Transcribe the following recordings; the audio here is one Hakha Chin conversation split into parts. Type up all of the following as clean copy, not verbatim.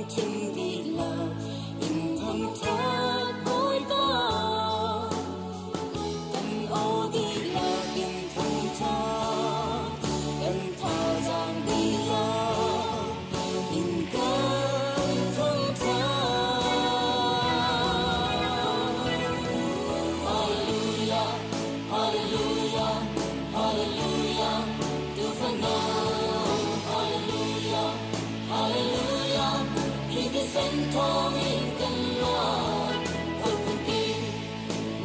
Lungthin dihlak in thangṭhat Bawipa. Kan aw dihlak in thangṭhat, kan thazaang dihlak in kan thangṭhat. Hallelujah, hallelujah, hallelujah, Tuufano, hallelujah, hallelujah, hi thisen thawngin kan luat. Hawiphun kip,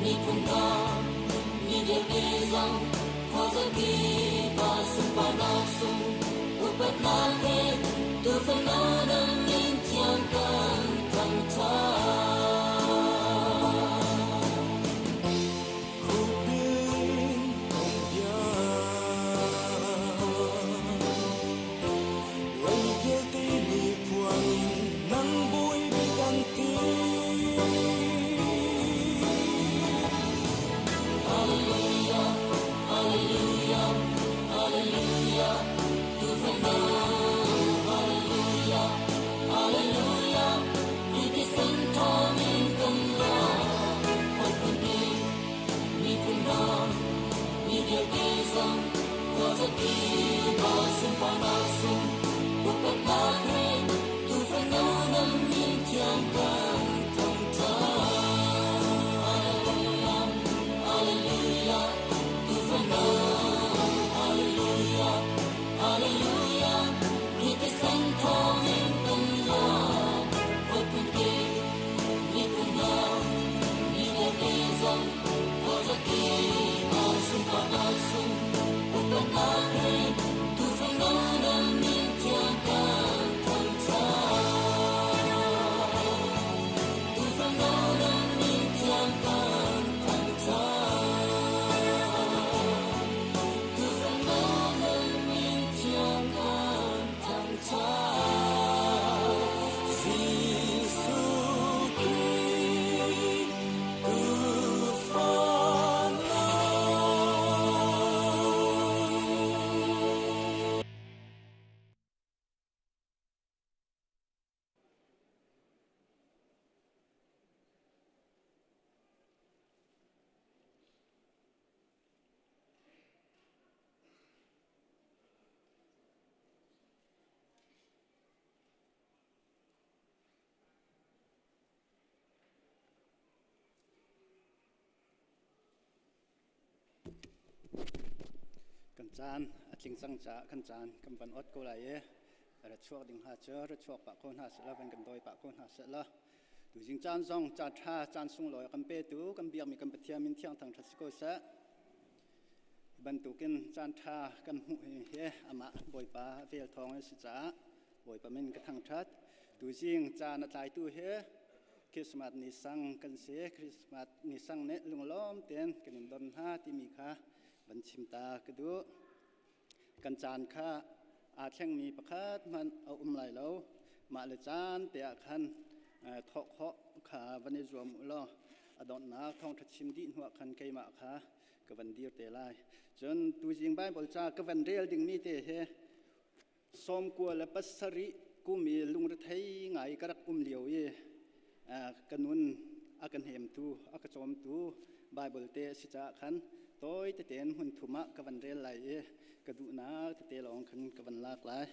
miphun hna, mi vialte zong, khuazakip ah sunparnak sung, upatnak he Tuufano nan min thiang kan thangṭhat. Khupin bia lei vialte nih phuang in nang bawi bik an ti. Hallelujah, hallelujah, hallelujah, Tuufano, hallelujah, hallelujah, hi thisen thawngin kan luat. Hawiphun kip, miphun hna, mi vialte zong, khuazakip ah sunparnak sung, upatnak he Tuufano nan min thiang kan thangṭhat. Hallelujah, hallelujah, Tuufano, hallelujah, hallelujah, hi thisen thawngin kan luat. Hawiphun kip, miphun hna, mi vialte zong, khuazakip ah sunparnak sung, upatnak he Tuufano nan min thiang kan thangṭhat. Tuufano nan min thiang kan thangṭhat. Tuufano nan min thiang kan thangṭhat. Jesuh Khrih Tuufano. Kan caan a tling cang caah kan caan kan van ot ko lai i ra chuak ding hna cu ra chuak pah ko hna sehla van kan dawi pah ko hna sehla. Tuzing caan zong caan ṭha caan sunglawi a kan petu kan biakmi kan Pathian min thiang thangṭhat si ko seh. Hi bantukin caan ṭha kan hmuh hi hi amah Bawipa vel thawng a si caah Bawipa min ka thangṭhat. Tuzing caan a tlaitu hi Christmas ni sang kan si. Christmas ni sang nih lunglawm tein kan in don hna timi kha van chim ta ka duh. Kan caan kha aa thlengmi pakhat hmanh a um lai lo. Mah le caan te ah khan thawh khawh kha van i zuam u law a donghnak thawngṭha chim dih hnuah khan keimah kha ka van dir te lai. Cun tuzing Baibal ca ka van rel dingmi te hi 97 kum i lungrethei ngai ka rak um lio i ka nun a ka hnemtu, a ka cawmtu Baibal te a si caah khan tawi tetein hmun thum ah ka van rel lai i ka duhnak tete lawng khan ka van lak lai.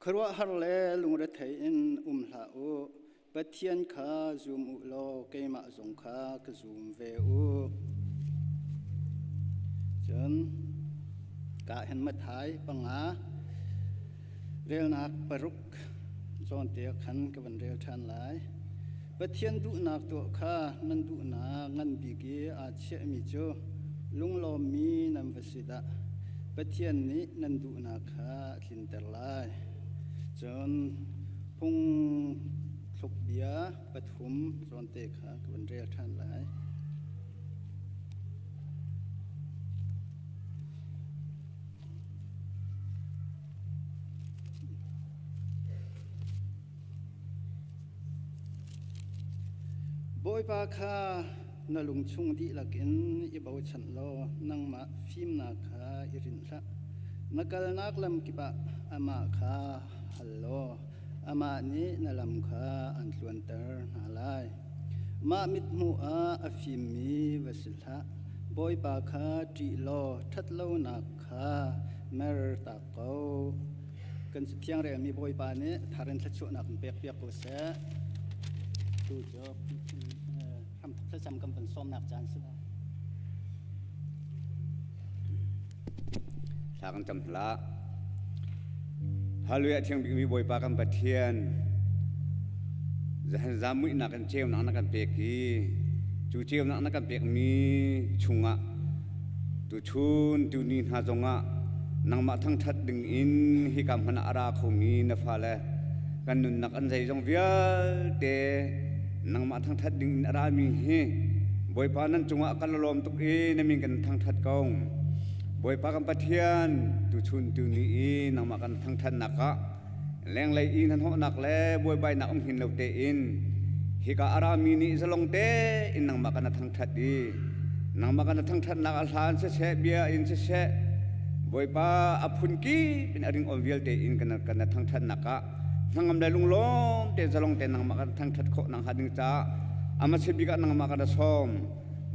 Khuaruahhar le lungrethei in um hlah u. Pathian kha zum u law keimah zong kha ka zum ve u. Cun ka hen Matthai 5 relnak 6 zawnte khan ka van rel ṭhan lai. Pathian duhnak tuah kha nan duhnak ngan bik i aa chiahmi cu lunglawmmi nan va si dah. Pathian nih nan duhnak kha a tlinter lai. Cun phung thluk bia 3 zawnte kha ka van rel ṭhan lai. Bawipa kha Na lungchung dihlak in i bochan law nangmah fimnak kha i rinh hlah. Na kalnak lam kip ah amah kha hal law amah nih na lam kha an tluanter hna lai. Mah mithmuh ah a fimmi va si hlah. Bawipa kha ṭih law ṭhatlonak kha mertak ko. Kan Cathiang relmi Bawipa nih thar in thluachuahnak in pekpiak ko seh. Tu cu hramthok thlacam kan van sawmnak caan si lai. Thla kan cam hlah. Hallelujah thiang bikmi Bawipa kan Pathian zamuihnak in ceunak na kan pek i cu ceunak na kan pekmi chungah tuchun tuni hna zongah nangmah thangṭhat ding in hika hmun ah a ra khomi na fale kan nunnak an zeizong vialte nangmah thangṭhat ding in a rami hi Bawipa nan cungah kan lawm tuk i na min kan thangṭhat ko. Bawipa kan Pathian tuchun tuni i nangmah kan thangṭhatnak ah lenglei i hnahnawhnak le buaibainak um hin lo tein hika a rami nih zalong tein nangmah kan thangṭhat i nangmah kan thangṭhatnak a hlan siseh bia in siseh Bawipa a phun kip in a ringawn vialte in kan kan thangṭhatnak ah hnangam le lunglawm te zalong te nangmah kan thangṭhat khawh nang ha ding caah ama bik ah nangmah kan sawm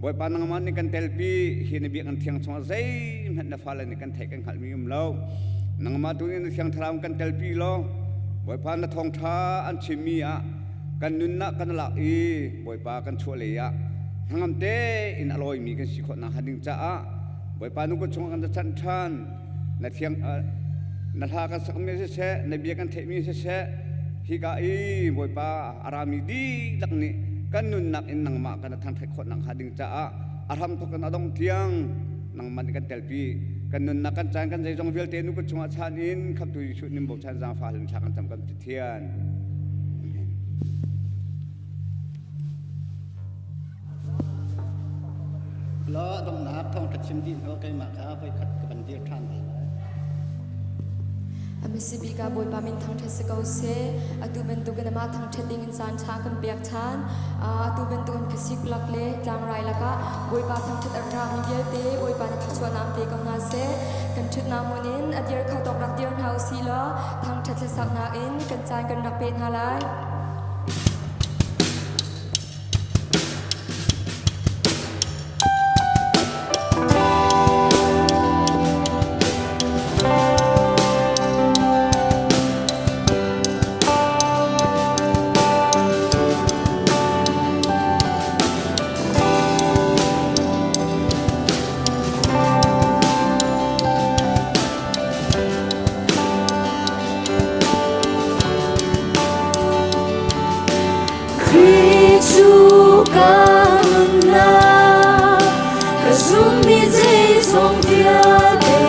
Bawipa nangmah nih kan telpi hi na biakinn thiang chungah zeihmanh na fale nih kan theih kan hngalhmi um lo. Nangmah tu nih na thiang thlarau kan telpi law Bawipa na thawngṭha an chimmi ah kan nunnak kan lak i Bawipa kan chuah lei ah hnangam tein a lawimi kan si khawh nakhnga ding caah Bawipa nu ka chungah kan chanh ṭhan na thiang na hla kan sakmi siseh na bia kan theihmi siseh hika i Bawipa a rami dihlak nih kan nunnak in nangmah kan thangṭhat khawh nakhnga ding caah a hramthawk in a dong tiang nangmah nih kan telpi kan nunnak kan caan kan zeizong vialte nu ka chungah chan in khamtu Jesuh nim bochan zaangfah in thla kan cam kan Pathian. Amen. Law donghnak thawngṭha chim dih hnu keimah kha voikhat ka van dir ṭhan te lai. Mississippi ka Bawipa min thangṭhat si ko seh. Atu bantukin amah thangṭhat ding in caan ṭha kan pek ṭhan. Atu bantukin khuasik lak le tlangrai lakah Bawipa thangṭhat a rami vialte Bawipa nih thluachuahnak pe ko hna seh. Kan ṭhutnak hmun in a dir kho tawk rak dir hna u sih law thangṭhat hlasaknak in kan caan kan rak pe hna lai. Khrih cu ka nunnak, ka zummi zeizong vialte.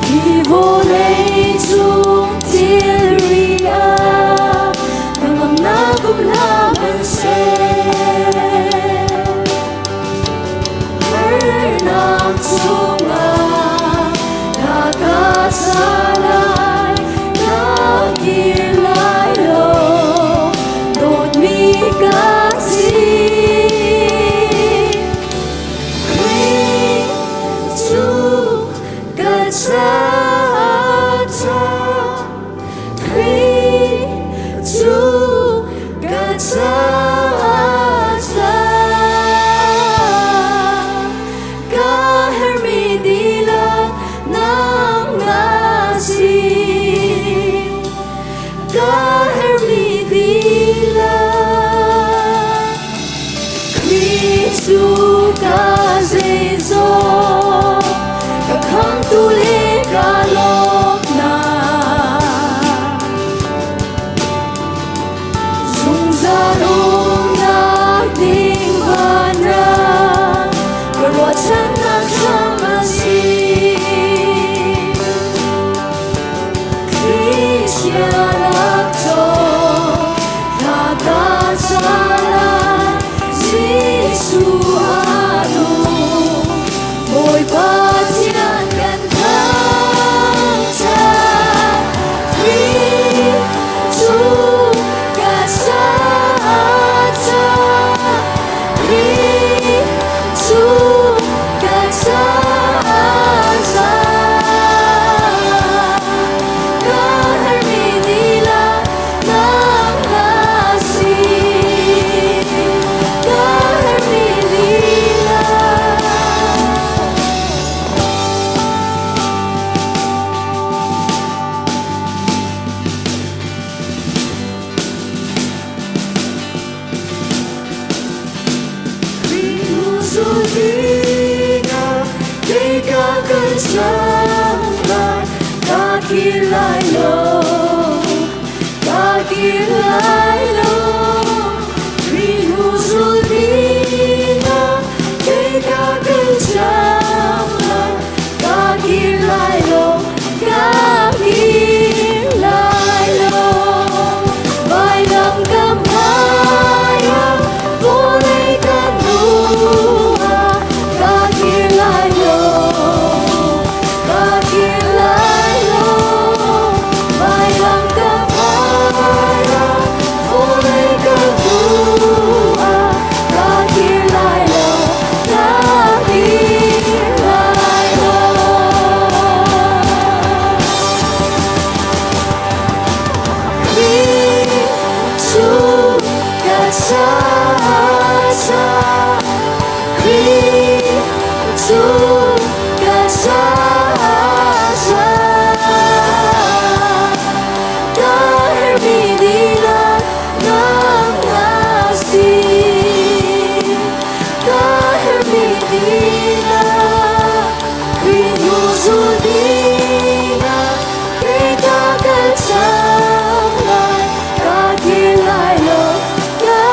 Hi vawlei cung thilri ah hnangamnak um hlah hmanhseh. Harnak chungah na ka salai, na kir lai lo, dawtmi ka si. Khrih cu ka caah Khrih cu ka caah ka herhmi dihlak nang na si ka herhmi dihlak Khrih cu ka zeizong ka khamtu le ka lawmnak zungzal umnak ding vanram ka ruahchannak hram a si Khrih sialak thawng Jesuh. Zulina Kei ka kal cang lai Ka kir lai lo Ka kir lai lo Khrih hnu zul dingah Kei ka kal cang lai Ka kir lai lo Ka kir lai lo Vailam ka hmaiah vawlei ka hnuah Ka kir lai lo Ka kir lai lo Vailam ka hmaiah vawlei ka hnuah Ka kir lai lo Ka kir lai lo Khrih cu ka caah Khrih cu ka caah Ka herhmi dihlak nang na si Ka herhmi dihlak Khrih hnu zul dingah Kei ka kal cang lai Ka kir lai lo Ka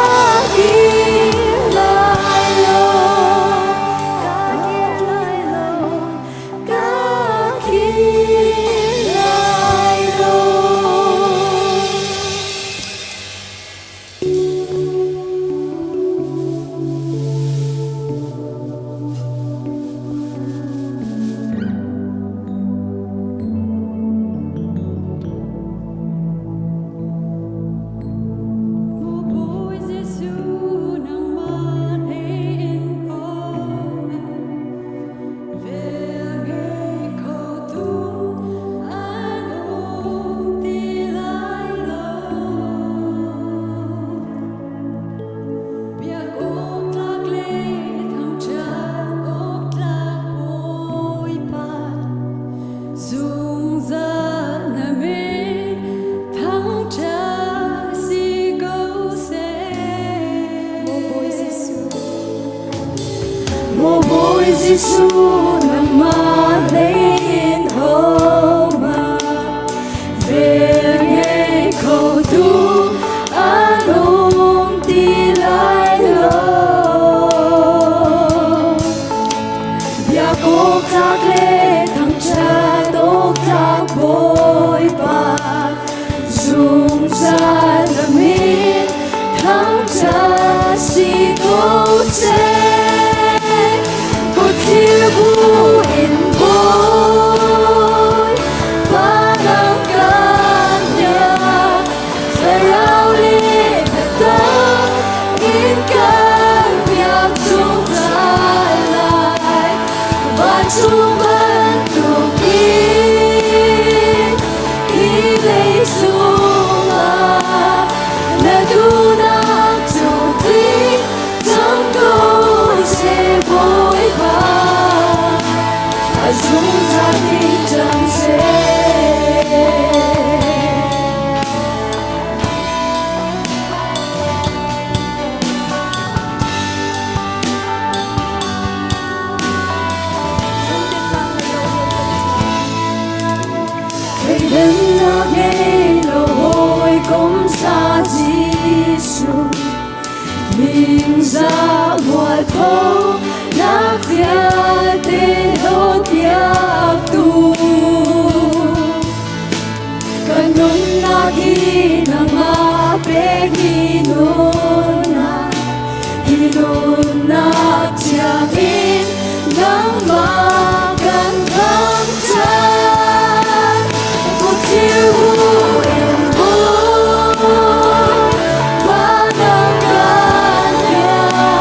kir lai lo Ka kir lai lo Ka kir lai lo. Maw Bawi Jesuh nangmah hlei in um Vel ngei kho tu an um ti lai lo. Biak awk tlak le thangṭhat awk tlak Bawipa, zungzal na min thangṭhat si ko seh. Maw Bawi Jesuh. Maw Bawi Jesuh nangmah hlei in hohmah vel ngei kho tu an um ti lai lo. Biak awk tlak le thangṭhat awk tlak Bawipa zungzal na min thangṭhat si ko seh. Kutthlir bu in Bawi nang kan biak Thlarau le biatak in kan biak zungzal lai. Vancung bantukin hi lei cungah na duhnak cu tling cang ko seh Bawipa. A zungzal tling cang seh. Thleidannak ngei lo hawikom sa Jesuh Ningzah mualpho nak vialte hlawt tu Kan nunnak hi nangmah pekmi nunnak hi nunnak thiangin nangmah kan thangṭhat Kutthil bu in Bawipa nang kan biak.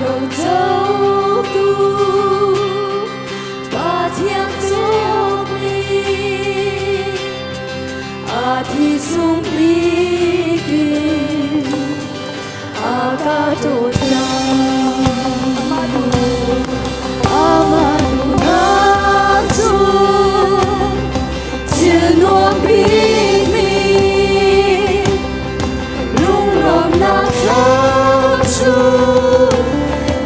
Rocotu Pathian cawkmi a thi sung bik in a ka dawt cang. Amah duhnak cu thil nuam bikmi lunglawmhnak thlam cu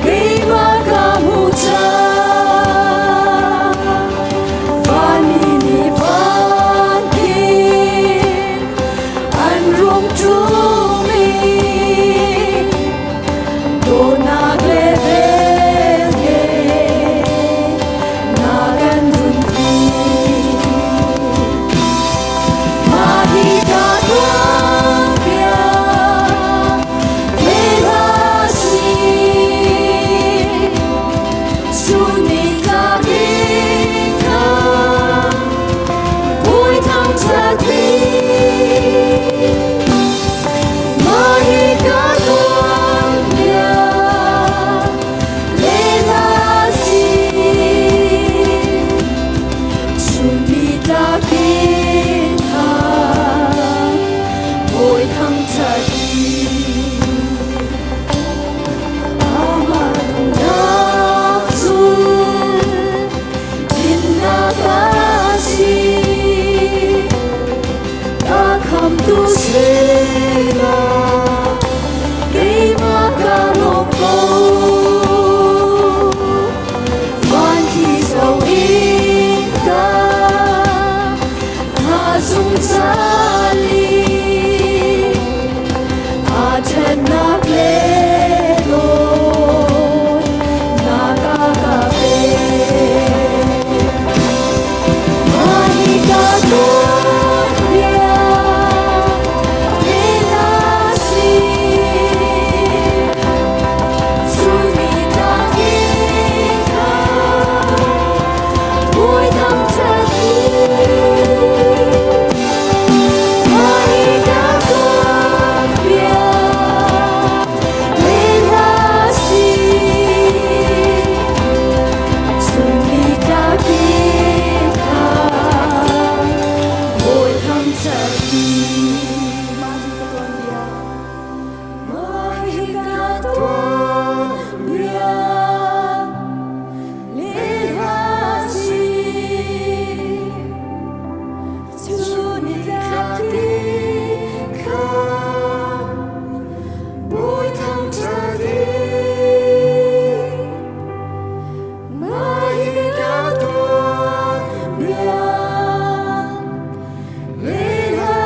keimah ka hmu cang. Vanmi nih van khin an rung ṭum i dawtnak le velnge na kan dunpi. Mah hi ka tuanbia le hla si. Sunita bika Bui thăng cha thi Mah hi ka tuanbia le hla si. Sunita bika Bui thăng cha thi. Amah duhnak cu dinnak a si. Ka khamtu sinah keimah ka lawm ko. Van khi zoh in ka hna zungzal i aa ṭhennak le dawtnak a ka pek. Mah hi ka tuanbia le na si. Chunni tlak in kha bawi thangṭhat u. Mah hi ka tuanbia le hla si. Chunni tlak in kha bawi thangṭhat u. Mah hi ka tuanbia, mah hi ka tuanbia le hla si. Chunni tlak in kha bawi thangṭhat ding. Mah hi ka tuanbia le hla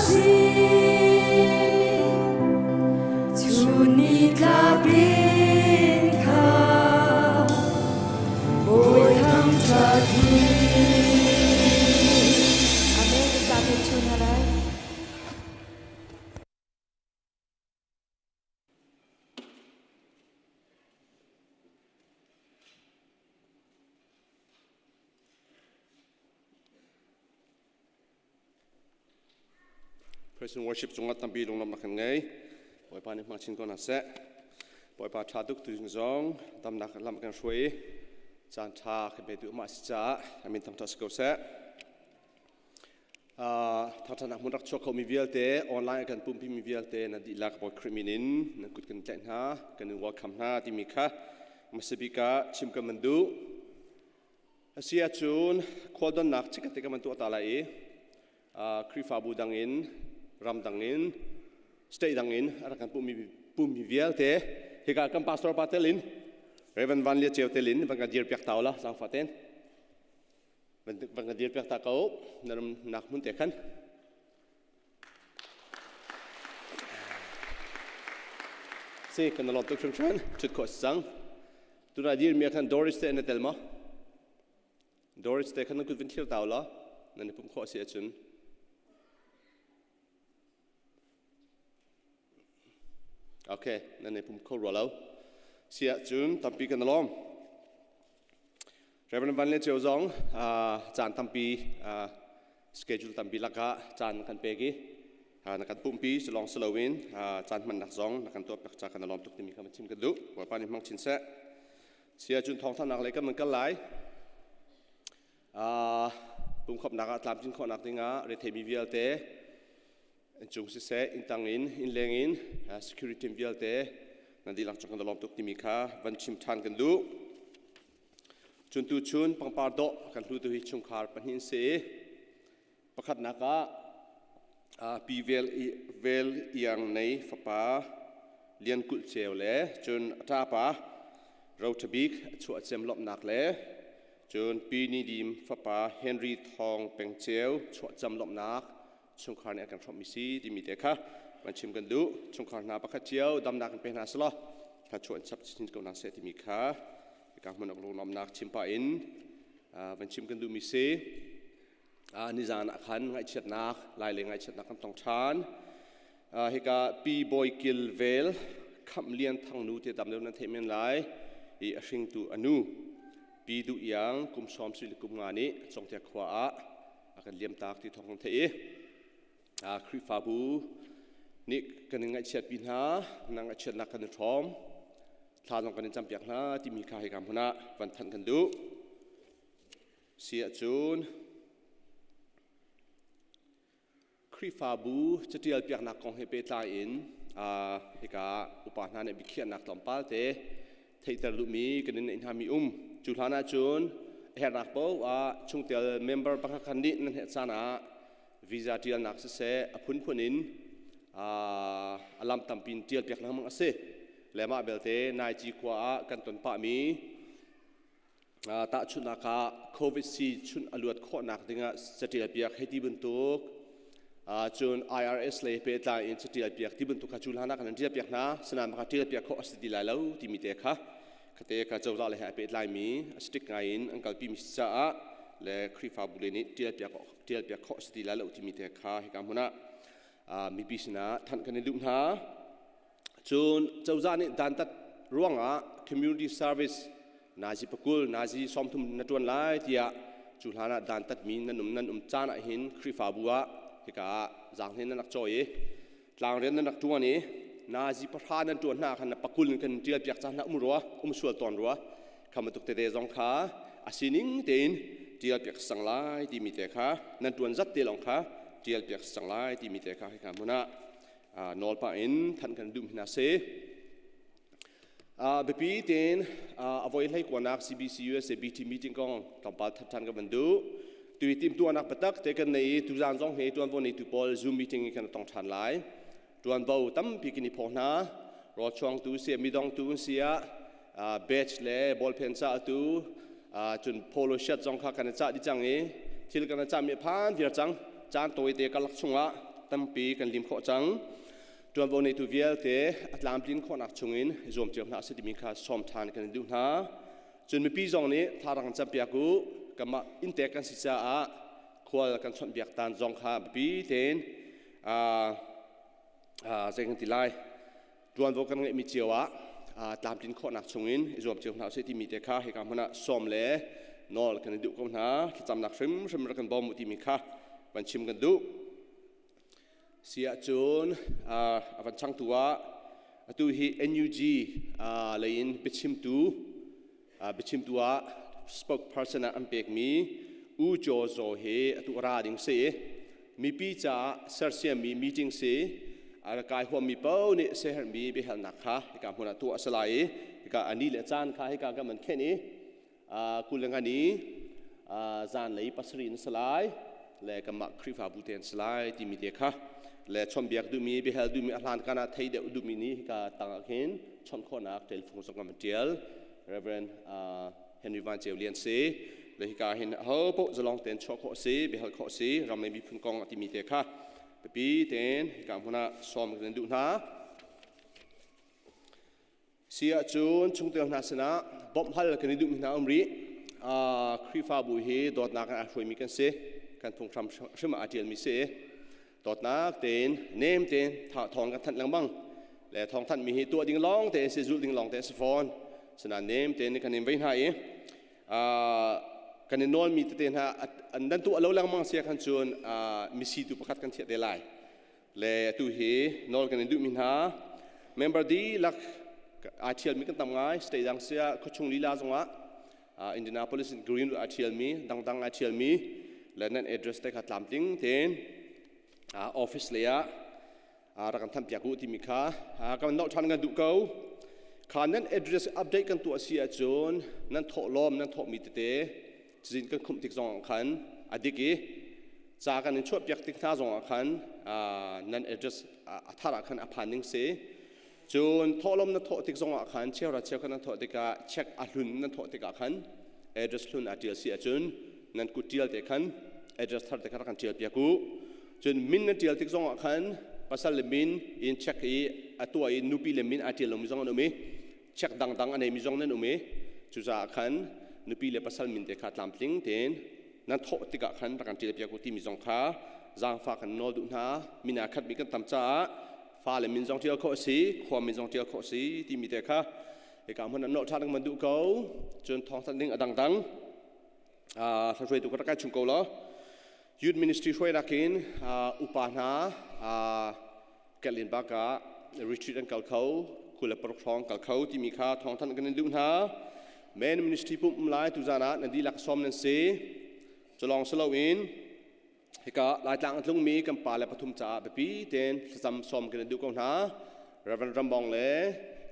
si. Chunni tlak in kha bawi thangṭhat ding. Amen. Zapi chun halai. Praise and worship cungah tampi lunglawmhnak kan ngei. Bawipa nih hmang chin ko hna seh. Bawipa ṭha tuk tu zong damnak lam kan hruai i caan ṭha kan pe tu amah si caah a min thangṭhat si ko seh. Thangṭhatnak hmun rak chuak khomi vialte online kan pumpi mi vialte na dihlak Bawi Khrih min in nan kut kan tlaih hna, kan in welcome hna timi kha hmasabik ah chim kan van duh. Asi ahcun khualdonnak chikkhat te kan van tuah ta lai i Khrihfabu dang in, ram dang in, state dang in a rak kan pummi vialte hika kan pastor pa tel in Reverend Van Lia Ceu tel in van kan dir piak ta la zaangfah ten van kan dir piak ta ko na ram nak hmun te khan. Si kan lawm tuk hringhran ṭhut khawh si cang. Tunai dir mi ah khan Doris te na tel maw? Doris te khan nan kut vin thlir ta law nan i pumh khawh si ahcun. Okay, nan i pum kho rua lo. Si ahcun tampi kan lawm. Reverend Van Le Ceu zong caan tampi schedule tampi lakah caan kan pek i Na kan pumpi silong siloin caan hmannak zong na kan tuah pek ca kan lawm tuk timi kha chim kan duh. Bawipa nih hmang chin seh. Sia cun thawngthanhnak lei kan man kal lai. Pumkhawpnak ah tlamtlin khawhnak dingah retheimi vialte cung siseh inntang in innleng in security team vialte nan dihlak cung kan lawm tuk timi kha van chim ṭhan kan duh. Cun tu chun pangpar dawh kan hlutu hi chungkhar pahnih an si i pakhatnak ah pi vel vel iang nei fapa Lian Kulh Ceu le cun a ṭapa Ro Ṭha Bik a chuah cem lawmhnak le cun Pi Ni Dim fapa Henry Thawng Peng Ceu chuahcam lawmhnak chungkhar nih an kan hrawmhmi si timi te kha van chim kan duh. Chungkhar hna pakhat cio damnak in pe hna selaw thluachuah in chap chin ko hna seh timi kha hika hmun ah lunglawmhnak chim pah in van chim kan duhmi si. Nizan ah khan ngaihchiatnak lai le ngaihchiatnak kan tong ṭhan. Hika Pi Bawi Kil Vel Khamh Lian Thang nu te tam deuh nan theih men lai i a hringtu a nu Pi Duh Iang kum sawm sui le kum nga nih Congthia khua ah a kan liamtak ti thawng kan theih i Khrihfabu nih kan in ngaihchiatpi hna, na ngaihchiatnak kan i hrawm, thla zong kan in campiak hna timi kha hika hmun ah van thanh kan duh. Si ahcun Khrihfabu catial piaknak kong he pehtlai in hika upa hna nih biakhiahnak tlawmpal te theihter duhmi kan in neih hna mi um. Cu hlan ahcun a herhnak paoh ah chungtel member pakhat khat nih nan herh caan ah visa tialnak siseh a phunphun in a lam tampi in tial piak lengmang a si. Le mah belte Naici khua ah kan ton pahmi Tahchunhnak ah COVID sii chunh a luat khawhnak dingah catial piak hei ti bantuk, cun IRS lei pehtlai in catial piak ti bantuk kha cu hlan ah kan tial piak hna. Sinain kha tial piak khawh a si ti lai lo timi te kha khate kha cozah lei he a pehtlai mi a strict ngai in an kalpi mi si caah le Khrihfabu lei nih tial piak tial piak khawh a si ti lai lo timi te kha hika hmun ah mipi sinah thanh kan i duh hna. Cun cozah nih dantat ruangah community service nazi pakul nazi sawmthum na ṭuan lai tiah cu hlan ah dantatmi nan um caan ah hin Khrihfabu ah hika ah zaanghlen nan rak cawi i tlangrian nan rak ṭuan i nazi pahra nan ṭuan hna khan na pakul in kan ṭial piak caan hna um rua, um sual tawn rua. Kha bantuk tete zong kha a sining tein ṭial piak sang lai timi te kha, nan ṭuan zat te lawng kha ṭial piak sang lai timi te kha hika hmun ah nawl pah in thanh kan duh hna si. Biapi tein a voi hlei kuanak CBC USA BT meeting kong tlawmpal that than ka van duh. Tui timtuahnak patak te kan nei i tuzan zong hi tuanvo neitu pawl Zoom meeting in kan tong than lai. Tuanvo tampi kan i phaw hna. Rawlchuangtu si, midongtu si ah batch le ballpen ca tu cun polo shirt zong kha kan i cah dih cang i thil kan i cahmi phan viar cang. Caan tawite karlak chungah tampi kan lim khawh cang. Tuanvo neitu vialte a tlamtlin khawhnak chungin zuam cio hna a si timi kha sawm ṭhan kan in duh hna. Cun mipi zong nih tharang kan campiak u. Kanmah inntek kan si caah khual kan chawnhbiak tan zong kha biapi tein zei kan ti lai, tuanvo kan ngeihmi cio ah tlamtlin khawhnak chungin i zuam cio hna usih timi te kha hika hmun ah sawm le nawl kan i duh ko hna. Thlacamnak hrimhrim rak kan bawm u timi kha van chim kan duh. Si ahcun a van changtu ah atu hi NUG lei in biachimtu ah spokesperson ah an pekmi U Kyaw Zaw hi atu a ra ding si i mipi caah sersiammi meeting si. A kai huammi paoh nih siaherhmi biahalnak kha hika hmun ah tuah a si lai i hika a ni le caan kha hika kan van khenh i 20 le nga ni zanlei 7 in si lai le kanmah Khrihfabu te an si lai timi te kha le chawnhbiak duhmi, biahal duhmi, a hlan kan ah thei deuh duhmi nih hika tang ah khin chawnh khawhnak telephone zong kan tial. Reverend Henry Van Ceu Lian si le hika hin aho paoh zalong tein chuah khawh si, biahal khawh si, ram le miphun kong a timi te kha biapi tein hika hmun ah sawm kan duh hna. Si ahcun chungtel hna sinah bawmh hal kan i duhmi hna um rih. Khrihfabu hi dawtnak in aa hruaimi kan si. Kan phunghram hrim ah aa ṭialmi si. Dawtnak tein, nem tein thawng kan thanh lengmang. Le thawng thanhmi hi tuah ding lawng te si, zulh ding lawng te si fawn. Sinain nem tein kan in vei hna i kan i nawlmi tete hna nan tuah lo lengmang si khan cun misi tu pakhat kan thiah te lai. Le atu hi nawl kan in duhmi hna member dihlak aa ṭhialmi kan tam ngai state dang sia khuachung lila zongah Indianapolis in Greenwood aa ṭhialmi dangdang aa ṭhialmi le nan address te kha tlamtling tein office lei ah rak kan thanpiak u timi kha kan nolh ṭhan kan duh ko. Kha nan address update kan tuah si ahcun nan thawhlawm nan thawhmi tete cazin kan khumh tik zong ah khan a dik i ca kan in chuahpiak tik hna zong ah khan nan address a thar ah khan a phan ning si. Cun thawhlawm na thawh tik zong ah khan cheuhra cheukhat nan thawh tikah check a hlun nan thawh tikah khan address hlun a ṭial si ahcun nan kut ṭial te khan address thar te kha rak kan ṭial piak u. Cun min nan ṭial tik zong ah khan pasal le min in check i a tuah i nupi le min aa ṭial lomi zong an um i check dangdang a neimi zong nan um i cucaah khan nupi le pasal min te kha tlamtling tein nan thawh tikah khan rak kan ṭial piak u timi zong kha zaangfah kan nawl duh hna. Min aa khatmi kan tam caah fale min zong ṭial khawh a si, khua min zong ṭial khawh a si timi te kha hika hmun an nolh ṭhan man duh ko. Cun thawngthanh ding a dangdang hruaitu ka rak kai chung ko law youth ministry hruainak in upa hna Kelin bak ah retreat an kal kho 26 hrawng kal kho timi kha thawngthanh kan in duh hna. Men ministry pumh um lai tuzan ah nan dihlak sawm nan si. Culong si loin hika Laitlang a tlungmi kan pa le pathum caah biapi tein thlacam sawm kan in duh ko hna. Reverend Rambong le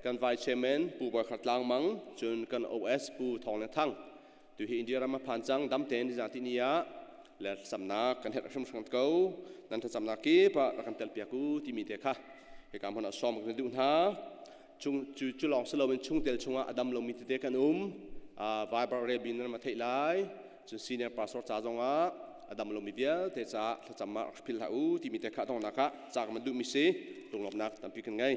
kan Vice Chairman Pu Bawi Khar Tlang Mang cun kan OS Pu Thawng Le Thang tu hi India ram a phan cang dam tein nizan ti ni ah le thlacamnak kan herh hrimhrim ko nan thlacamnak kip ah rak kan tel piak u timi te kha hika hmun ah sawm kan duh hna. Chung cu cu lawng si loin chungtel chungah a dam lomi tete kan um. Viber Rebin nan ma theih lai. Cun senior pastor ca zongah a dam lomi vialte caah thlacam ah rak philh hlah u timi te kha dongnak ah ca kan duhmi si. Lunglawmhnak tampi kan ngei.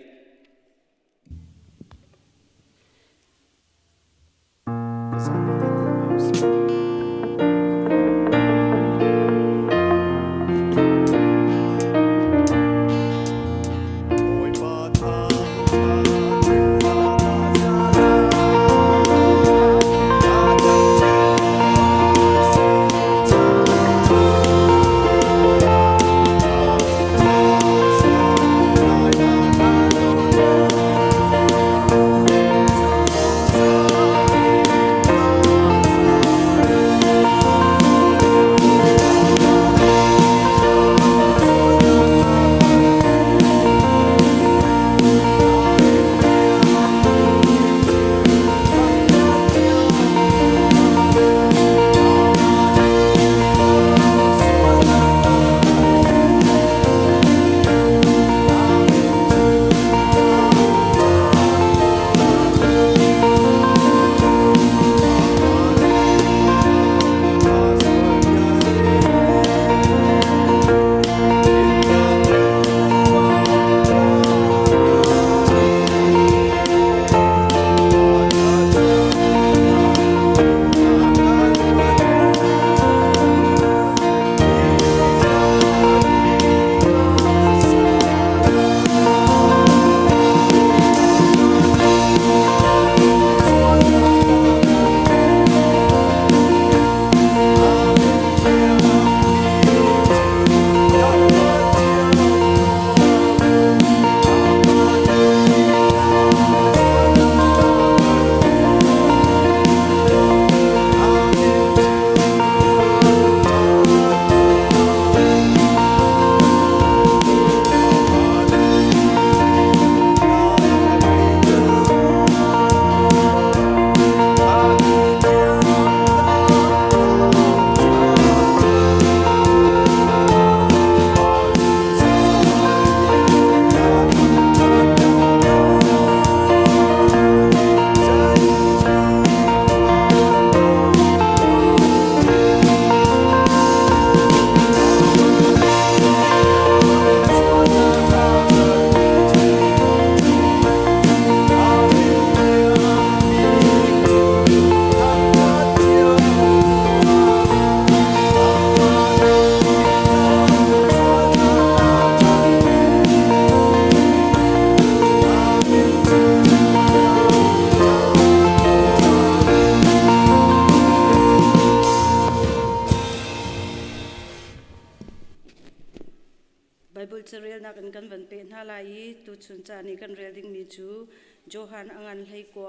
Tuchun caan i kan rel dingmi cu Johan a ngan 19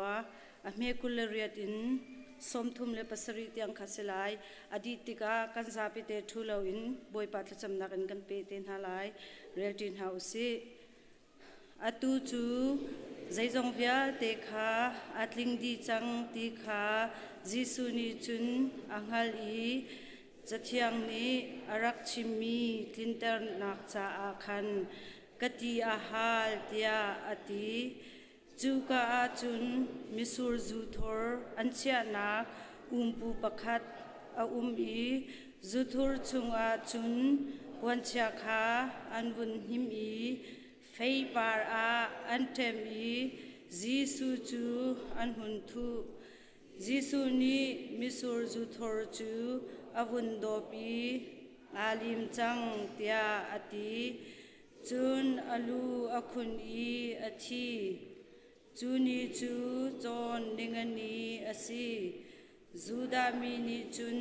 a hme 28 in 37 tiang kha si lai. A dih tikah kan zapite ṭhu loin Bawipa thlacamnak in kan peh te hna lai. Relṭi hna u sih. Atu cu zeizong vialte kha a tling dih cang ti kha Jesuh nih cun a hngalh i Cathiang nih a rak chimmi tlinternak caah khan ka ti a hal tiah a ti. Cuka ah cun mitsur zu thor an chiahnak umpu pakhat a um i zuthur chungah cun puanchia kha an vun hnim i feipar ah an ṭem i Jesuh cu an hun thuh. Jesuh nih mitsur zu thor cu a vun dawp i aa lim cang tiah a ti. Cun a lu a khun i a thi. Cu ni cu cawn ningani a si. Judah mi nih cun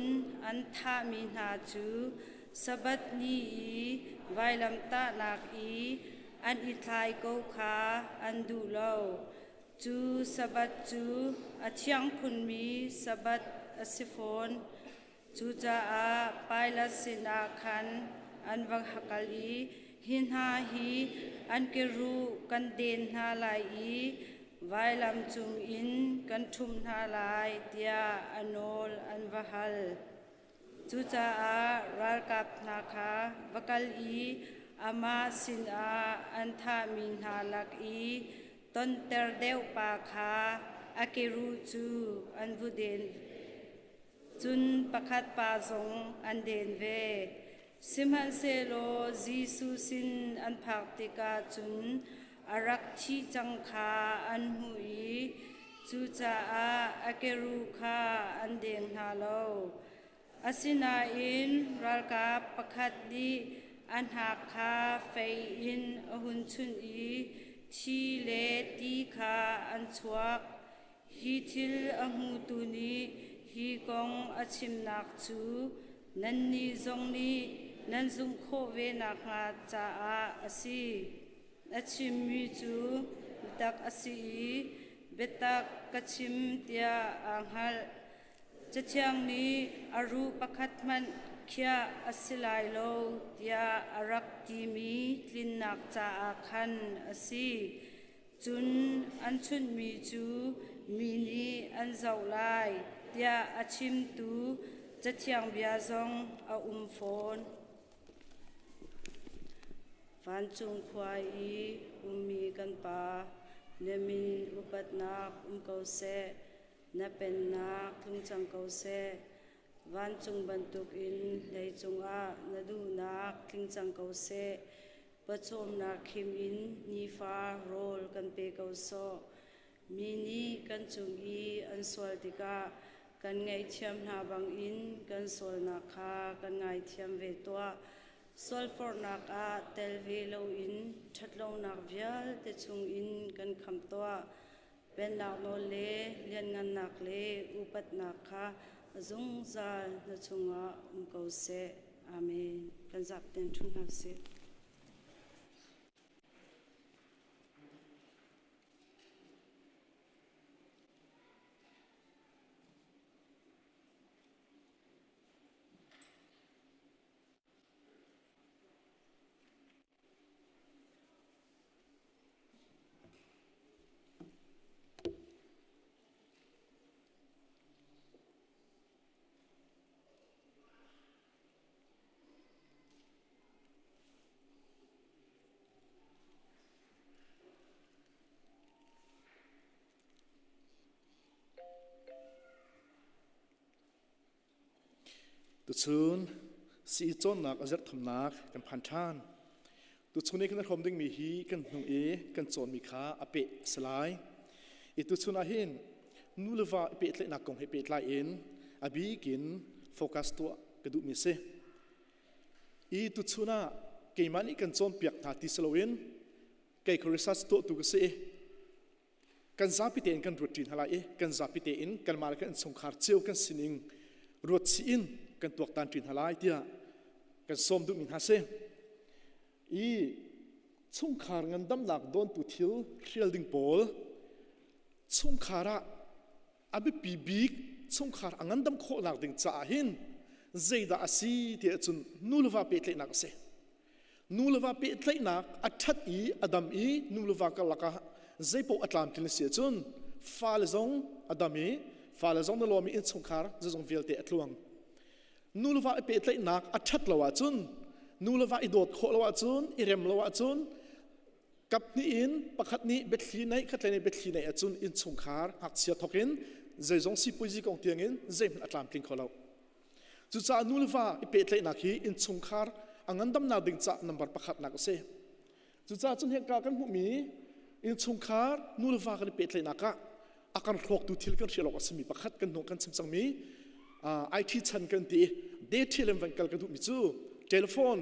an thahmi hna cu Sabbath ni i vailamtahnak i an i thlai ko kha an duh lo. Cu Sabbath cu a thiang khunmi Sabbath a si fawn. Cucaah Pilat sinah khan an va kal i, Hi hna hi an keruh kan den hna lai i vailam cungin kan ṭhumh hna lai, tiah a nawl an va hal. Cucaah ralkap hna kha va kal i amah sinah an thahmi hna lak i tonter deuh pa kha a keruh cu an vu den. Cun pakhat pa zong an den ve. Sihmanhsehlaw Jesuh sin an phak tikah cun a rak thih cang kha an hmuh i cucaah a keruh kha an deng hna lo. Asinain ralkap pakhat nih a hnak kha fei in a hun chunh i thi le ti kha an chuak. Hi thil a hmutu nih hi kong a chimnak cu nannih zong nih nan zumh khawh ve nakhnga caah a si. A chimmi cu biatak a si i biatak ka chim tiah aa hngalh. Cathiang nih a ruh pakhat hmanh khiah a si lai lo tiah a rak timi tlinnak caah khan a si. Cun an chunhmi cu mi nih an zoh lai tiah a chimtu Cathiang bia zong a um fawn. Vancung khua i ummi kan Pa, na min upatnak um ko seh, na pennak tlung cang ko seh. Vancung bantukin leicung ah na duhnak tling cang ko seh. Pawcawmnak khim in nifa rawl kan pe ko sawh. Mi nih kan cung i an sual tikah kan ngaihthiam hna bangin kan sualnak kha kan ngaithiam ve tuah. Sualforhnak ah tel ve loin ṭhatlonak vialte chungin kan khamh tuah. Pennak nawl le lianngannak le upatnak kha zungzal na chungah um ko seh. Amen. Kan zapi ṭhu hna usih. Tuchun sii cawnnak a zerthumnak kan phan ṭhan. Tuchun i kan hrawm dingmi hi kan hnung i kan cawnmi kha a peh a si lai. I tuchun ah hin nu le va i pehtlaihnak kong he pehtlai in a bik in focus tuah ka duhmi a si. I tuchun ah keimah nih kan cawnpiak hna ti si loin kei kha research tuahtu ka si i kan zapi tein kan ruat ṭi hna lai i kan zapi tein kanmah le kan innchungkhar cio kan sining ruat chih in kan tuaktan ṭi hna lai tiah kan sawm duhmi hna si. I Chungkhar ngandamnak dawntu thil hrial ding pawl chungkhar ah a biapi bik chungkhar a ngandam khawhnak ding caah hin zeidah a si tiah cun nu le va pehtlaihnak a si. Nu le va pehtlaihnak a ṭhat i a dam i nu le va karlak ah zeipaoh a tlamtlin a si ahcun fale zong a dam i fale zong na lawm i innchungkhar zeizong vialte a tluang. Nu le va i pehtlaihnak a ṭhat lo ahcun nu le va i dawt khawh lo ahcun i rem lo ahcun kap hnih in pakhat nih biathli neih khatlei nih biathli neih ahcun innchungkhar ngakchia thawk in zeizong sipuaizi kong tiangin zeihmanh a tlamtling kho lo. Cucaah nu le va i pehtlaihnak hi innchungkhar a ngandamnak ding caah number pakhatnak a si. Cucaah cun hika kan hmuhmi innchungkhar nu le va kan i pehtlaihnak ah a kan hrawktu thil kan hrial awk a simi pakhat kan hnung kan chim cangmi IT chan kan ti detail in van kal ka duhmi cu telephone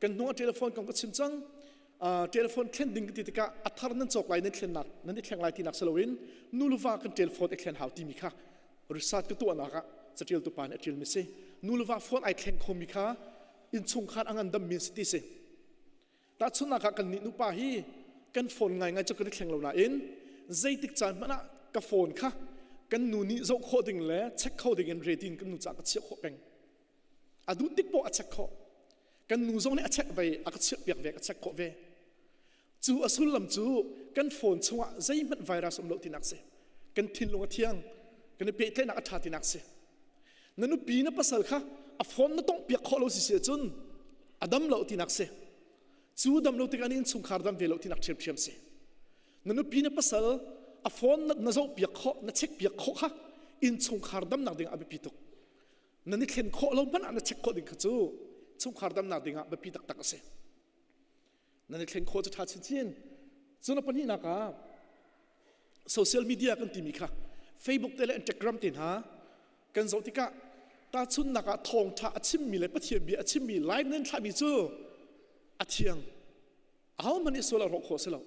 kan hnung ah telephone kong ka chim cang telephone thlen ding ti tikah a thar nan cawk lai nan thlennak nan i thleng lai tinak si loin nu le va kan telephone i thlen hau timi kha research ka tuahnak ah catialtu pa nih a ṭialmi si nu le va phone ai thleng khomi kha innchungkhar a ngandammi si ti si tahchunhnak ah kan nih nupa hi kan phone ngaingai cu kan i thleng lo nain zeitik caan hmanh ah ka phone kha kan nu nih zoh khawh ding le check kho ding in ready in kan nu caah ka chiah khawh peng a duh tik poh a check khawh kan nu zong nih a check ve a ka chiah piak ve ka check khawh ve Cu a sullam cu kan phone chungah zeihmanh virus um lo tinak si. Kan thinlung a thiang, kan i pehtlaihnak a ṭha tinak si. Na nupi na pasal kha a phone na tongh piak khawh lo si si ahcun a dam lo tinak si. Cu dam lo tikah na innchungkhar dam ve lo tinak ṭhiamṭhiam si. Na nupi na pasal a phone na, na zoh piak khawh, na check piak khawh kha innchungkhar damnak ding ah a biapi tuk. Nan i thlen khawh lo hmanh ah na check khawh ding kha cu chungkhar damnak ding ah biapi taktak a si. Nan i thleng khawh cu ṭha chinchin. Cun a pahnihnak ah social media kan timi kha Facebook te le Instagram te hna kan zoh tikah tahchunhnak ah thawngṭha a chimmi le Pathian bia a chimmi live nan thlahmi cu a thiang. Ahohmanh nih sual a rawh khawh si lo.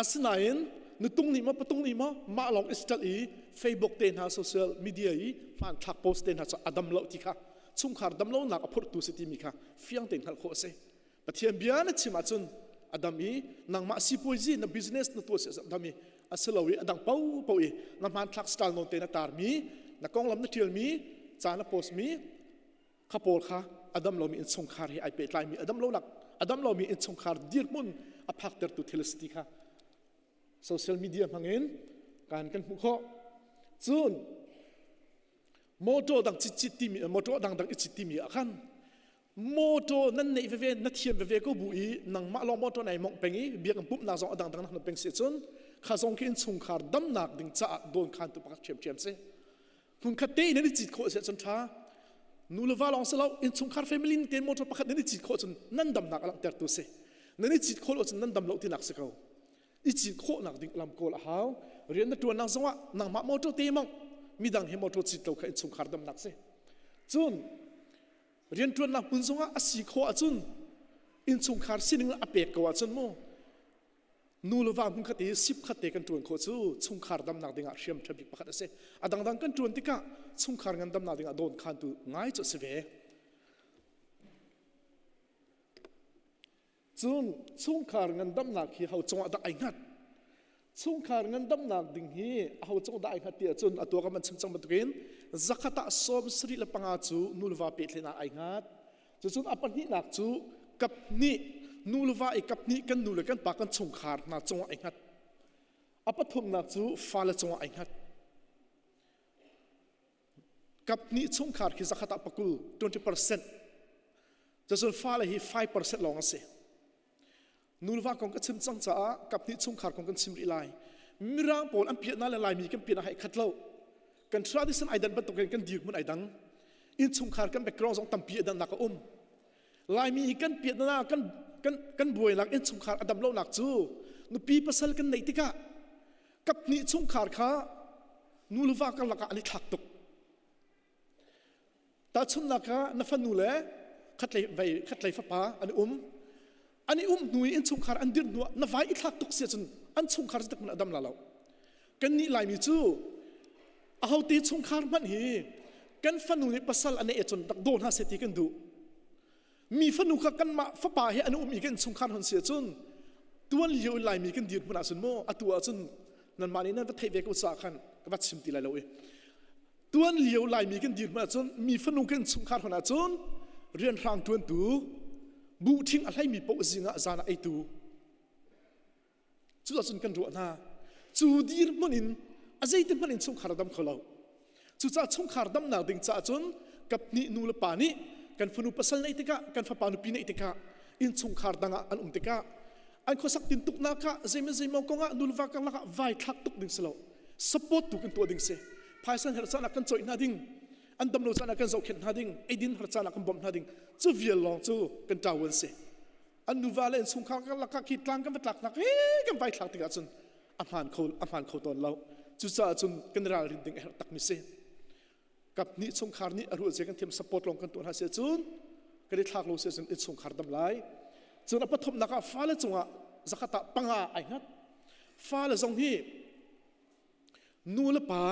Asinain nutung nih maw patung nih maw mah lawng i ṭalh i Facebook te hna social media i hmanthlak post te hna cu a dam lo ti kha chungkhar damlonak a phurtu si timi kha fiang tein hngalh khawh a si. Pathian bia na chim ahcun a dam i nangmah sipuaizi na business na tuah si a dam i a si lo i a dang paohpaoh i na hmanthlak style nawn te na tarmi na konglam na ṭialmi ca na post mi kha pawl kha a dam lomi innchungkhar he ai pehtlaimi a dam lonak a dam lomi innchungkhar dirhmun a phaktertu thil a si ti kha social media hmangin kan kan hmuh khawh cun motor dang cit timi motor dang dang i cit timi ah khan motor nan neih veve na thiam veve ko bu i nangmah lawng motor nai mongh peng i biakinn pumhnak zong a dangdang na peng si cun kha zong khi innchungkhar damnak ding caah dawn khan tu pakhat ṭhiamṭhiam si hmunkhat te in nan i cit khawh si ahcun ṭha nu le va lawng si lo innchungkhar family ten motor pakhat nan i cit khawh cun nan damnak a langhtertu si nan i cit khawh lo cun nan dam lo tinak si ko i cit khawhnak ding lam kawl a hau rian na ṭuannak zongah nangmah motor te mongh midang he motor cit lo kha innchungkhar damnak si cun rianṭuannak hmun zongah a si khawh ahcun innchungkhar sining a pek ko ahcun mu nu le va hmun khat i sip khat te kan ṭuan khawh cu chungkhar damnak dingah hriam ṭha bik pakhat a si a dangdang kan ṭuan tikah chungkhar ngandamnak dingah dawn khantu ngai cu a si ve Cun chungkhar ngandamnak hi ho cungah dah ai hngat? Chungkhar ngandamnak ding hi aho cung dah ai hngat ti ahcun atu kan van chim cang bantukin zakhat ah 75 cu nu le va pehtlaihnak ai hngat. Cucun a pahnihnak cu kaphnih nu le va i kaphnih kan nu le kan pa kan chungkhar hna cungah ai hngat. A pathumnak cu fale cungah ai hngat. Kaphnih chungkhar khi zakhat ah pakul 20%. Cun fale hi 5% lawng a si. Nulva kong ka chim cang caah kaphnih chungkhar kong kan chim rih lai. Mirang pawl an piahna le Laimi kan piahna hai khat lo. Kan tradition ai dan bantukin kan dirhmun ai dang. Innchungkhar kan background zong tampi a dannak a um. Laimi hi kan piahna kan kan kan buainak innchungkhar a dam lonak cu nupi pasal kan neih tikah kaphnih chungkhar kha nu le va karlak ah an i thlak tuk. Tahchunhnak ah na fanu le khatlei vei khatlei fapa an i um. An i um hnu i innchungkhar an dirh hnu ah na vai i thlak tuk si ahcun an chungkhar cu tak a dam la lo. Kannih Laimi cu ahote chungkhar hmanh hi kan fanu nih pasal a neih ahcun rak daw hna seh ti kan duh. Mi fanu kha kanmah fapa he an um i kan chungkhar hon si ahcun. Tuan lio in Laimi kan dir hmun ahcun maw atu ahcun nanmah nih nan va theih ve ko caah khan ka va chim ti lai lo i tuan lio Laimi kan dir hmun ahcun mi fanu kan chungkhar hmun ahcun rianhrang ṭuantu buh ṭhing a hleimi paoh zing ah zan ah eitu Cu ahcun kan ruah hna. Cu dirhmun in a zeiti hmanh in chungkhar a dam kho lo. Cucaah chungkhar damnak ding caah cun kaphnih nu le pa nih kan fanu pasal neih tikah kan fapa nupi neih tikah innchungkhar dang ah an um tikah an khuasak tintuknak ah zeimaw zeimaw kong ah nu le va karlak ah vai thlak tuk ding si lo support tu kan tuah ding si phaisa herh caan ah kan coih hna ding an dam lo caan ah kan zohkhenh hna ding eidin har caan ah kan bawmh hna ding cu vial lawng cu kan ṭawan si an nuva le innchungkhar karlak ah khi tlang kan va tlaknak he kan vai thlak tikah cun a hmaan kho a hmaan kho tawn lo cucaah cun kan ralrin ding a herh takmi si kap nih chungkhar nih a ruah zia kan thiam support lawng kan tuah hna si cun kan i thlak lo si cun innchungkhar dam lai cun a pathumnak ah fale cungah zakhat ah panga ai hngat fale zong hi nu le pa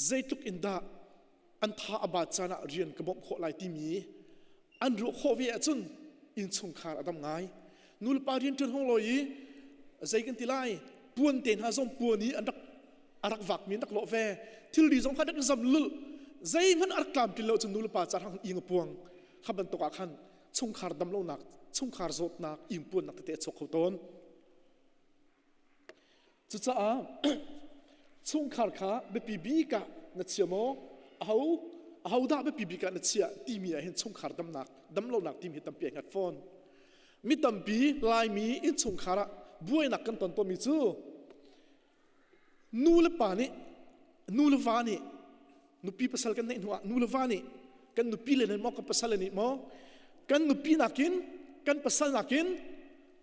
zeitluk in dah an tha a bat caan ah rian ka bawmh khawh lai timi an ruah khawh ve ahcun innchungkhar a dam ngai nulepa rian ṭuan hong lawi i zei kan ti lai puan te hna zong puan i an rak a rak vakmi an rak lawh ve thilri zong kha rak zam lul zeihmanh a rak tlamtlin lo cun nulepa ca hrang ing a puang kha bantuk ah khan chungkhar damlonak chungkhar zawtnak ingpuannak tete a chuak kho tawn Cucaah chungkhar kha biapi bik ah na chia maw? Aho ahodah biapi bik ah na chiah timi ah hin chungkhar damnak damlonak timi hi tampi ai hngat fawn. Mi tampi Laimi innchungkhar ah buainak kan ton tawnmi cu nu le pa nih nu le va nih nupi pasal kan neih hnuah nu le va nih kan nupi le nih maw kan pasal le nih maw kan nupi nakin kan pasal nakin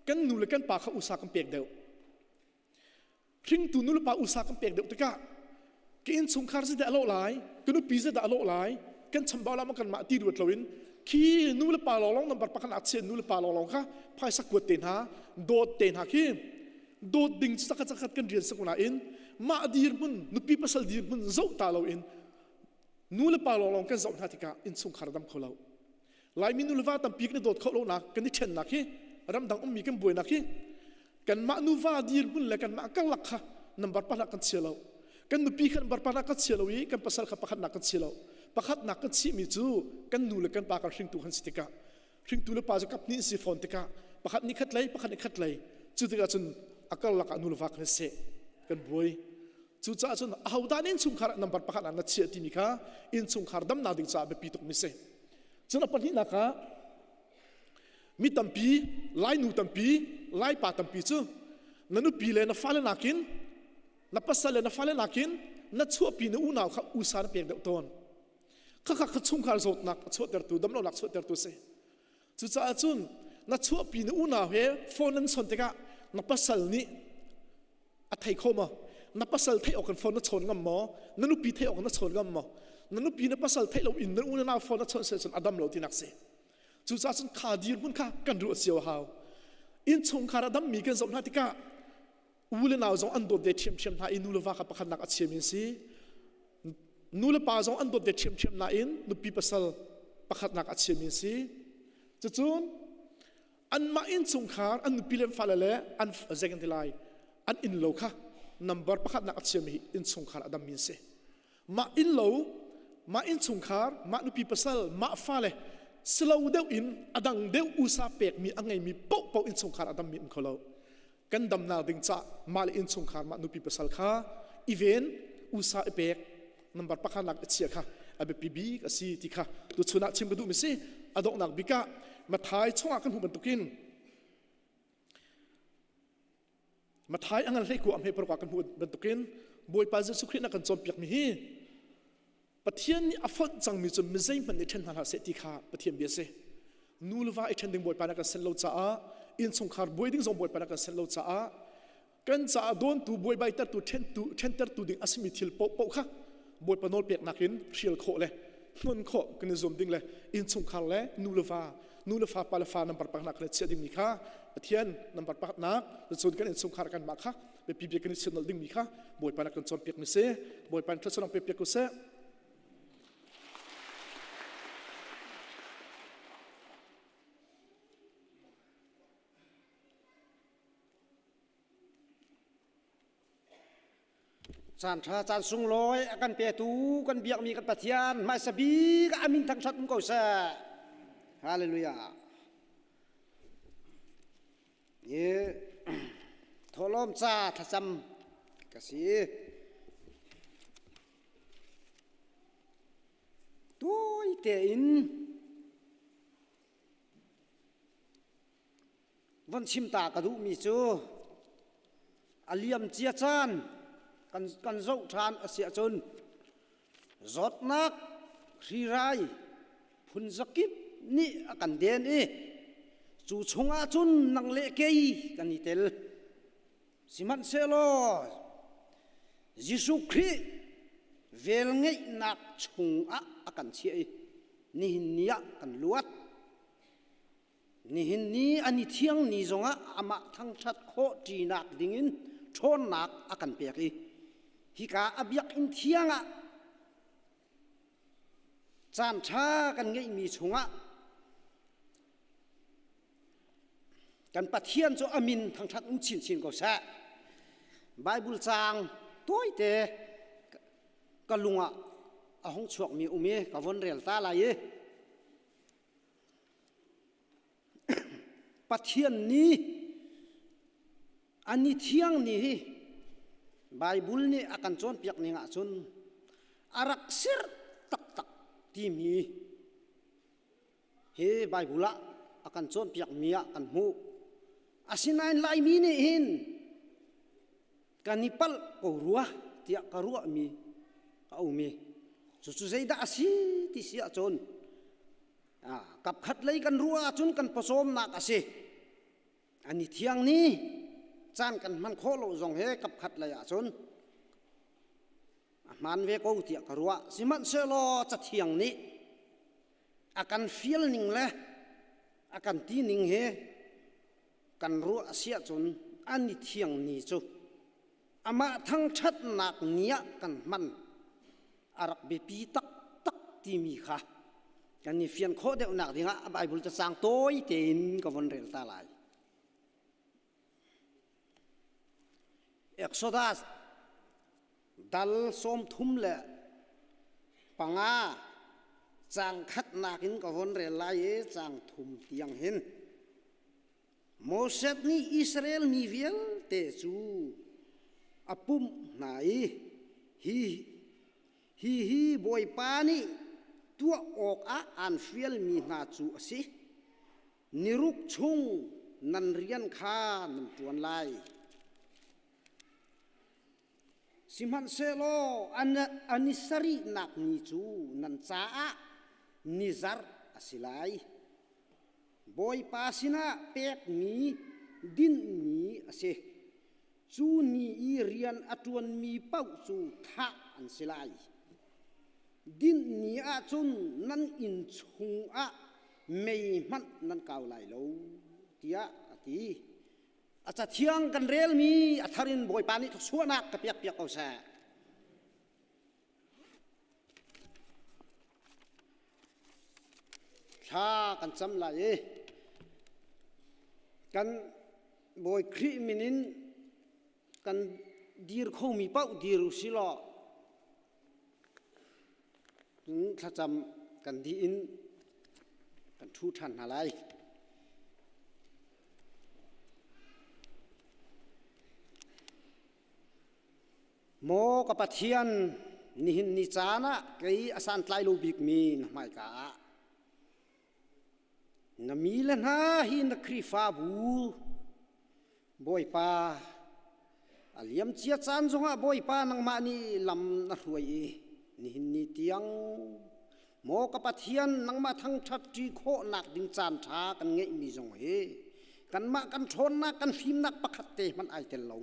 kan nu le kan pa kha usa kan pek deuh hringtu nu le pa usa kan pek deuh tikah ka innchungkhar zeidah a lawh lai ka nupi zeidah a lawh lai kan chambau la ma kan mah ti ruat loin khi nu le pa lawnglawng number pakhat ah chian nu le pa lawnglawng kha phaisa kuat te hna dawt te hna khi dawt ding cu zakhat zakhat kan rian sak nain mah dirhmun nupi pasal dirhmun zoh ta loin nu le pa lawnglawng kan zoh hna tikah innchungkhar dam kho lo Laimi nuleva tampi kan i dawt khawh lonak kan i ṭhennak hi ramdang ummi kan buainak hi kanmah nuva dirhmun le kanmah karlak kha number pakhat kan chia lo kan nupi kha number pakhat kan chia lo i kan pasal kha pakhatnak kan chia lo pakhatnak kan chihmi cu kan nu le kan pa kan hringtu kan si tikah hringtu le pa cu kap nih si fawn tikah pakhat nih khat lei pakhat nih khat lei cu tikah cun a karlak ah nu le va kan seh kan buai cucaah cun ahodah nih innchungkhar ah number pakhat ah na chiah timi kha innchungkhar damnak ding caah biapi tukmi si Cun a pahnihnak ah mi tampi, Lainu tampi, Laipa tampi cu na nupi le na fale nakin na pasal le na fale nakin na chuahpi na unau kha usa na pek deuh tawn. Khakha kha chungkhar zawtnak a chuahtertu, damlonak chuahtertu a si. Cucaah cun na chuahpi na unau he phone nan chon tikah na pasal nih a thei kho maw na pasal theih awk in phone na chawn ngam maw na nupi theih awk na chawn ngam maw na nupi na pasal theih lo in na u na nau phone na chawn se cun a dam lo tinak si cucaah cun kha dirhmun kha kan ruah cio hau innchungkhar a dammi kan zoh hna tikah u le nau zong an dawt ve ṭhiamṭhiam hna i nu le va kha pakhatnak a chiami an si nu le pa zong an dawt ve ṭhiamṭhiam nain nupi pasal pakhatnak a chiami an si cucun anmah innchungkhar an nupi le an fale le an zei kan ti lai an innlo kha number pakhatnak a chiami hi innchungkhar a dammi an si mah innlo mah innchungkhar mah nupi pasal mah fale silo deuh in a dang deuh usa pekmi a ngeimi paohpaoh innchungkhar a dammi um kho lo kan damnak ding ca mah le innchungkhar mah nupi pasal kha i ven usa i pek number pakhatnak i chia kha a biapi bik a si ti kha tuchun ah chim ka duhmi si a donghnak bik ah Mathai chungah kan hmuh bantukin Mathai a ngan hlei ku a hme paruk ah kan hmuh bantukin Bawipa Jesuh Khrih na kan cawnpiakmi hi Pathian nih a fonh cangmi cu mi zeihmanh nih ṭhen hna hlah seh ti kha Pathian bia a si. Nu le va i ṭhen ding Bawipa nih a kan senh lo caah innchungkhar buai ding zong Bawipa nih a kan senh lo caah kan caah dawntu buaibaitertu ṭhentu ṭhentertu ding a simi thil paohpaoh kha Bawipa nawlpeknak in hrial khawh le hnon khawh kan i zuam ding le innchungkhar le nu le va nu le fa pa le fa number pakhatnak kan i chiah dingmi kha Pathian number pakhatnak cun kan innchungkhar kanmah kha biapi bik kan i chiah nolh dingmi kha Bawipa nih kan cawnpiak mi si Bawipa nih thluachuah pe piak ko seh. Caan ṭha caan sunglawi a kan petu kan biakmi kan Pathian hmaisa bik ah a min thangṭhat um ko seh. Hallelujah. Hi thawhlawm ca thlacam ka si. Tawi tein Von chim ta ka duhmi cu a liam cia caan kan, kan zoh ṭhan a si ahcun zawtnak hrirai phun zakip nih a kan den i cu chungah cun nang le kei kan i tel. Sihmanhsehlaw Jesuh Khrih velngeihnak chungah a kan chiah i nihin ni ah kan luat. Nihin ni an i thiang ni zongah amah thangṭhat khawh ṭinak dingin ṭhawnnak a kan pek i hika a biakinn thiang ah caan ṭha kan ngeihmi chungah kan Pathian cu a min thangṭhat um chinchin ko seh. Bible caang tawite ka lung ah a hung chuakmi um i ka von rel ta lai i Pathian nih an i thiang ni hi Baibal nih a kan cawnpiak ning ahcun a rak sirh taktak timi hi Baibal ah a kan cawnpiakmi ah kan hmuh. Asinain Laimi nih hin kan i palh ko rua tiah ka ruahmi a um i cucu zeidah a si ti si ahcun kapkhat lei kan ruah ahcun kan pawcawmnak a si an i thiang ni caan kan hman khawh lo zong he kapkhat lei ahcun a hmaan ve ko tiah ka ruah sihmanhsehlaw cathiang nih a kan fial ning le a kan ti ning he kan ruah a si ahcun an i thiang ni cu amah thangṭhatnak ni ah kan hman a rak biapi taktak timi kha kan i fian khawh deuhnak dingah a Baibal cacang tawi tein ka von rel ta lai. Exodus dal 35 caang khatnak in ka von rel lai i caang thum tiang hin Moses nih Israel mi vialte cu a pumh hna i hi hihi Bawipa nih tuah awkah aan fialmi hna cu a si. Niruk chung nan rian kha nan ṭuan lai. Sihmanhsehlaw an i sarihnak ni cu nan caah ni zarh a si lai. Bawipa sinah pekmi dinhmi a si. Cu ni i rian a ṭuanmi paoh cu thah an si lai. Dinh ni ahcun nan inn chungah mei hmanh nan kau lai lo, tiah a ti. A cathiang kan relmi a thar in Bawipa nih thluachuahnak ka pekpiak ko seh. Thla kan cam lai i kan Bawi Khrih min in kan dir khomi paoh dir u si law thlacam kan dih in kan ṭhu ṭhan hna lai. Maw ka Pathian, nihin ni caan ah kei a santlai lo bikmi na hmaika ah na mi le hna hi na Khrihfabu Bawipa, a liamcia caan zongah Bawipa nangmah nih lam na hruai i nihin ni tiang maw ka Pathian nangmah thangṭhat ṭi khawhnak ding caan ṭha kan ngeihmi zong hi kanmah kan ṭhawnnak kan fimnak pakhat te hmanh ai tel lo.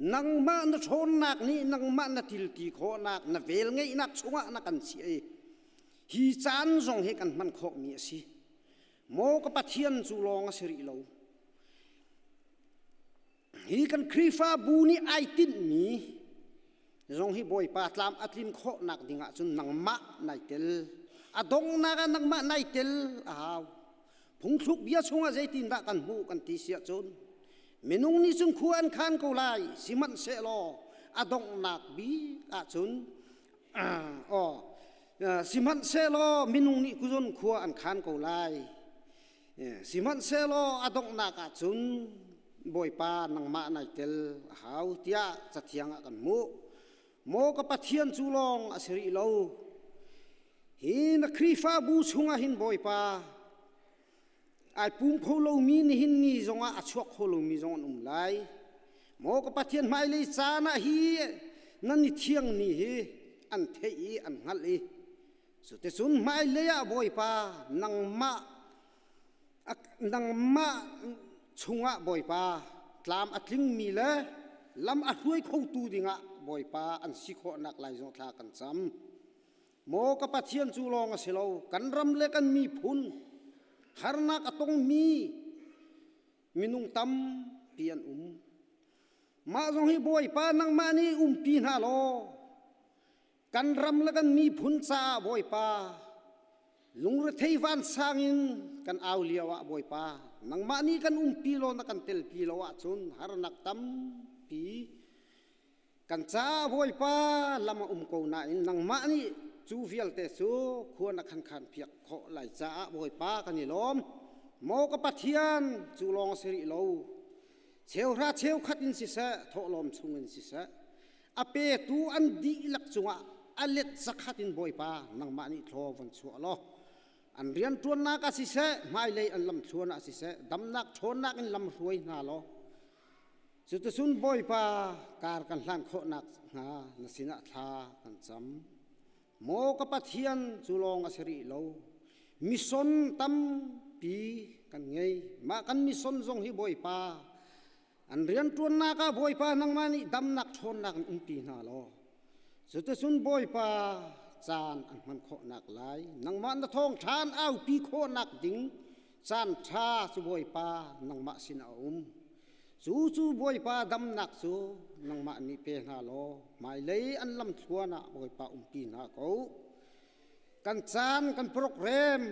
Nangmah na ṭhawnnak nih nangmah na tilti khawhnak na velngeihnak chungah na kan chiah i hi caan zong hi kan hman khawhmi a si. Maw ka Pathian cu lawng a si rih lo. Hi kan Khrihfabu nih ai tinhmi zong hi Bawipa tlam a tlin khawhnak ding ahcun nangmah nai tel. A donghnak ah nangmah nai tel a hau. Phungthluk bia chungah zeitindah kan hmuh kan ti si ahcun minung nih cun khua an khan ko lai sihmanhsehlaw. A donghnak bik ahcun aw sihmanhsehlaw minung nih kuzon khua an khan ko lai. Sihmanhsehlaw a donghnak ahcun Bawipa nangmah nai tel a hau tiah cathiang ah kan hmuh. Maw ka Pathian cu lawng a si rih lo. Hi na Khrihfabu chungah hin Bawipa ai pum kho lomi nihin ni zongah a chuak kho lomi zong an um lai. Maw ka Pathian hmailei caan ah hi nan i thiang ni hi an theih i an hngalh i cuticun hmailei ah Bawipa nangmah nangmah chungah Bawipa tlam a tlingmi le lam a hruai khotu dingah Bawipa an si khawhnak lai zong thla kan cam. Maw ka Pathian cu lawng a si lo, kan ram le kan miphun harnak a tongmi minung tampi an um. Mah zong hi Bawipa nangmah nih umpi hna law kan ram le kan miphun caah Bawipa lungrethei vansang in kan au lio ah Bawipa nangmah nih kan umpi law na kan telpi lo ahcun harnak tampi Kan caah Bawipa lam a um ko nain nangmah nih cu vialte cu khua na khan khan piak khawh lai caah Bawipa kan i lawm. Maw ka Pathian, cu lawng a si rih lo. Cheuhra cheukhat in siseh, thawhlawm chung in siseh, a petu an dihlak cungah a let zakhat in Bawipa nangmah nih thlaw von chuah law an rianṭuannak ah siseh, hmailei an lamthluan ah siseh, damnak ṭhawnnak in lam hruai hna law Cuticun Bawipa kar kan hlan khawhnak hnga na sinah thla kan cam. Maw ka Pathian cu lawng a si rih lo. Mission tampi kan ngei. Mah kan mission zong hi Bawipa an rianṭuannak ah Bawipa nangmah nih damnak ṭhawnnak in umpi hna law cuticun Bawipa caan an hman khawhnak lai nangmah na thawngṭha an aupi khawhnak ding Caan ṭha cu Bawipa nangmah sin a um. Cu cu Bawipa damnak cu nangmah nih pe hna law hmailei an lamthluan ah Bawipa umpi hna ko. Kan caan kan program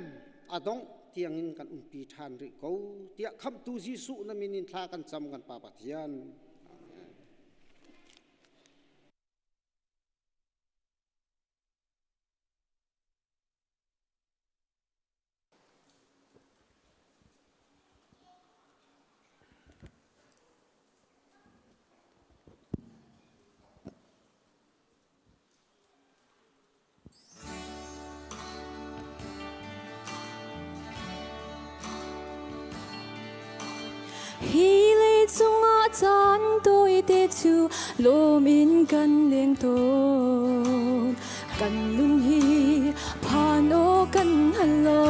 a dongh tiangin kan umpi ṭhan rih ko tiah Khamhtu Jesuh na min in thla kan cam kan Pa Pathian. Amen. Hi leicung ah caan tawite cu lawm in kan leng tawn. Kan nun hi phan aw kan hal lo.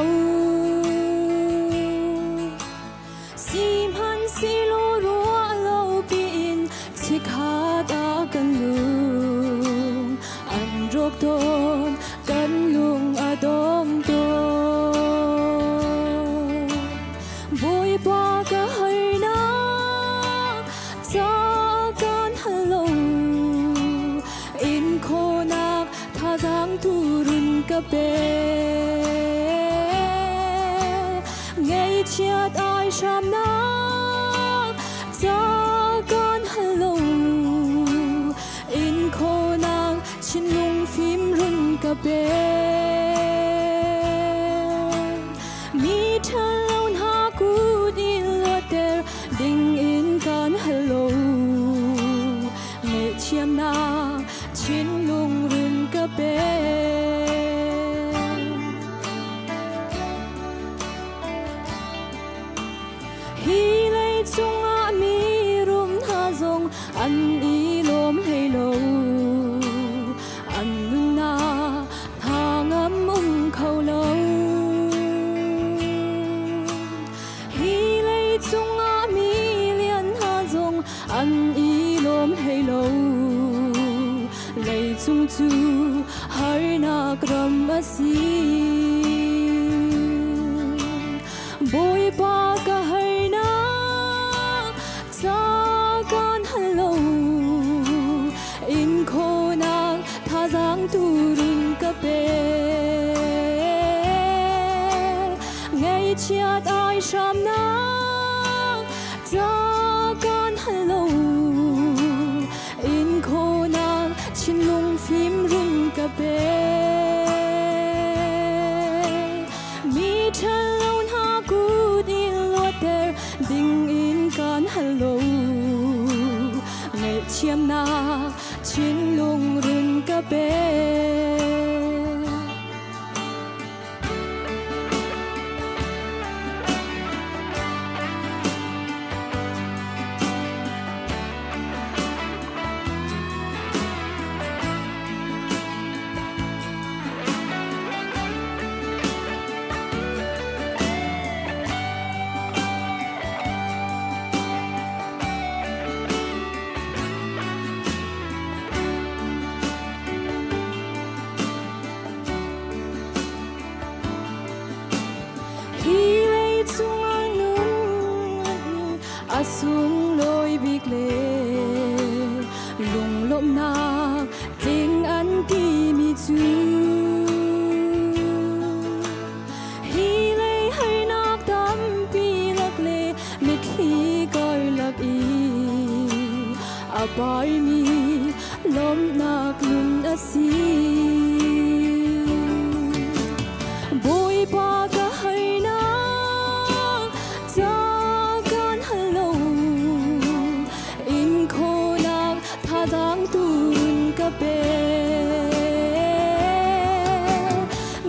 Sihmanhsehlaw ruah lo piin chikkhat ah kan lung an rawk tawn, kan lung a dong tawn. Bawipa ka harnak ca kan hal lo. In khawhnak thazaang turun ka pe. Ngaihchiat ai hramnak ca kan hal lo. In khawhnak thinlung fim run ka pe. Mi ṭhalo hna kut in luatter ding in kan hal lo. Ngaihthiamnak thinlung run ka pe. Hi lei cungah mi rum hna zong an i lawm hlei lo. An nunnak hna ngam um kho lo. Hi lei cungah mi lian hna zong an i lawm hlei lo. Leicung cu harnak ram a si. Bawipa ka harnak ca kan hal lo. In khawhnak thazaang turun ka pe. Ngaihchiat ai hramnak ca kan hal lo. In khawhnak. pe. Mi ṭhalo hna kut in luatter ding in kan hal lo. Ngaihthiamnak thinlung run ka pe. Hi leicung ah nun a sunglawi bik le lunglawmhnak tling an timi cu hi lei harnak tampi lak le mitthli karlak i a parmi lawmhnak nun a si. Bawipa ka harnak ca kan hal lo in khawhnak thazaang tun ka pe.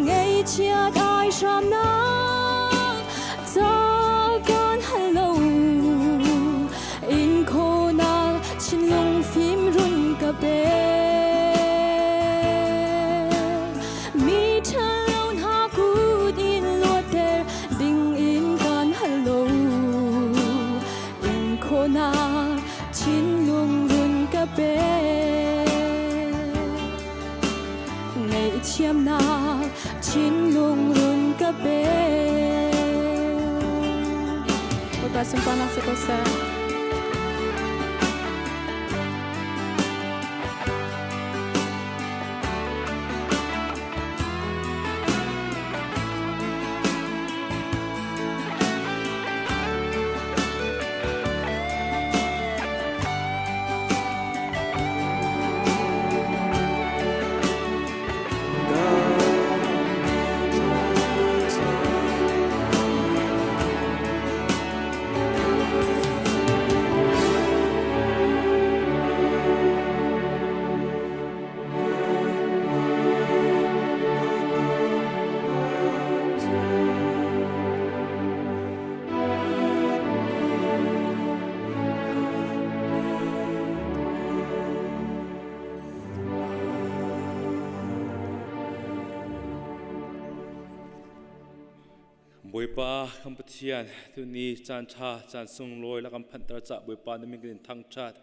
Ngaihchiat ai hramnak ca kan hal lo in khawhnak thinlung fim run ka pe. Mi ṭhalo hna kut in luatter ding in kan hal lo. In khawhnak thinlung run ka pe. Ngaihthiamnak thinlung run ka pe. Bawipa sunparnak si ko seh. Bawipa kan Pathian tuni caan ṭha caan sunglawi la kan phanhter cah Bawipa na min kan in thangṭhat.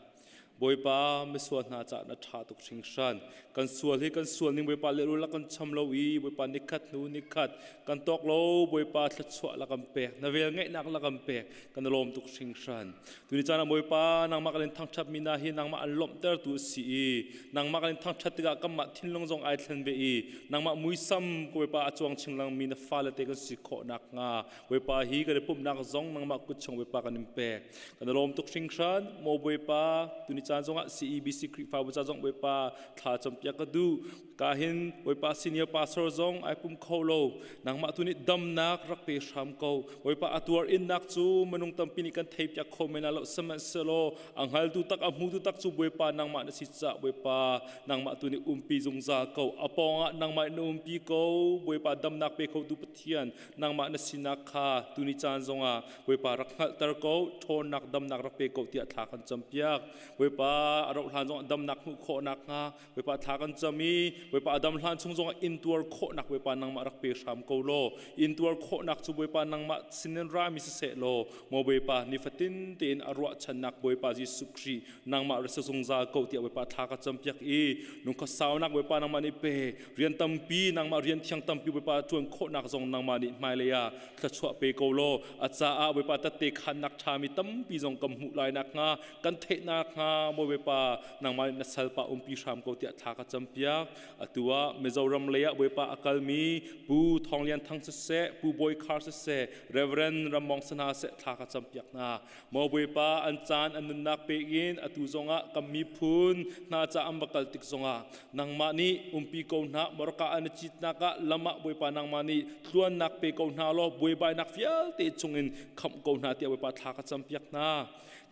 Bawipa misual hna cah na ṭha tuk hringhran. Kan sual hi kan sual ning Bawipa lehrul la kan cham lo i Bawipa nikhat hnu nikhat kan tawk lo Bawipa thluachuah la kan pek na vel ngeihnak la kan pek kan i lawm tuk hringhran. Tuni caan ah Bawipa nangmah kan in thangṭhat mi hna hi nangmah an lawmhtertu a si i nangmah kan in thangṭhat tikah kanmah thinlung zong ai thlen ve i nangmah muisam ka Bawipa a cuang chinglang mi na fale te kan si khawh nakhnga Bawipa hi kan i pumhnak zong nangmah kut chung Bawipa kan in pek. Kan i lawm tuk hringhran. Maw Bawipa, tuni caan zongah CEBC Khrihfabu ca zong Bawipa thla campiak ka duh. Ka hin Bawipa senior pastor zong ai pum kho lo. Nangmah tu nih damnak rak pe hram ko. Bawipa a tuar innak cu minung tampi nih kan thei piak kho men lo sihmanhsehlaw a hngaltu tak a hmutu tak cu Bawipa nangmah na si caah Bawipa nangmah tu nih umpi zungzal ko. A pawngah nangmah in umpi ko. Bawipa damnak pe khotu Pathian nangmah na sinak kha tuni caan zongah Bawipa rak hngalhter ko ṭhawnnak damnak rak pe ko tiah thla kan campiak Bawipa a rauh hlan zongah damnak hmuh khawh nakhnga Bawipa thla kan cam i Bawipa a dam hlan chung zongah intuar khawhnak Bawipa nangmah rak pe hram ko law intuar khawhnak cu Bawipa nangmah sinin rami siseh law maw Bawipa nifatin tein a ruahchannak Bawipa Jesuh Khrih nangmah ra si zungzal ko tiah Bawipa thla ka campiak i lungkha saunak Bawipa nangmah nih pe rian tampi nangmah rian thiang tampi Bawipa ṭuan khawhnak zong nangmah nih hmailei ah thluachuah pe ko law a caah Bawipa tette khannak ṭhami tampi zong kan hmuh lai nakhnga kan theih nakhnga. hnga Bawipa nangmah nih na salpa umpi hram ko tiah thla ka campiak. Atu ah Mizoram lei ah Bawipa a kalmi Pu Thawng Lian Thang siseh, Pu Bawi Khar siseh, Reverend Rammong Sana seh thla ka campiak hna. Maw Bawipa an caan an nunnak pe in atu zongah kan miphun hna ca an va kal tik zongah nangmah nih umpi ko hna morka an i citnak ah lam ah Bawipa nangmah nih tluannak pe ko hna law buaibainak vialte chungin khamh ko hna tiah Bawipa thla ka campiak hna.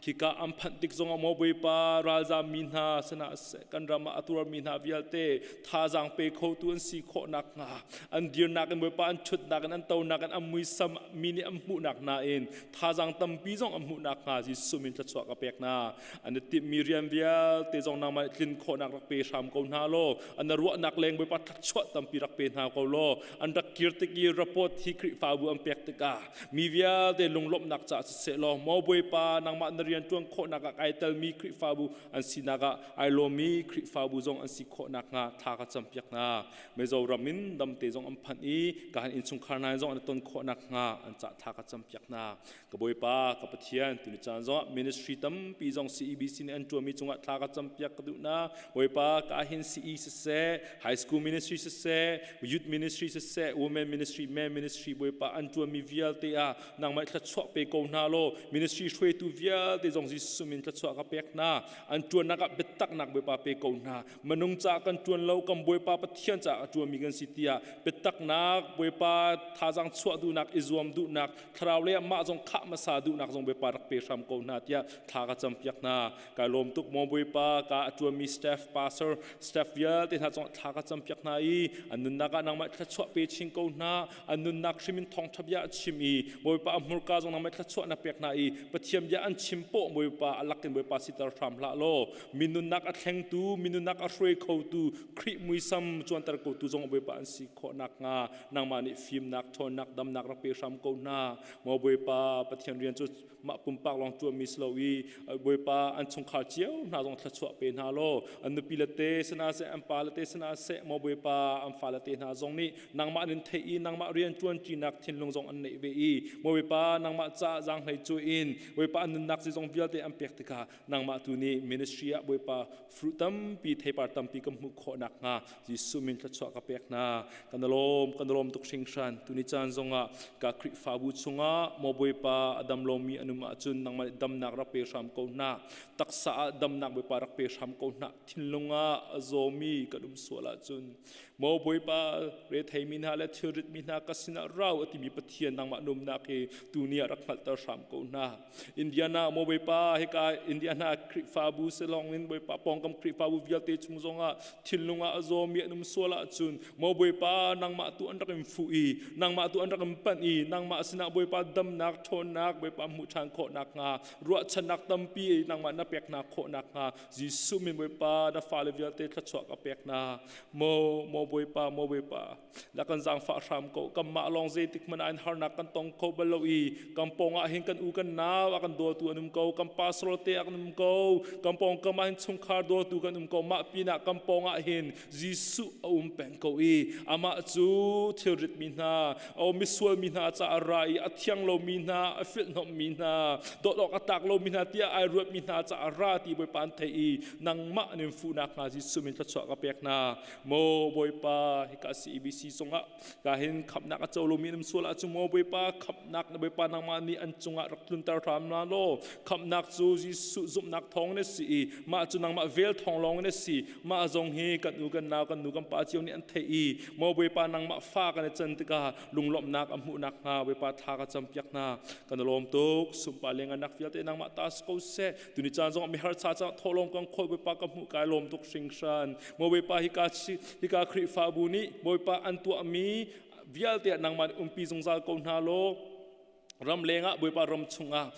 Khika an phanh tik zongah maw Bawipa ralzam mi hna sinah kan ram ah a tuarmi hna vialte thazaang pe khotu an si khawh nakhnga an dirnak in Bawipa an ṭhutnak in an tonak in an muisam mi nih an hmuhnak hna in thazaang tampi zong an hmuh nakhnga Jesuh min thluachuah ka pek hna. An i timhmi rian vialte zong nangmah nih tlin khawhnak rak pe hram ko hna law an ruahnak leng Bawipa thluachuah tampi rak pe hna ko law an rak kir tik i report hi Khrihfabu an pek tikah mi vialte lunglawmhnak caah siseh law maw Bawipa nangmah na rian ṭuan khawhnak ah kai telmi Khrihfabu an sinak ah ai lawmmi Khrihfabu zong an si khawh nakhnga thla ka campiak hna. Mizoram in damte zong an phanh i ka han innchungkhar hna zong an ton khawh nakhnga an cah thla ka campiak hna. Ka Bawipa, ka Pathian, tuni caan zongah ministry tampi zong CEBC nih an ṭuanmi cungah thla ka campiak ka duh na. Bawipa, ka hin CE siseh, high school ministry siseh, youth ministry siseh, women ministry, men ministry Bawipa an ṭuanmi vialte ah nangmah thluachuah pe ko hna law ministry hruaitu vialte zong Jesuh min thluachuah ka pek hna. An ṭuannak ah biataknak Bawipa pe ko hna. Minung caah kan ṭuan lo, kan Bawipa Pathian caah a ṭuanmi kan si tiah biataknak Bawipa thazaang chuah duhnak, i zuam duhnak, thlarau lei ah mah zong khah hmasa duhnak zong Bawipa rak pe hram ko hna tiah thla ka campiak hna. Kai lawm tuk maw Bawipa ka a ṭuanmi staff pastor staff vialte hna cungah thla ka campiak hna i an nunnak ah nangmah thluachuah pe chin ko hna. An nunnak hrim in thawngṭha bia a chim i Bawipa a hmurka zong nangmah thluachuah na pek hna i Pathian bia an chim poh Bawipa a lakin Bawipa siter hram hlah law mi nunnak a thlengtu mi nunnak a hruai khotu Khrih muisam cuanter kotu zong Bawipa an si khawh nakhnga nangmah nih fimnak ṭhawnnak damnak rak pe hram ko hna. Maw Bawipa Pathian rian cu mah pumpak lawng ṭuanmi si lo i Bawipa an chungkhar cio hna zong thluachuah pe hna law an nupi le te sinah seh an pa le te sinah seh maw Bawipa an fale te hna zong nih nangmah nin theih i nangmah rian ṭuanṭinak thinlung zong an neih ve i maw Bawipa nangmah caah zaanghlei cu in Bawipa an nunnak zong vialte an pek tikah nangmah tu nih ministry ah Bawipa fruit tampi theipar tampi kan hmuh khawh nakhnga Jesuh min thluachuah ka pek hna. Kan lawm kan lawm tuk hringhran. Tuni caan zongah ka Khrihfabu chungah maw Bawipa a dam lomi an um ahcun nangmah nih damnak rak pe hram ko hna. Taksa ah damnak Bawipa rak pe hram ko hna. Thinlung ah a zawmi kan um sual ahcun maw Bawipa retheimi hna le thilritmi hna ka sinah rau a timi Pathian nangmah numnak hi tuni ah rak hngalhter hram ko hna. Indiana maw Bawipa hika Indiana Khrihfabu selong in Bawipa pawngkam Khrihfabu vialte chung zongah thinlung ah a zawmi an um sual ahcun maw Bawipa nangmah tu an rak in fuh i nangmah tu an rak in panh i nangmah sinah Bawipa damnak ṭhawnnak Bawipa hmuh ṭhan khawh nakhnga ruahchannak tampi nangmah na pek hna khawh nakhnga Jesuh min Bawipa na fale vialte thluachuah ka pek hna. Maw maw Bawipa maw Bawipa na kan zaangfah hram ko. Kanmah lawng zeitik hmanh ah in harnak kan tong kho bal lo i kan pawng ah hin kan u kan nau a kan dawtu an um ko, kan pastor te a kan um ko, kan pawngkam ah hin chungkhar dawtu kan um ko. Mah pinah kan pawng ah hin Jesuh a um peng ko i amah cu thilrit mi hna, o misual mi hna caah a ra i a thiang lomi hna, a filhhnawmhmi hna, dawt awk a tlak lomi hna tiah ai ruatmi hna caah a ra ti Bawipa an theih i nangmah an in fuhnak hnga Jesuh min thluachuah ka pek hna. Maw Bawipa, hika CEBC cungah ka hin khamhnak a co lomi an um sual ahcun maw Bawipa, khamhnak na Bawipa nangmah nih an cungah rak tlunter hram hna law khamhnak cu Jesuh zumhnak thawng in a si i mah cu nangmah vel thawng lawng in a si. Mah zong hi kan u kan nau kan nu kan pa cio nih an theih i maw Bawipa nangmah fa kan i can tikah lunglawmhnak a hmuh nakhnga Bawipa thla ka campiak hna. Kan lawm tuk sumpa le ngannak vialte nangmah ta si ko seh. Tuni caan zong mihar cha cang thawhlawm kan khawl Bawipa ka hmuh kai lawm tuk hringhran. Maw Bawipa hika hika Khrihfabu nih Bawipa an tuahmi vialte ah nangmah nih umpi zungzal ko hna law ram lengah Bawipa ram chungah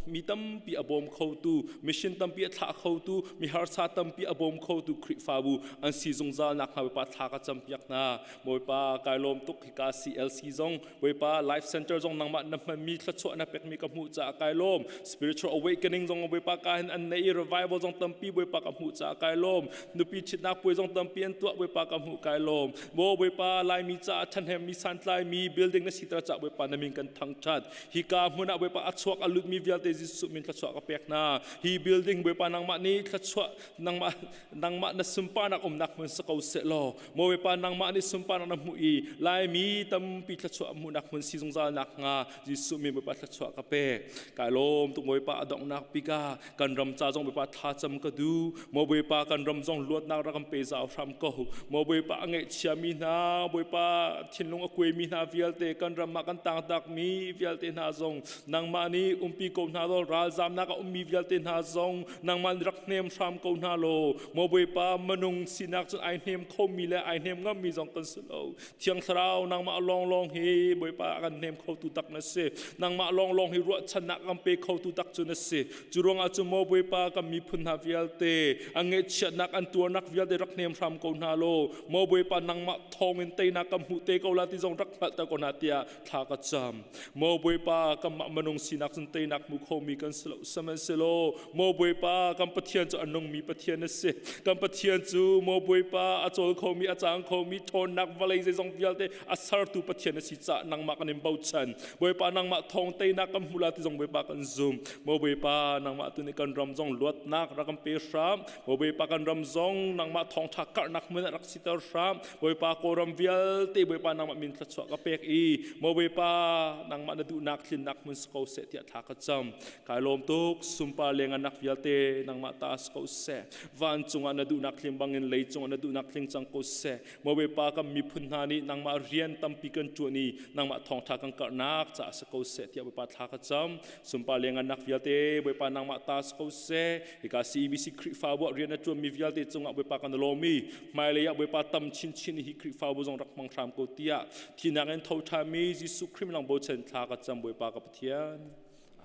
mi tampi a bawm khotu mission tampi a thlah khotu mi harsa tampi a bawm khotu Khrihfabu an si zungzal nak hnga Bawipa thla ka campiak hna. Bawipa kai lawm tuk hika CLC zong Bawipa Life Center zong nangmah na hmanmi thluachuah na pekmi ka hmuh caah kai lawm. Spiritual awakening zong Bawipa ka hin an nei i revival zong tampi Bawipa ka hmuh caah kai lawm. Nupi ṭhitnak puai zong tampi an tuah Bawipa ka hmuh kai lawm. Maw Bawipa Laimi caah ṭhahnemmi santlaimi building na siter caah Bawipa na min kan thangṭhat. Hika hmun ah Bawipa a chuak a lutmi vialte Jesuh min thluachuah ka pek hna. Hi building Bawipa nangmah nih thluachuah nangmah nangmah na sunparnak umnak hmun si ko seh law maw Bawipa nangmah nih sunparnak na hmuh i Laimi tampi thluachuah hmuhnak hmun si zungzal nak hnga Jesuh min Bawipa thluachuah ka pek. Kai lawm tuk Bawipa a donghnak bik ah kan ram ca zong Bawipa thlacam ka duh. Maw Bawipa kan ram zong luatnak rak kan pe zau hram ko. Maw Bawipa a ngaihchiami hna, Bawipa thinlung a kuaimi hna vialte kan ram ah kan tangtakmi vialte hna zong nangmah nih umpi ko hna law ralzamnak a ummi vialte hna zong nangmah nih rak hnem hram ko hna law maw Bawipa minung sinak cun ai hnem khomi le ai hnem ngammi zong kan si lo. Thiang Thlarau nangmah lawnglawng hi Bawipa a kan hnem khotu tak na si. Nangmah lawnglawng hi ruahchannak kan pe khotu tak cu na si. Cu ruangah cu maw Bawipa kan miphun hna vialte an ngaihchiatnak an tuarnak vialte rak hnem hram ko hna law maw Bawipa nangmah thawngin teinak kan hmuh te ko la ti zong rak hngalhter ko hna tiah thla ka cam. Maw Bawipa kanmah minung sinak cun teinak hmu khomi kan si lo. Sihmanhsehlaw maw Bawipa kan Pathian cu a nungmi Pathian a si. Kan Pathian cu maw Bawipa a cawl khomi a cang khomi ṭhawnnak vawlei zeizong vialte a sertu Pathian a si caah nangmah kan in bochan. Bawipa nangmah thawng teinak kan hmu la ti zong Bawipa kan zum. Maw Bawipa nangmah tu nih kan ram zong luatnak rak kan pe hram. Maw Bawipa kan ram zong nangmah thawngṭha karhnak hmun ah rak siter hram. Bawipa Kawlram vialte Bawipa nangmah min thluachuah ka pek i maw Bawipa nangmah na duhnak tlinnak hmun si ko seh tiah thla ka cam. Kai lawm tuk sunpar lenganak vialte nangmah ta si ko seh. Vancung ah na duhnak tling bangin leicung ah na duhnak tling cang ko seh. Maw Bawipa kan miphun hna nih nangmah rian tampi kan ṭuan i nangmah thawngṭha kan karhnak caah si ko seh tiah Bawipa thla ka cam. Sunpar lenganak vialte Bawipa nangmah ta si ko seh. Hika CEBC Khrihfabu ah rian a ṭuanmi vialte cungah Bawipa kan lawm i hmailei ah Bawipa tam chinchin hi Khrihfabu zong rak hmang hram ko tiah thinak in tho ṭhanmi Jesuh Khrih lang bochan thla ka cam Bawipa ka Pathian.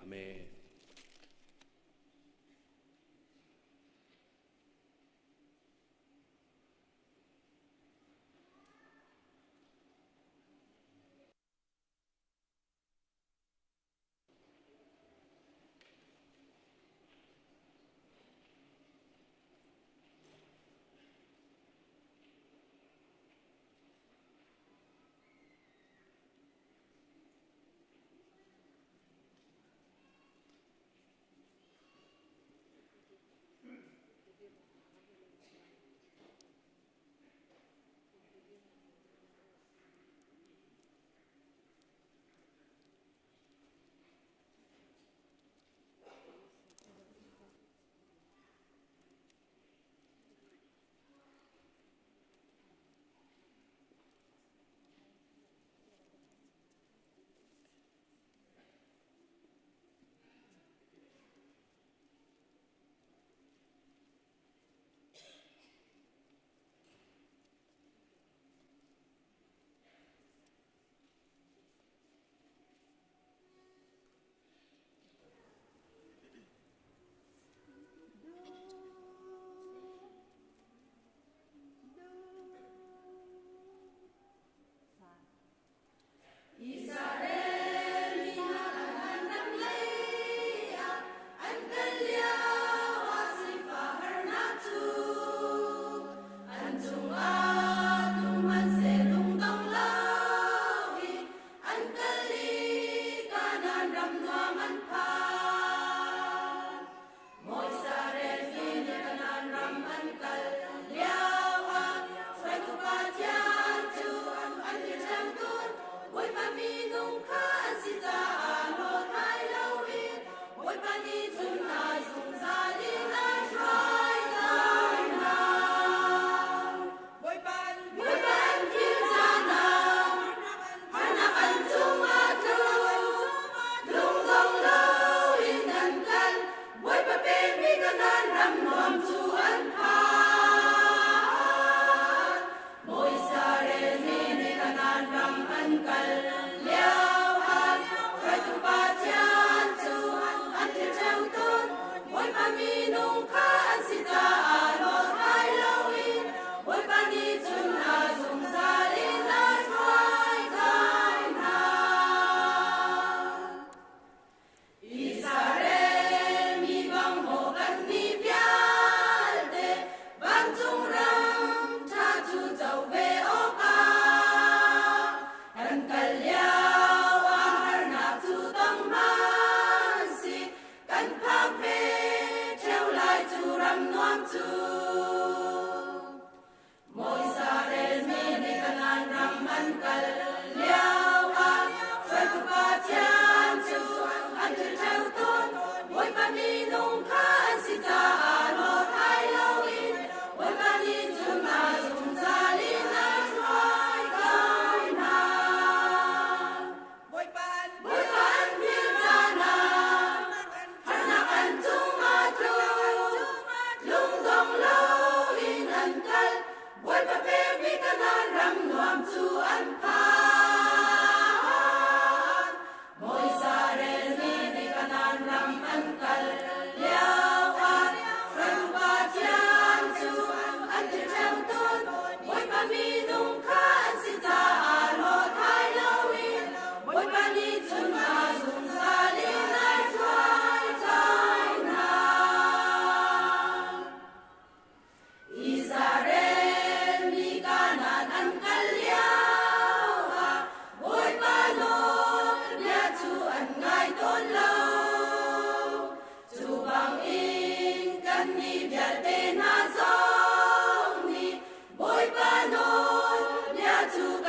Amen.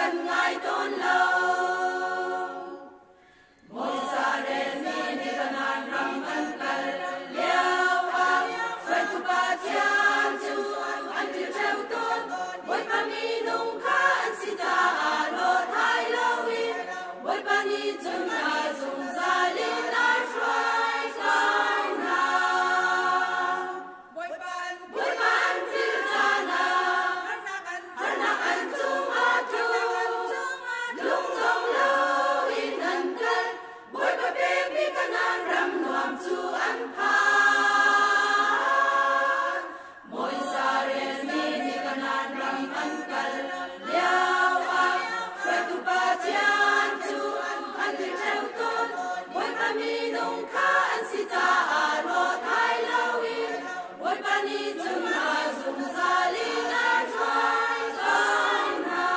kan ngai tawn lo. Mawisa relmi nih Kanaan ram an kal lioah hruaitu Pathian cu an thil ṭheo tawn. Bawipa minung kha an si caah lawt hai loin Bawipa nih cun a zungzal in a hruai lai hna. Bawipa an thil caan ah harnak an cungah tlung. Lungdong loin an kal. Bawipa pekmi Kanaan ram nuam cu an phan. Mawisa relmi nih Kanaan ram an kal lioah hruaitu Pathian cu an thil ṭheo tawn. Bawipa minung kha an si caah rawt hai loin Bawipa nih cun a zungzal in a hruai lai hna.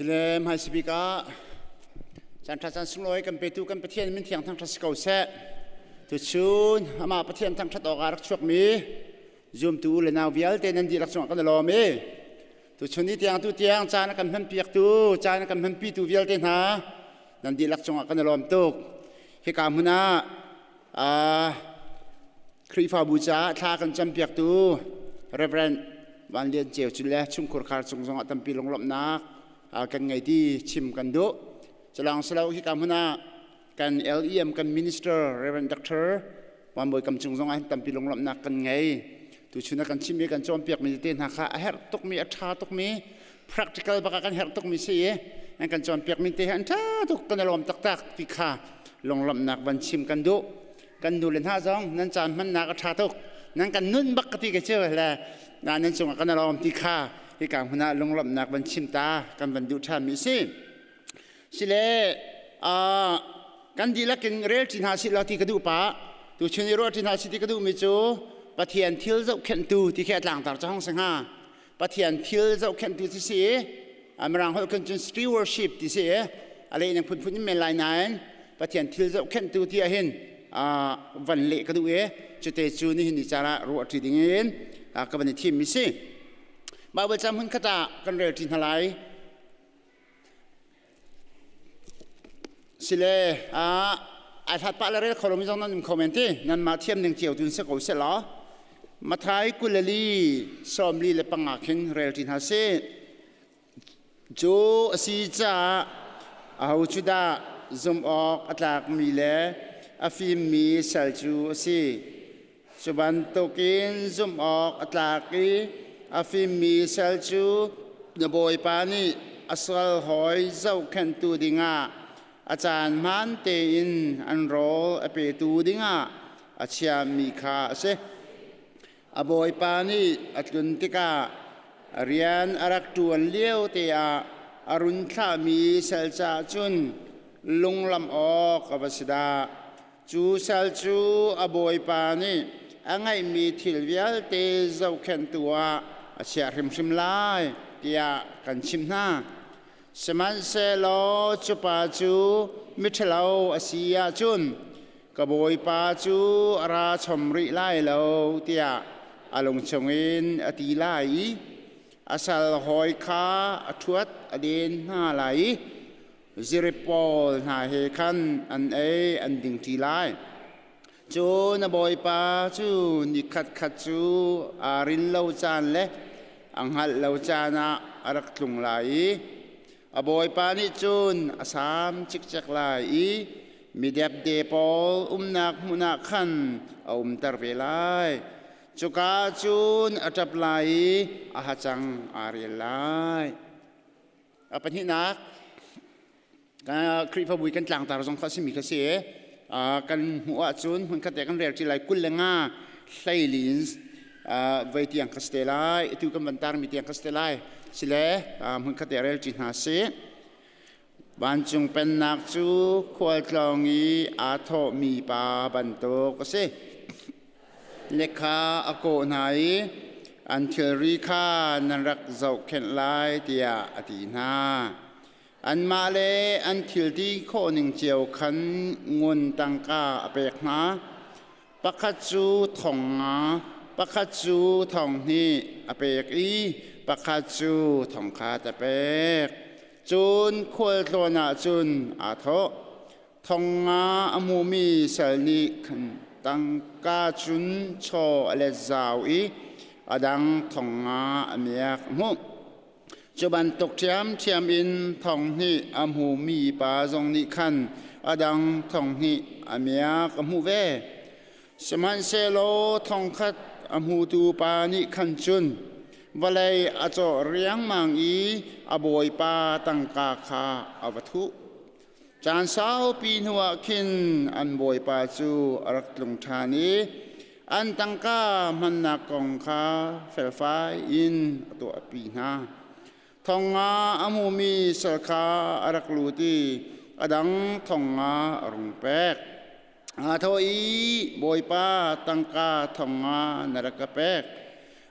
Sile hmaisabik bik ah caan ṭha caan sunglawi kan petu kan Pathian min thiang thangṭhat si ko seh. Tuchun amah Pathian thangṭhat awk ah rak chuakmi zumtu le nau vialte nan dihlak cungah kan i lawm i tuchun ni tiang tu tiang caan a kan hmanpiaktu caan a kan hmanpitu vialte hna nan dihlak cungah kan i lawm tuk. Hika hmun ah Khrihfabu caah thla kan campiaktu Reverend Van Lian Ceu cu le chungkhur khar cung zongah tampi lunglawmhnak kan ngei ti chim kan duh. Culang silo hika hmun ah kan LEM kan minister Reverend Dr. Van Bawi Kam cung zongah tampi lunglawmhnak kan ngei. Tuchun ah kan chimmi kan cawnpiakmi te hna kha a herh tukmi a ṭha tukmi practical bak ah kan herh tukmi si i an kan cawnpiakmi te hi an ṭha tuk kan i lawm taktak ti kha lunglawmhnak van chim kan duh. Kan nu le hna zong nan caan hmannak a ṭha tuk nan kan nun bak ka ti ka cu le na nan cungah kan i lawm ti kha hika hmun ah lunglawmhnak van chim ta kan van duh ṭhanmi si. Sile kan dihlak in rel ṭi hna sih law ti ka duh pah. Tuchun i ruah ṭi hna sih ti ka duhmi cu Pathian thil zohkhenhtu ti khi a tlangtar cu hong si hnga. Pathian thil zohkhenhtu ti si i Mirang holh khan cun stewardship ti si i a leh ning phunphun in men lai nain Pathian thil zohkhenhtu ti ahhin van leh ka duh i cute cu nihin ni caan ah ruah ṭi ding in ka van i thimmi si. Bible cam hmun khat ah kan rel ṭi hna lai. Sile ai hlat pah le rel kho lomi zong nan um kho men ti nanmah thiam ning cio tun si ko seh law Mathai 24 45 khin rel ṭi hna sih. Cu a si caah aho cu dah zumh awk a tlakmi le a fimmi sal cu a si? Cu bantukin zumh awk a tlak i a fimmi sal cu na bawipa nih a sal hawi zohkhenhtu dingah a caan hmaan tein an rawl a petu dingah a chiahmi kha a si. A bawipa nih a tlun tikah a rian a rak ṭuan lio te ah a run thlahmi sal caah cun lunglam awk a va si dah. Cu sal cu a bawipa nih a ngeihmi thil vialte zohkhenhtu ah a chiah hrimhrim lai tiah kan chimh hna. Sihmanhsehlaw cu pa cu miṭhalo a si ahcun ka bawipa cu a ra chom rih lai lo tiah a lung chungin a ti lai i a sal hawi kha a ṭhuat a den hna lai i zirip pawl hna he khan an ei an ding ṭi lai. Cun a bawipa cu ni khatkhat cu aa rin lo caan le a hngalh lo caan ah a rak tlung lai i a bawipa nih cun a saam cikcek lai i midepde pawl umnak hmun ah khan a umter ve lai. Cuka cun a ṭap lai i a hacang aa rel lai. A pahnihnak, Khrihfabu kan tlangtar zong kha a simi kha si. Kan hmuh ahcun hmunkhat te kan rel ṭi lai 25 hleili in. Voi tiang ka si te lai, atu kan van tarmi tiang ka si te lai. Sile hmun khat rel ṭi hna sih. Vancung pennak cu khualtlawng i aa thawhmi pa bantuk a si. Lekha a kawh hna i an thilri kha nan rak zohkhenh lai tiah a ti hna. Anmah le an thilti khawhning cio khan ngun tangka a pek hna. Pakhat cu thong nga, pakhat cu thong hnih a pek i pakhat cu thong khat a pek. Cun khualtlawn ah cun aa thawh. Thong nga a hmumi sal nih khan tangka cun chaw a let zau i a dang thong nga a miak a hmuh. Cu bantuk ṭhiamṭhiam in thong hnih a hmumi pa zong nih khan a dang thong hnih a miak a hmuh ve. Sihmanhsehlaw thong khat a hmutu pa nih khan cun vawlei a cawh riangmang i a bawipa tangka kha a va thuh. Caan saupi hnuah khin an bawipa cu a rak tlung ṭhan i an tangka hmannak kong kha felfai in a tuahpi hna. Thong nga a hmumi sal kha a rak lut i a dang thong nga a rung pek. Aa thawh i, Bawipa, tangka thong nga na rak ka pek.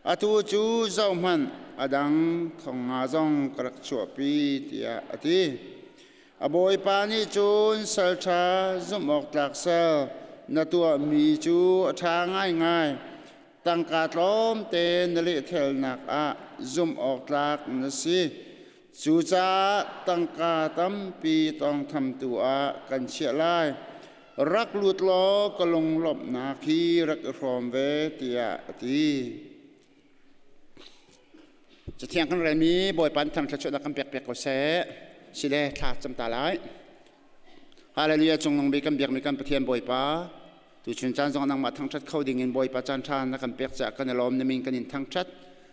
Atu cu zohhmanh, a dang thong nga zong ka rak chuahpi, tiah a ti. A bawipa nih cun sal ṭha zumh awk tlak sal na tuahmi cu a ṭha ngaingai. Tangka tlawmte na lehthelnak ah zumh awk tlak na si. Cucaah tangka tampi tawngthamtu ah kan chiah lai. Rak lut law ka lunglawmhnak hi rak i hrawm ve, tiah a ti. Cathiang kan relmi Bawipa nih thangṭhat kan pek piak ko seh. Sile thla cam ta lai. Hallelujah cungnung bik kan biakmi kan Pathian Bawipa tu chun caan zong nangmah thangṭhat kho ding in Bawipa caan ṭha na kan pek caah kan i lawm na min kan in thangṭhat.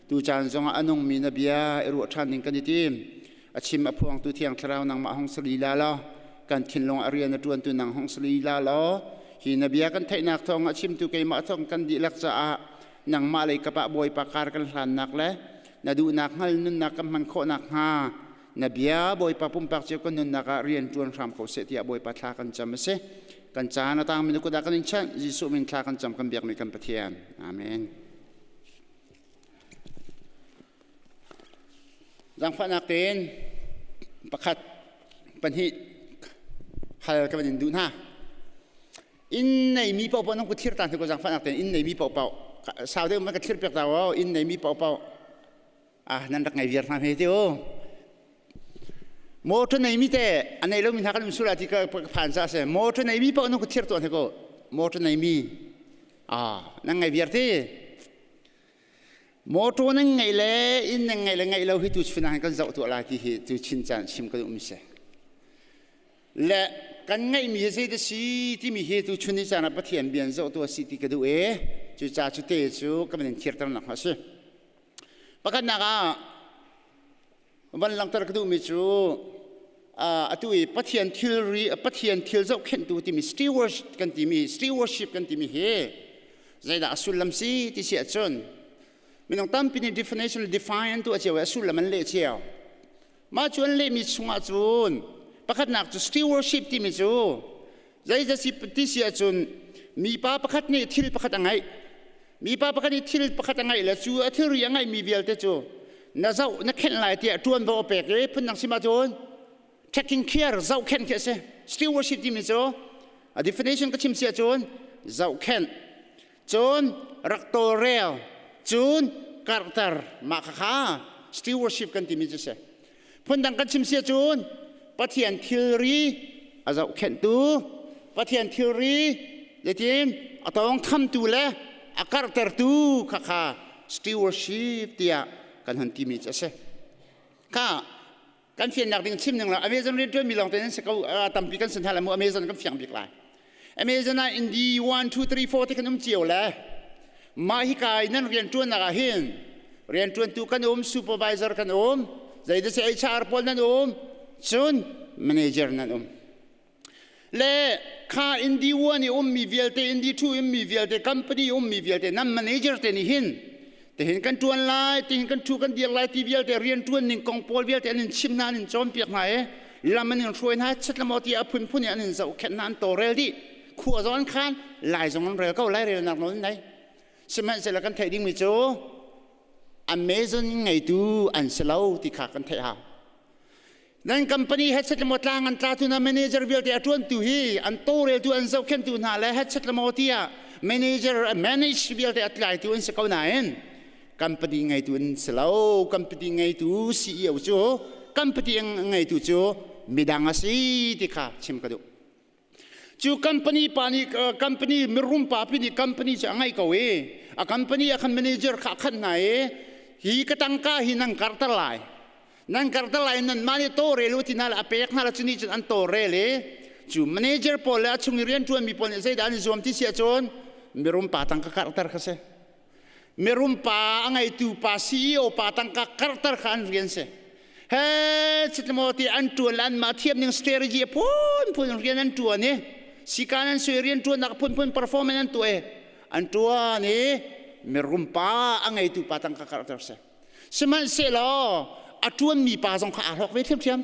Tu caan zong ah a nungmi na bia i ruah ṭhan ding kan i tim. A chim a phuangtu Thiang Thlarau nangmah hong si lila law kan thinlung a rian a ṭuantu nang hong si lila law hi na bia kan theihnak thawng a chimtu keimah thawng kan dihlak caah nangmah lei kapah Bawipa kar kan hlannak le na duhnak hngal nunnak kan hman khawhnak hnga na bia Bawipa pumpak cio kan nunnak ah rian ṭuan hram ko seh tiah Bawipa thla kan cam a si. Kan caan a tangmi na kut ah kan in chanh Jesuh min thla kan cam kan biakmi kan Pathian. Amen. Zaangfahnak tein pakhat pahnih hal ka van in duh hna. Inn neimi paohpaoh nan kut thlir ta hna ko zaangfahnak tein inn neimi paohpaoh sau deuh man ka thlir piak ta o inn neimi paohpaoh ah nan rak ngei viar hna hme ti u motor neimi te a nei lomi hna kan um sula ti ka phan sa se motor neimi paoh nan kut thlir tuah hna ko motor neimi ah nan ngei viar ti motor nan ngeih le inn nan ngeih le ngeih lo hi tu chun ah kan zoh tuah lai ti hi tu chin caan chim kan um se Le kan ngeihmi hi zei si timi hi tu chun ni caan ah Pathian bia in zohtu a si ti ka duh e. Cucaah cu te cu ka min thirter nak a si. Pakhatnak ah van langhter ka duhmi cu atu i Pathian thilri Pathian thil zohkhenhtu timi stewardship kan timi stewardship kan timi hi zeidah a sullam si ti si ahcun minung tampi nih definition define tu a cio i a sullam an leh cio. Mah cu an lehmi chungah cun pakhatnak cu stewardship timi cu zeidah si ti si ahcun mipa pakhat nih thil pakhat a ngeih. Mipa pakhat nih thil pakhat a ngeih le cu a thilri a ngeihmi vialte cu na zoh na khenh lai tiah ṭuanvo a pek i phundang sim ahcun taking care zohkhenh khi a si. Stewardship timi cu a definition ka chim si ahcun zohkhenh cun rak tawlrel cun karhter mah khakha stewardship kan timi cu si phundang kan chim si ahcun Pathian thilri a zohkhenhtu Pathian thilri zeitin a tawngthamtu le a karhtertu khakha stewardship tiah kan hon timi cu a si kha kan fiannak ding chim ning la Amazon rian ṭuanmi lawng te nan si ko tampi kan sin hna mu Amazon kan fiang bik lai Amazon ah Indi 1 2 3 4 ti kan um cio le mah hi kai nan rian ṭuannak ah hin rian ṭuantu kan um supervisor kan um zeidah si HR pawl nan um cun manager nan um le kha Indi 1 i ummi vialte Indi 2 ummi vialte company ummi vialte nan manager te nih hin. Tihin kan ṭuan lai, tihin kan ṭhu kan dir lai ti vialte rian ṭuan ning kong pawl vialte an in chim hna, an in cawnpiak hna i lam an in hruai hna, chet le maw ti a phunphun in an in zohkhenh hna, an tawlrel dih. Khua zong an khan, lai zong an rel ko, lai relnak nawl an nei. Sihmanhsehlaw kan theih dingmi cu Amazon ngeitu an si lo ti kha kan theih hau. Nan company headset le maw tlang an tlatu hna manager vialte a ṭuantu hi an tawlreltu an zohkhenhtu hna le headset le maw tiah manager manage vialte a tlaitu an si ko nain company ngeitu an si lo. Company ngeitu CEO cu company ngeitu cu midang a si ti kha chim ka duh. Cu company pa nih company mirum pa pi nih company cu a ngeih ko i a company ah khan manager kha a khanh hna i hi ka tangka hi nan karter lai nan karter lai nanmah nih tawlrel u ti hna le a pek hna le cu nih cun an tawlrel i cu manager pawl le a chung i rianṭuanmi pawl nih zeidah an i zuam ti si ahcun mirum pa tangka karhter kha si mirum pa a ngeitu pa CEO pa tangka karhter kha an rian si he chitmaw ti an ṭuan le anmah thiam ning strategy a phunphun rian an ṭuan i sikan an sui rian ṭuannak phunphun performance an tuah i an ṭuan i mirum pa a ngeitu pa tangka karhter si Sihmanhsehlaw a ṭuanmi pa zong kha aa hlawk ve ṭhiamṭhiam.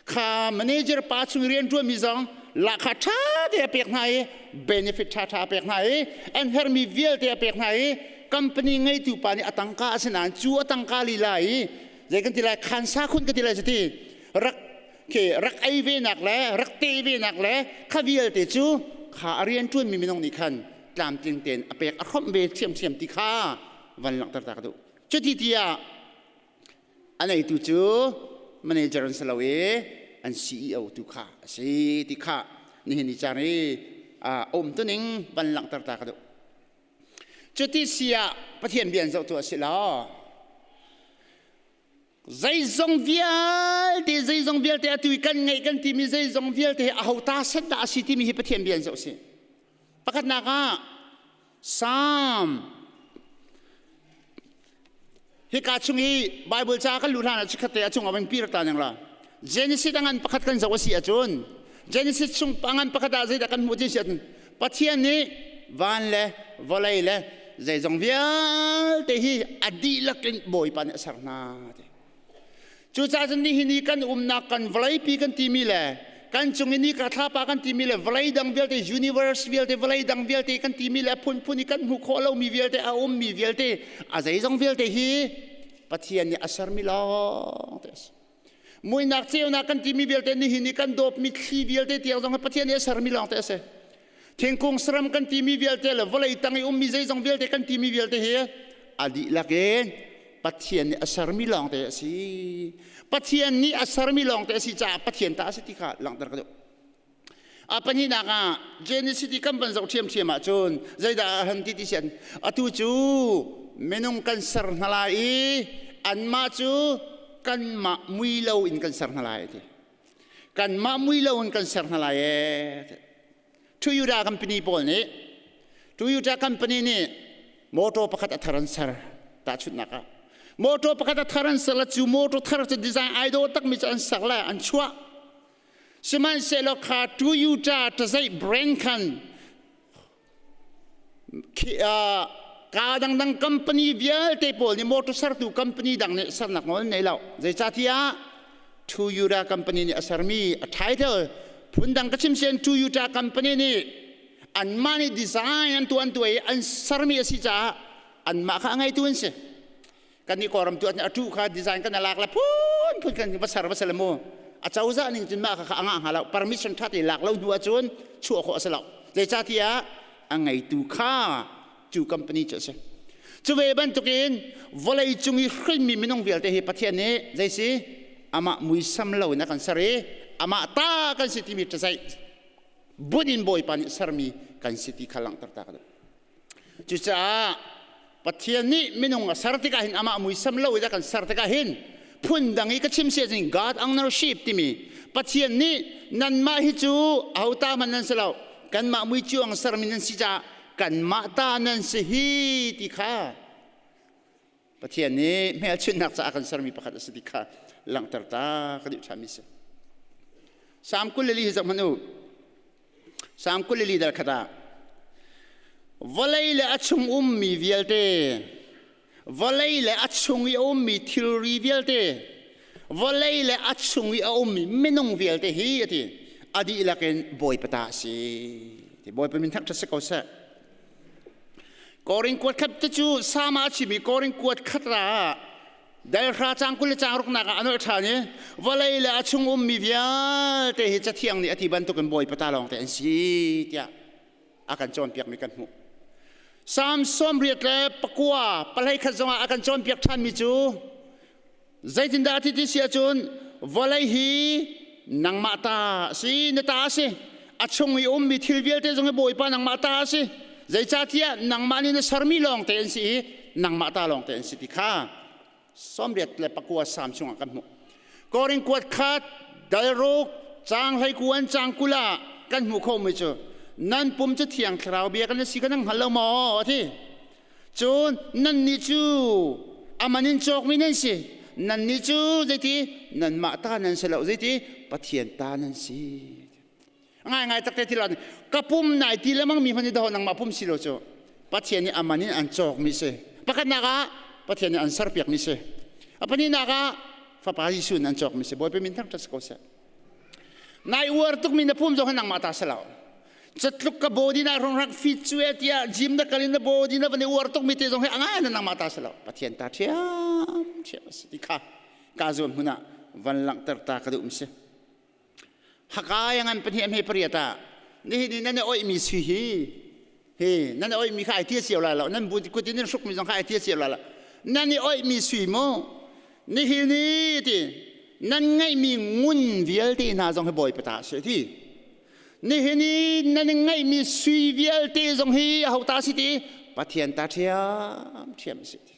Kha manager pa chung i rian ṭuanmi zong lahkhah ṭha te a pek hna i benefit ṭhaṭha a pek hna i an herhmi vialte a pek hna i company ngeitu pa nih a tangka a si nain cu a tangka lila i zei kan ti lai khansa khun ka ti lai cuti rak ke rak ei ve nak le rak te ve nak le kha vialte cu kha a rian ṭuanmi minung nih khan tlamtling tein a pek a hrawmh ve ṭhiamṭhiam ti kha van langhter ta ka duh. Cuti tiah a neitu cu manager an si lo i an CEO tu kha a si ti kha nihin ni caan i a um tuning van langhter ta ka duh. Cuti si ah Pathian bia an zoh tu a si lo. Zeizong vialte zeizong vialte atu i kan ngeih kan timi zeizong vialte hi aho ta set dah a si timi hi Pathian bia an zoh si. Pakhatnak ah Psalm hika chung i Bible ca kan luh hlan ah chikkhat te a chung ah van pir ta ning la. Genesis a ngan pakhat kan zoh a si ahcun Genesis chung a ngan pakhat ah zeidah kan hmuh ti si ahcun Pathian nih van le vawlei le zeizong vialte hi a dihlak in Bawipa nih a ser hna ti. Cucaah cun nihin i kan umnak kan vawleipi kan timi le kan cung i nika thlapa kan timi le vawlei dang vialte universe vialte vawlei dang vialte kan timi le phunphun i kan hmuh khawh lomi vialte a ummi vialte a zeizong vialte hi Pathian nih a sermi lawng te a si. Muihnak ceunak kan timi vialte nihin i kan dawpmi thli vialte tiang zong hi Pathian nih a sermi lawng te a si. Thingkung saram kan timi vialte le vawlei tang i ummi zeizong vialte kan timi vialte hi a dihlak in Pathian nih a sermi lawng te a si. Pathian nih a sermi lawng te a si caah Pathian ta a si ti kha langhter ka duh. A pahnihnak ah Genesis i kan van zoh ṭhiamṭhiam ahcun zeidah a han ti ti sian atu cu minung kan ser hna lai i anmah cu kanmah mui lo in kan ser hna lai ti. Kanmah mui lo in kan ser hna lai ee. Toyota company pawl nih Toyota company nih motor pakhat a thar an ser tahchunhnak ah motor pakhat a thar an ser le cu motor thar cu design ai dawh takmi cu an ser le an chuah Sihmanhsehlaw kha Toyota tazaih brand khan kaa dangdang company vialte pawl nih motor sertu company dang nih sernak nawl an nei lo. Zeicahtiah Toyota company nih a sermi a title phundang ka chim sian Toyota company nih anmah nih design an tuah an tuah i an sermi a si caah anmah kha a ngeitu an si. Kan nih Kawlram tu a tu kha design kan lak le phun phun kan va ser va sel mu a cozah ning cun mah kha a ngah hnga lo permission ṭha te lak lo hnu ahcun chuah khawh a si lo zeicahtiah a ngeitu kha cu company cu a si cu ve bantukin vawlei cung i hrinmi minung vialte hi Pathian nih zei si amah muisam lo in a kan ser i amah ta kan si timi ṭazaih bunh in Bawipa nih sermi kan si ti kha langhter ta ka duh Cucaah Pathian nih minung a ser tikah hin amah muisam lo in a kan ser tikah hin phundang i ka chim si ahcun God ownership timi Pathian nih nanmah hi cu ahota hmanh nan si lo kanmah mui cuang sermi nan si caah kanmah ta nan si hi ti kha Pathian nih hmelchunhnak caah kan sermi pakhat a si ti kha langhter ta ka duh ṭhanmi si. Salm 24 hi zoh hmanh u. Salm 24 dal khat ah vawlei le a chung ummi vialte. Vawlei le a chung i a ummi thilri vialte, vawlei le a chung i a ummi minung vialte hi a ti a dihlak in Bawipa ta a si. Ti Bawipa min thangṭhat si ko seh. Korin kuat khat te cu sama a chimi Korin kuat khat ra dal hra cang 20 le cang ruknak ah a nolh ṭhan i vawlei le a chung ummi vialte hi cathiang nih a ti bantukin Bawipa ta lawng te an si tiah a kan cawnpiakmi kan hmuh. Salm 89 pahlei khat zongah a kan cawnpiak ṭhanmi cu zeitindah a ti ti si ahcun vawlei hi nangmah ta a si, na ta a si. A chung i ummi thil vialte zong hi Bawipa nangmah ta a si. Zeicahtiah nangmah nih na sermi lawng te an si i nangmah ta lawng te an si ti kha 89 Salm chungah kan hmuh. Korin kuat khat dalruk caang hleikuan caang 20 ah kan hmuh khomi cu nan pum cu thiang thlarau bia kan si kan hngal lo maw a ti. Cun nannih cu aman in cawkmi nan si. Nannih cu zeiti nanmah ta nan si lo zeiti Pathian ta nan si. Ngai ngai takte thil ka pum nai ti lemang mi hmanh nih daw nangmah pum si lo cu Pathian nih aman in an cawkmi si. Pakhatnak ah Pathian nih an serpiakmi si. A pahnihnak ah Fapa Jesuh in an cawkmi si. Bawipa min thangṭhat si ko seh. Nai uar tukmi na pum zong hi nangmah ta si lo. Catluk ka body na rong rak fit cu e tiah gym na kal in na body na van i uar tukmi te zong hi a ngai na nangmah ta si lo. Pathian ta ṭhiam ṭhiam a si ti kha ka zuam hmun ah van langhter ta ka duh mi si. Hakai a ngan pahnih a hme pariat ah nihin i nan i oihmi sui hi hi nan i oihmi kha ai tia cio lai lo nan bu kut in nan hrukmi zong kha ai tia cio lai lo nan i oihmi sui mu nihin i ti nan ngeihmi ngun vialte hna zong hi Bawipa ta a si ti nihin i nan ngeihmi sui vialte zong hi aho ta si ti Pathian ta ṭhiam ṭhiam a si ti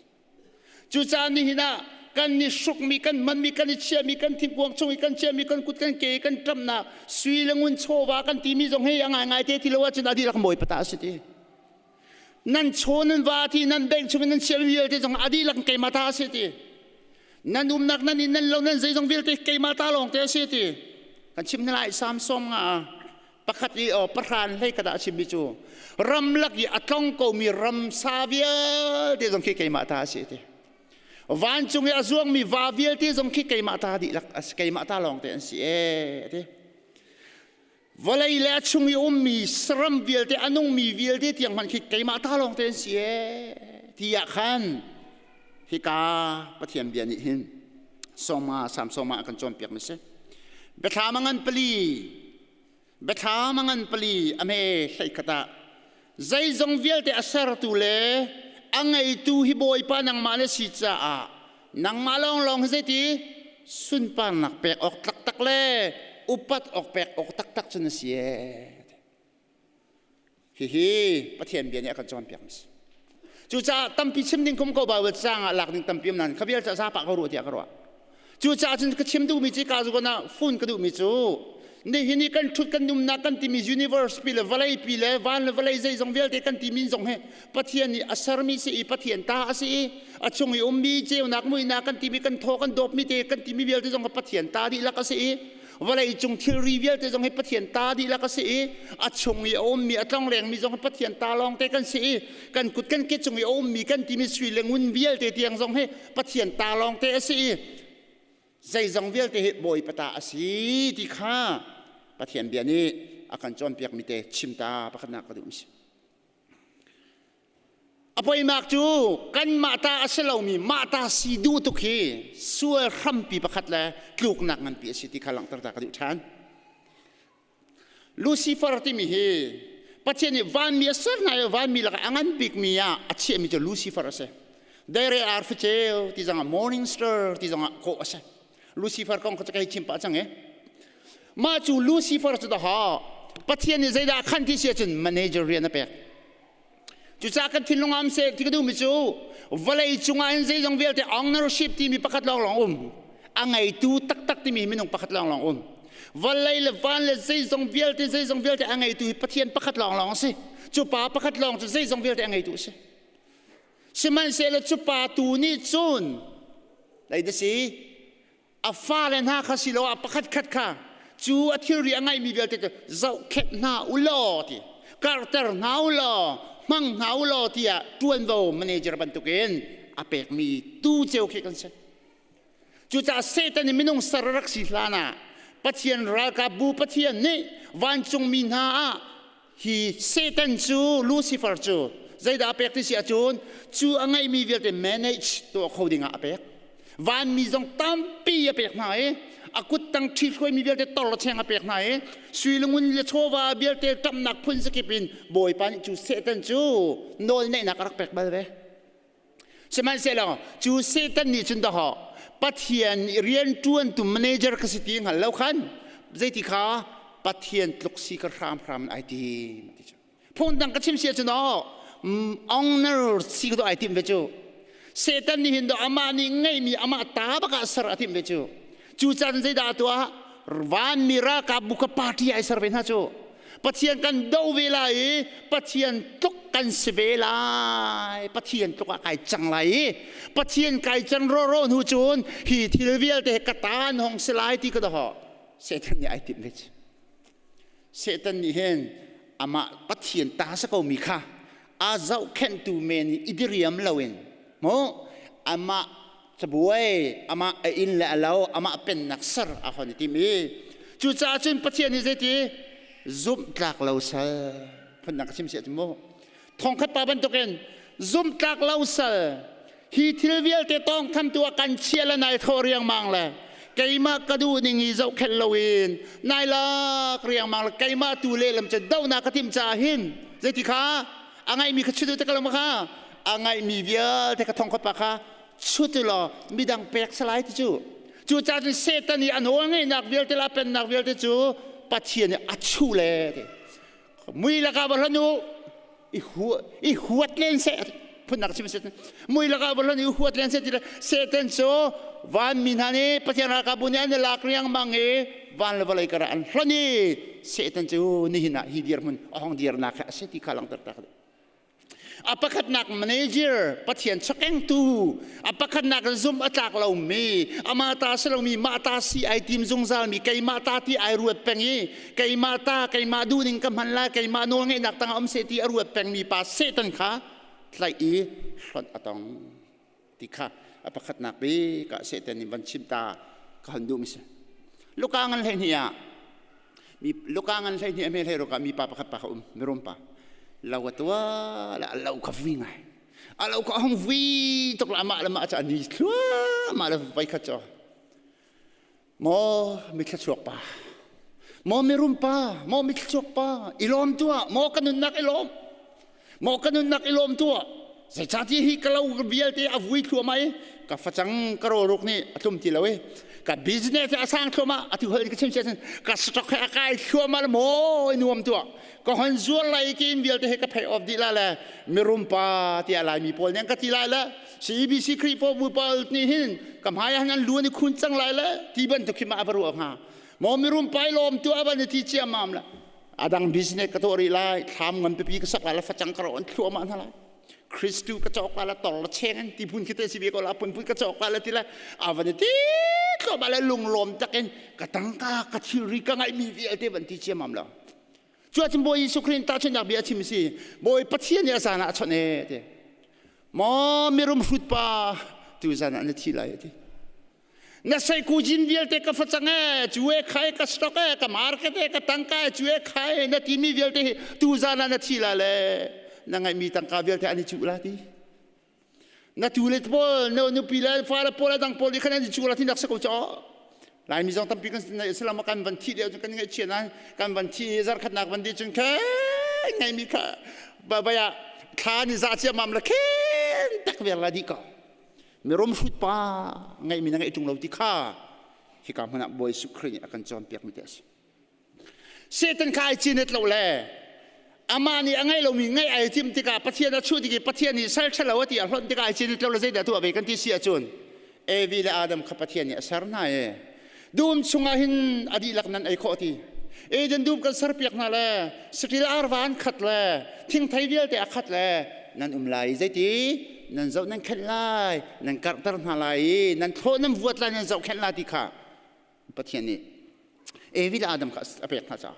Cucaah nihin ah kan i hrukmi, kan hmanmi, kan i chiahmi, kan thingkuang chung i kan chiahmi, kan kut kan ke i kan ṭamnak sui le ngun chawva kan timi zong hi a ngaingai te ti lo ahcun a dihlak mawi pata a si ti. Nan chaw nan va ti nan bank chung i nan chiahmi vialte zong a dihlak keimah ta a si ti. Nan umnak nan inn nan lo nan zeizong vialte keimah ta lawng te a si ti. Kan chim hna lai Sam 50 pakhat i aw pahran hlei khat ah a chimmi cu ramlak i a tlong komi ramsa vialte zong khi keimah ta a si ti vancung i a zuangmi va vialte zong khi keimah ta dihlak a si keimah ta lawng te an si e ti vawlei le a chung i ummi saram vialte a nungmi vialte tiang hmanh khi keimah ta lawng te an si e tiah khan hika Pathian bia nih hin sawma Sam sawma a kan cawnpiak mi si biathlam a ngan pali Biathlam a ngan pali a hme hleikhat ah zeizong vialte a sertu le a ngeitu hi Bawipa nangmah na si caah nangmah lawnglawng hi zeiti sunparnak pek awk taktak le upat awk pek awk taktak cu na si ee. Hihi Pathian bia nih a kan cawnpiak mi si. Cucaah tampi chim ding kum ko Bible caang ah lak ding tampi um nain kha vial ca zapa ka ruah tiah ka ruah. Cucaah cun ka chim duhmi cu ka zuan ah phone ka duhmi cu nihin i kan ṭhut kan umnak kan timi universe pi le vawlei pi le van le vawlei zeizong vialte kan timi zong hi Pathian nih a sermi si i Pathian ta a si i a chung i ummi ceunak muihnak kan timi kan thaw kan dawpmi te kan timi vialte zong kha Pathian ta dihlak a si i vawlei cung thilri vialte zong hi Pathian ta dihlak a si i a chung i a ummi a tlonglengmi zong hi Pathian ta lawngte kan si i kan kut kan ke cung i a ummi kan timi sui le ngun vialte tiang zong hi Pathian ta lawngte a si i zeizong vialte hi Bawipa ta a si ti kha Pathian bia nih a kan cawnpiakmi te chim ta pakhatnak ka duh si. A poinak cu kanmah ta a si lomi mah ta si duh tuk hi sual hrampi pakhat le tluknak nganpi a si ti kha langhter ta ka duh ṭhan. Lucifer timi hi Pathian nih vanmi a ser hna i vanmi lakah a ngan bikmi ah a chiahmi cu Lucifer a si. Deire arfi ceu ti zongah morning star ti zongah kawh a si. Lucifer kong kha cu ka hei chim pah cang i. Mah cu Lucifer cu dah Pathian nih zeidah a khan ti si ahcun manager rian a pek. Cucaah kan thinlung ah um seh ti ka duhmi cu vawlei cungah hin zeizong vialte ownership timi pakhat lawnglawng um. A ngeitu taktak timi minung pakhat lawnglawng um. Vawlei le van le zeizong vialte zeizong vialte a ngeitu hi Pathian pakhat lawnglawng a si. Cu pa pakhat lawng cu zeizong vialte a ngeitu a si. Sihmanhsehlaw cu pa tu nih cun lei si a fale hna kha siloah pakhat khat kha cu a thilri a ngeihmi vialte cu zohkhenh hna u law ti karhter hna u law hmang hna u law tiah ṭuanvo manager bantukin A pekmi tu ceu khi kan si. Cucaah Satan nih minung ser rak si hlan ah Pathian ralkapbu Pathian nih vancungmi hna ah hi Satan cu Lucifer cu zeidah a pek ti si ahcun cu a ngeihmi vialte manage tuah kho dingah a pek. Vanmi zong tampi a pek hna i a kuttang ṭhihruaimi vialte tor le cheng a pek hna i sui le ngun le chawva vialte ṭamnak phun zakip in Bawipa nih cu Satan cu nawl neihnak a rak pek bal ve. Sihmanhsehlaw cu Satan nih cun dahawh Pathian rianṭuantu manager ka si ti hngal lo khan zeiti kha Pathian tluk si ka hramhram in ai tim ti cu. Phundang ka chim si ahcun aw owner si ka ai tim ve cu. Satan nih hin do amah nih ngeihmi amah ta bak ah ser a timh ve cu. Cu caan zeidah a tuah? Vanmi ralkapbu ka party ai ser ve hna cu. Pathian kan do ve lai i Pathian tluk kan si ve lai. Pathian tluk ah kai cang lai i Pathian kai can rawraw hnu cun hi thil vialte ka ta an hong si lai ti ka doho. Satan nih ai timh ve cu. Satan nih hin amah Pathian ta si ko mi kha a zohkhenhtu men i diriam loin mu amah cabuai amah a inn le a lo amah pennak ser a hon i tim i cucaah cun Pathian nih zeiti zumhtlak lo sal phundang ka chim si ahcun mu thongkhat pa bantukin zumhtlak lo sal hi thil vialte tawngthamtu ah kan chia le nai thaw riangmang le keimah ka duh ning i zohkhenh loin nai lak riangmang le keimah tu lehlam cu dohnak ka timh caah hin zeiti kha a ngaihmi kha chut te ka lo kha a ngaihmi vialte ka thongkhat pa kha chut law midang pek salai ti cu cu caah cun Satan i a nawl ngeihnak vialte le a pennak vialte cu Pathian nih a chuh le ti mui lakah va hlan u i huat len seh phunnak chim seh mui lakah va hlan i huat len seh ti le Satan cu vanmi hna nih Pathian ralkapbu nih an i lak riangmang i van le vawlei karah an hlonh i Satan cu nihin ah hi dirhmun a hong dirnak hi a si ti kha langhter ta A pakhatnak manager, Pathian chakengtu, a pakhatnak zum a tlak lomi, amah ta si lomi, mah ta si ai tim zungzalmi, keimah ta ti ai ruat peng i, keimah ta, keimah duhning ka hman lai, keimah nawl ngeihnak tangah um seh ti a ruat pengmi pa Satan kha tlaih i hlonh a tong. Ti kha a pakhatnak bik ah Satan nih van chim ta ka hon duhmi si. Luka ngan 12 ah mi luka ngan 12 a hme hlei ruk ah mipa pakhat pa kha um mirum pa lo a tua le a lo kha vui ngai a lo kha a hung vui tuk la amah le mah cu a ni thluahmah le voi khat cu maw mithla pa maw mirum pa maw mithla pa i lawm tuah maw ka nunnak i lawm Maw ka nunnak i lawm tuah. Zeicahtiah hi ka lo vialte a vui thluahmah i ka facang ka rawlruk nih a tlum ti lo i ka business a sang thluahmah atu hal ka chim sia ka stock he a kai thluahmah le maw i nuam tuah ka hon zuar lai ki in vialte he ka pay off dih la le mirum pa tiah laimi pawl nih an ka ti lai le CBC Khrihfabu pawl nih hin ka hmai ah an lu an i khun cang lai le ti bantuk khi ma a va ruah hnga maw mirum pa i lawm tuah van i ti ciammam le adang business ka tuah rih lai thlam ngan pipi ka sak lai la facang ka ro an thluahmah hna lai Kristu ka cawk lai la tor la cheng an ti phun khi te si ve ko la phun phun ka cawk lai la ti la avan ti thluahmah le lunglawm takin ka tangka ka thilri ka ngaihmi vialte van ti ciamam lo cu ahcun Bawi Jesuh Khrist tahchunhnak bia a chim si Bawi Pathian nih a zan ah a chawnh e ti maw mirum hrut pa tu zan ah na thi lai ti Na seikujin vialte ka facang e, cu e khai ka stock e, ka market e, ka tangka e, cu e khai na timi vialte hi tu zan ah na thi la le na ngeihmi tangka vialte an i cuh la ti. Na tu le pawl, na nupi le fa le pawl a dang pawl nih khan an i cuh la ti nak si ko caw. Laimi zong tampi kan Islam kan van thi lio kan ngaihchia nain kan van thi zarkhatnak van di cun khe ngeimi kha baya thla ni za ciammam la khen tak ver la di ko. Mirum hrut pa ngeihmi na ngeih ṭung lo ti kha hika hmun ah Bawi Jesuh Khrih nih a kan cawnpiakmi te a si. Satan kha ai cinet lo le amah nih a ngeih lomi ngeih ai timh tikah Pathian a chuh tik i Pathian nih sal ṭhalo a ti a hlonh tikah ai cinet lo le zeidah tuah ve kan ti si ahcun Evi le Adam kha Pathian nih a ser hna i dum chungah hin a dihlak nan ei khawh ti Eden dum kan serpiak hna le saṭil arva an khat le thingthei vialte a khat le nan um lai zeiti nan zoh nan khenh lai nan karhter hna lai i nan thlawh nan vuat lai nan zohkhenh lai ti kha Pathian nih Evi le Adam kha a pek hna caah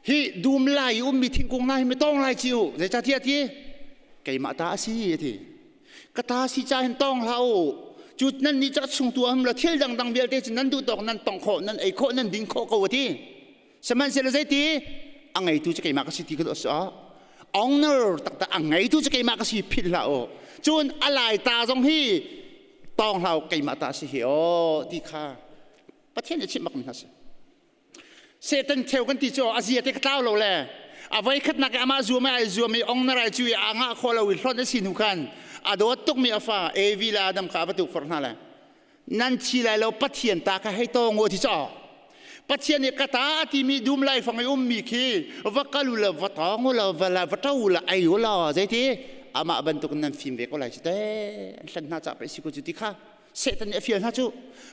hi dum lai i ummi thingkung hna hi mi tawng lai ci u zeicahtiah ti keimah ta a si a ti. Ka ta si ca hin tawng hlah u. Cu nan nih ca chung tu am la thil dangdang vialte cu nan duh tawk nan tong khawh, nan ei khawh, nan din khawh ko a ti. Sihmanhsehlaw zeiti a ngeitu cu keimah ka si ti ka duh owner taktak a ngeitu cu keimah ka si philh hlah u. Cun a lai ta zong hi tawng hlah u keimah ta si hi aw ti kha Pathian nih chimh bak mi hna si. Satan theu kan ti cu a zia te ka tlau lo le a voi khatnak i amah zuam ai zuam i ong na rai cu i a ngah kho lo i hlonh a si hnu khan a dawt tukmi a fa Evi le Adam kha a va tukforh hna le nan thi lai lo Pathian ta kha hei tawng u ti caw Pathian nih ka ta a timi dum lai fang i ummi khi va kal u la va tawng u la va la va ṭo u la ei u la zeiti amah bantuk nan fim ve ko lai cu te an hlan hna ca pei si ko cu ti kha Satan nih a fial hna cu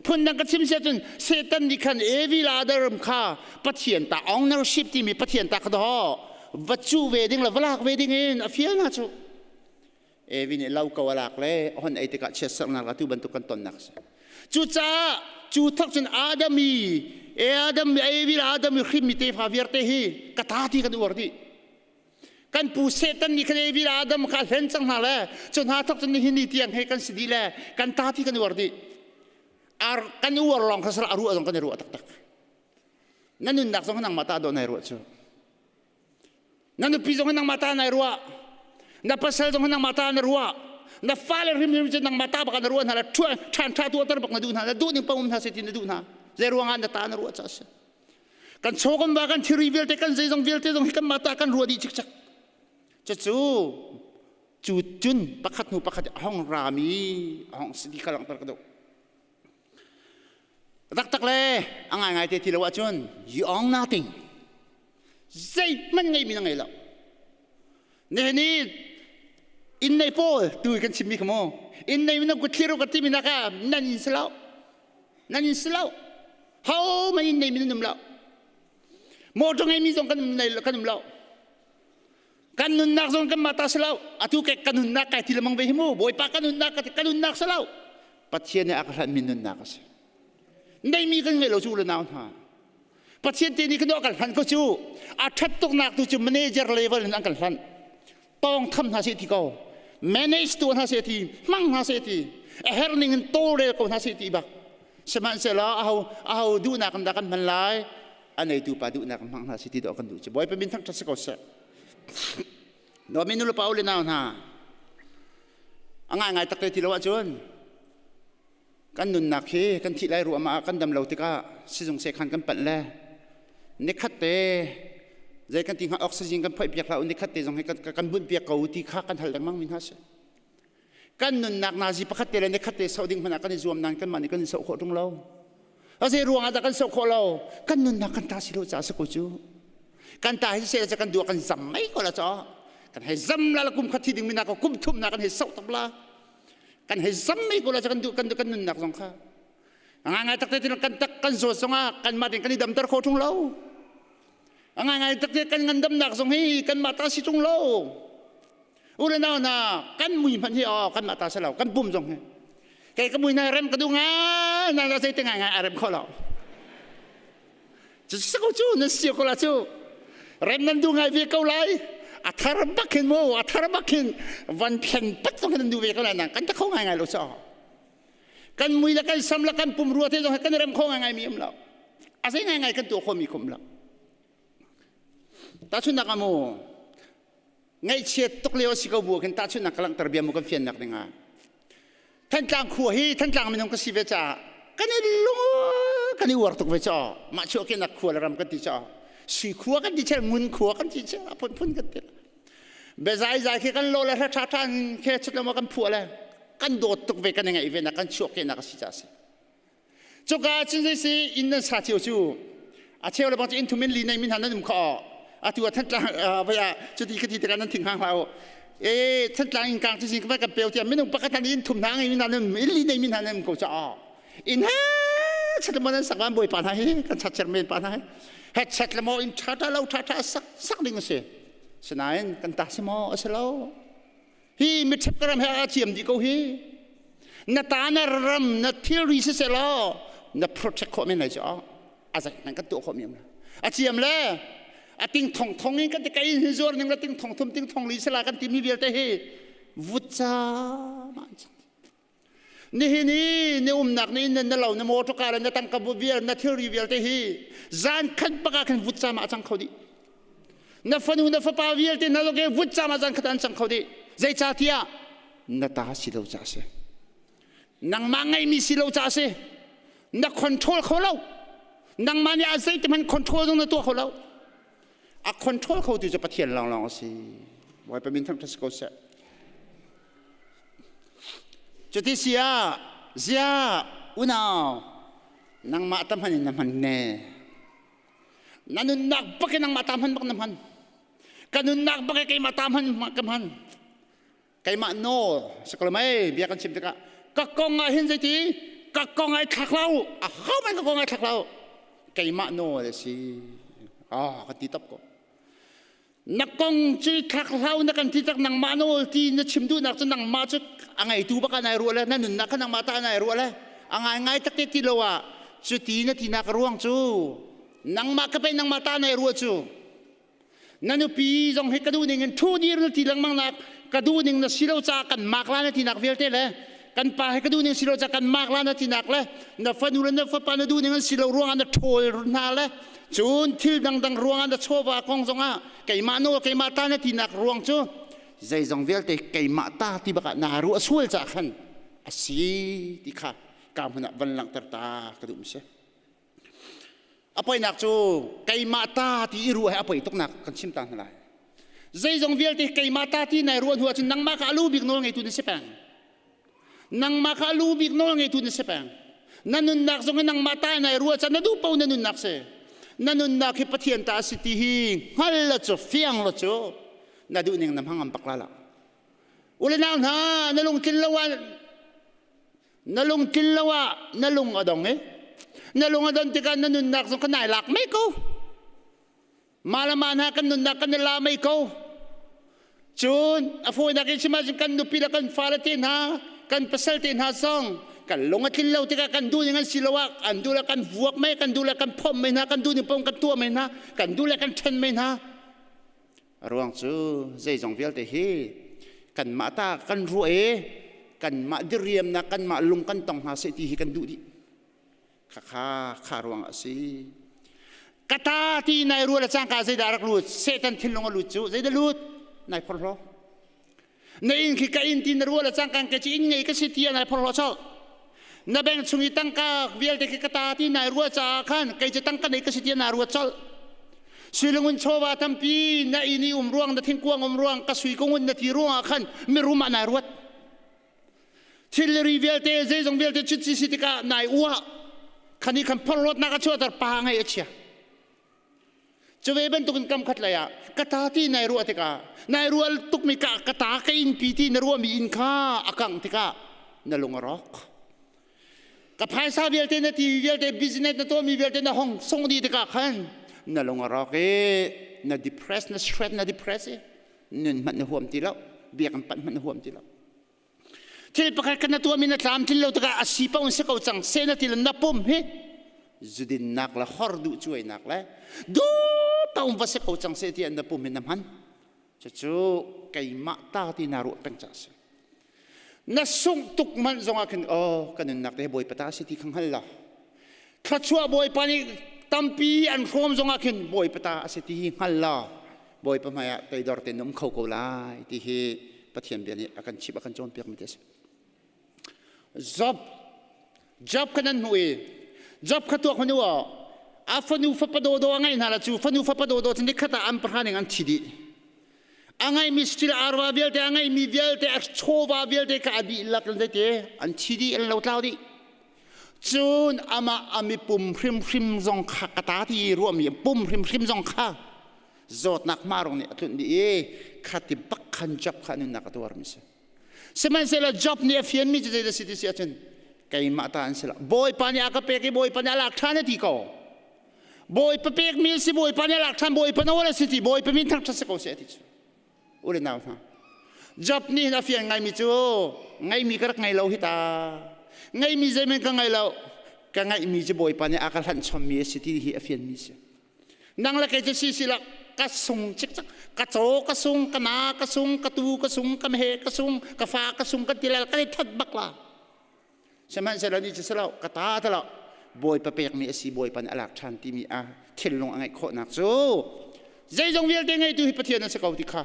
phundang ka chim sia cun Satan nih khan Evi la Adam kha Pathian ta ownership timi Pathian ta kha daw va cu ve ding le va lak ve ding in a fial hna cu Evi nih lo ko a lak le hon ei tikah chiatserhnak la tu bantuk kan tonnak a si cucaah cu thok cun Adam i Adam Evi la Adam i hrimmi tefa vialte hi ka ta ti kan uar dih kan pu Satan nih khan Evi le Adam kha a hlen cang hna le cu hna thok cun nihin ni tiang he kan si dih le kan ta ti kan uar dih ar kan uar lawng kha sal a ruah zong kan i ruah taktak na nunnak zong nangmah ta dawh nai ruah cu na nupi zong nangmah ta nai ruah na pasal zong nangmah ta na ruah na fale hrimhrim cu nangmah ta bak na ruah hna le ṭhan ṭha tuahter bak na duh hna na duh ning pang um hna se ti na duh hna zei ruangah na ta na ruah ca a si Kan chaw kan va kan thilri vialte kan zeizong vialte zong hi kan mah ta kan ruah dih cikcek. Cucu cu cun pakhat hnu pakhat a hong rami a hong si ti kha langhter ka duh. Taktak le a ngaingai te ti lo ahcun you own nothing. Zeihmanh ngeimi na ngei lo. Nihin i inn nei pawl tu kan chimmi kha mu inn nei na kut thlir ka timi nak ah nan in si lo nan in si lo ho man in nei mi nan um lo motor ngei mi zong kan nei kan um lo kan nunnak zong kan mah ta si lo atu ke kan nunnak kai ti lemang ve hi mu bawipa kan nunnak kan nunnak si lo pathian nih a ka hlanh mi nunnak a si nei mi kan ngei lo cu le nau hna Pathian te nih kan kan hlan ko cu a ṭhat tuknak tu cu manager level in an kan hlan tawng tham hna seh ti ko manage tu hna seh ti hmang hna seh ti a her ning in tawlrel ko hna seh ti bak sihmanhsehlaw aho aho duhnak in dah kan hman lai a neitu pa duhnak in hmang hna seh ti dawh kan duh ci bawipa min thangṭhat si ko seh Nomi nu le pa u le nau hna a ngaingai tak te ti lo ahcun Kan nunnak hi kan thih lai ruahmah ah kan dam lo tikah sizung sekhan kan panh le nikhat te zei kan ti hnga oxygen kan phoih piak hlah u nikhat te zong hi kan, kan bunh piak ko ti kha kan hal lengmang mi hna si. Kan nunnak nazi pakhat te le nikhat te soh ding hmanh ah kan i zuam nain kanmah nih kan i soh khawh ṭung lo. A zei ruang ah dah kan soh khawh lo? Kan nunnak kan ta si lo caah si ko cu. Kan ta hi se kan duah kan zam mei ko la caw. Kan hei zam la la kum khat thi ding mi nak kum thum na kan hei soh tak la. Kan hei zam mei ko la kan duh kan kan nunnak zong kha ngai ngai takte tin kan tak kan zawt zong ah kan mah kan i damter kho ṭung lo ngai ngai takte kan ngandamnak zong hi kan mah ta si ṭung lo u le nau na kan mui hmanh hi aw kan mah ta si lo kan pum zong hi kei ka mui na rem ka duh ngai na na zei te ngai ngai a rem kho lo Cu cu nan si ko la cu rem nan duh ngai ve ko lai a thar bak hin mu a thar bak hin van thlen pat zong hin nan duh ve ko lai na kan ta kho ngai ngai lo cho kan mui le kan sam le kan pum rua te zong kan rem kho ngai ngai mi um lo a zei ngai ngai kan tuah kho mi khum lo ta chun nak amu ngaihchiat tuk lio si ko bu khin tahchunhnak ka langhter bia mu kan fiannak ding ah Thantlang khua hi Thantlang minung ka si ve caah kan i lung kan i uar tuk ve caah mah chuah kenak khua le ram kan ti caah sui khua kan ti chel ngun khua kan ti chel a phunphun kan ti biazai zai khi kan lo le hla tha tha khe chut lo kan phuah le kan dawt tuk ve kan i ngaih ve na kan chuah kenak a si caah si Cuka cun zei si inn nan sa cio cu a cheu le bang cu inn thum in li nei min hna nan um kho atu ah Thantlang vai ah cuti khati tikah nan thing hang hlah u e Thantlang inn kang cu sin kan peu tiah minung pakhat hna inn thum hna ngei min hna nan inn li nei min hna nan um ko caah inn he chat mo nan sak van bawipa hna hi kan chat chairman pa hna hi he chat le mo inn tha tha lo tha tha sak sak ding a si sinain kan ta si maw a si lo Hi miṭhep ka ram he a thiam dih ko hi. Na ta na ram na thilri siseh law na protect khawh men lai cu a zei hmanh kan tuah khawh mi um a ciam le a ting thong thong in kan ti kai hin zuar ning la ting thong thum ting thong li sala kan ti mi vialte hi. Vutcam ah an cang. Nihin i na umnak na inn na lo na motor car na tangka bu vial na thilri vialte hi zan khat bak ah khan vutcam ah a cang kho dih. Na fanu na fapa vialte na loke vutcam ah zan khat an cang kho dih. Zeicahtiah na ta si lo ca si. Nangmah ngeihmi si lo ca si. Na control kho lo. Nangmah nih a zeitik hmanh control zong na tuah kho lo. A control kho tu cu Pathian lawnglawng a si. Bawipa min thangṭhat si ko seh. Cuti si ah zia unau nangmah ta hman in na hman ne. Na nunnak bak in nangmah ta hman bak na hman. Ka nunnak bak in keimah ta hman ka hman. Keimah nawl sakal mei bia kan chim tikah ka kong ah hin zeiti ka kong ai thlak lo a ho man ka kong ai thlak lo keimah nawl a si. Ah ka ti top ko. Na kong cu thlak hlau na kan ti tak nangmah nawl ti na chim duhnak cu nangmah cu a ngeitu bak ah nai ruah le na nunnak kha nangmah ta nai ruah le a ngai ngai tak te ti lo ah cu ti na tinak ruang cu nangmah ka pei nangmah ta nai ruah cu na nupi zong hi ka duh ning in thu dir na ti lengmang nak ka duh ning na si lo ca kan mak la na tinak vialte le kan pa hi ka duh ning si lo ca kan mak la na tinak le na fanu le na fapa na duh ning an si lo ruangah na ṭhawl hna le cun thil dangdang ruangah na chawva kong zongah keimah nawl keimah ta na tinak ruang cu zeizong vialte keimah ta ti bakah naa ruah sual ca khan a si ti kha ka hmun ah van langhter ta ka duh mi si. A poinak cu keimah ta ti i ruah he a poi tuknak kan chim ta hna lai. Zeizong vialte keimah ta ti nai ruah hnu ahcun nangmah kha a lu bik nawl ngeitu na si peng. Nangmah kha a lu bik nawl ngeitu na si peng. Na nunnak zong hi nangmah ta nai ruah ca na duh paoh na nunnak si. Na nunnak hi Pathian ta a si ti hi hngal la cu fiang la cu na duh ning na hmang ngam bak la lo. Ule nau hna na lungtlin lo ah na lungtlin lo ah na lung a dong i na lung a don tikah na nunnak zong kha nai lak mei ko. Mah le mah hna kan nunnak kan i la mei ko. Cun a fawinak in chim ahcun kan nupi le kan fale te hna, kan pasal te hna zong kan lung a tlin lo tikah kan duh ning an si lo ah an duh le kan vuak mei, kan duh le kan phomh mei hna, kan duh ning paoh kan tuah mei hna, kan duh le kan ṭhen mei hna. A ruang cu zeizong vialte hi kanmah ta kan ruah i kanmah diriamnak kanmah lung kan tong hna seh ti hi kan duh dih. Khakha kha ruang a si. Kata ti nai rual le cangka zeidah rak lut Satan thinlung a lut cu zeidah lut nai phorhlaw. Na inn khi ka inn ti na rual le cangka ke ci inn ngei ka si ti nai phorhlaw chol. Na bank chung i tangka vialte khi kata ti nai rual caah khan kei cu tangka nei ka si ti na ruat chol. Suilungun chawva tampi na inn i um ruang na thingkuang um ruang ka sui kungun na ti ruang ah khan mirum ah nai ruat. Thilri vialte zeizong vialte chit si tikah nai uah khani khan phorhlawtnak a chuahter pa ngei a chia. Cu ve bantukin kam khat lei ah ka ta ti nai ruah tikah nai rual tukmi ka ka ta ka inn pi ti na ruahmi inn kha a kang tikah na lung a rawk. Ka phaisa vialte na ti vialte business na tuahmi vialte na hong sung dih tikah khan na lung a rawk i na depress na stress na depress i nun hmanh na huam ti lo biakinn panh hmanh na huam ti lo thil pakhat kan na tuahmi na tlamtlin lo tikah a si paoh in si ko cang seh na ti le na pum hi zudinnak le hor duh cuainak le duh paoh va si ko cang seh tiah na pum hi na hman cucu keimah ta ti na ruah peng ca si na sungh tuk manh zongah khin oh ka nunnak te bawipa ta si ti kha hngal la thluachuah bawipa nih tampi an hrawm zongah khin bawipa ta a si ti hi hngal la Bawipa hmaiah toidor tein um kho ko lai ti hi Pathian bia nih a kan chimh a kan cawnpiak mi te a si. Job Job kha nan hmuh i Job kha tuak hmanh u a fanu fapa dawdawh a ngeih hna la cu fanu fapa dawdawh cu nikhat ah an pahra ning an thi dih. A ngeihmi stil arva vialte a ngeihmi vialte a chawva vialte kha a dihlak in zeiti an thi dih an lotlau dih. Cun amah a mipum hrimhrim zong kha ka ta ti ruahmi pum hrimhrim zong kha zawtnak hmarung nih a tlunh dih i khati bak khan Job kha nunnak a tuarmi si. Sihmanhsehlaw Job nih a fianmi cu zeidah si ti si ahcun keimah ta an si lo. Bawipa nih a ka pek i Bawipa nih a lak ṭhan a ti ko. Bawipa pekmi a si Bawipa nih a lak ṭhan Bawipa nawl a si ti Bawipa min thangṭhat si ko seh a ti cu. U le nau hna. Job nih hin a fian ngaimi cu ngeimi ka rak ngei lo hi ta. Ngeimi zeihmanh ka ngei lo. Ka ngeihmi cu Bawipa nih a ka hlanh chommi a si ti hi a fianmi si. Nang le kei cu si si lo. Ka sung cikcek. Ka caw ka sung, ka na ka sung, ka tu ka sung, ka meheh ka sung, ka fa ka sung kan ti lai kan i that bak la. Sihmanhsehlaw ni cu si lo, ka ta ta lo. Bawipa pekmi a si, Bawipa nih a lak ṭhan timi a thinlung a ngeih khawhnak cu zeizong vialte ngeitu hi Pathian a si ko ti kha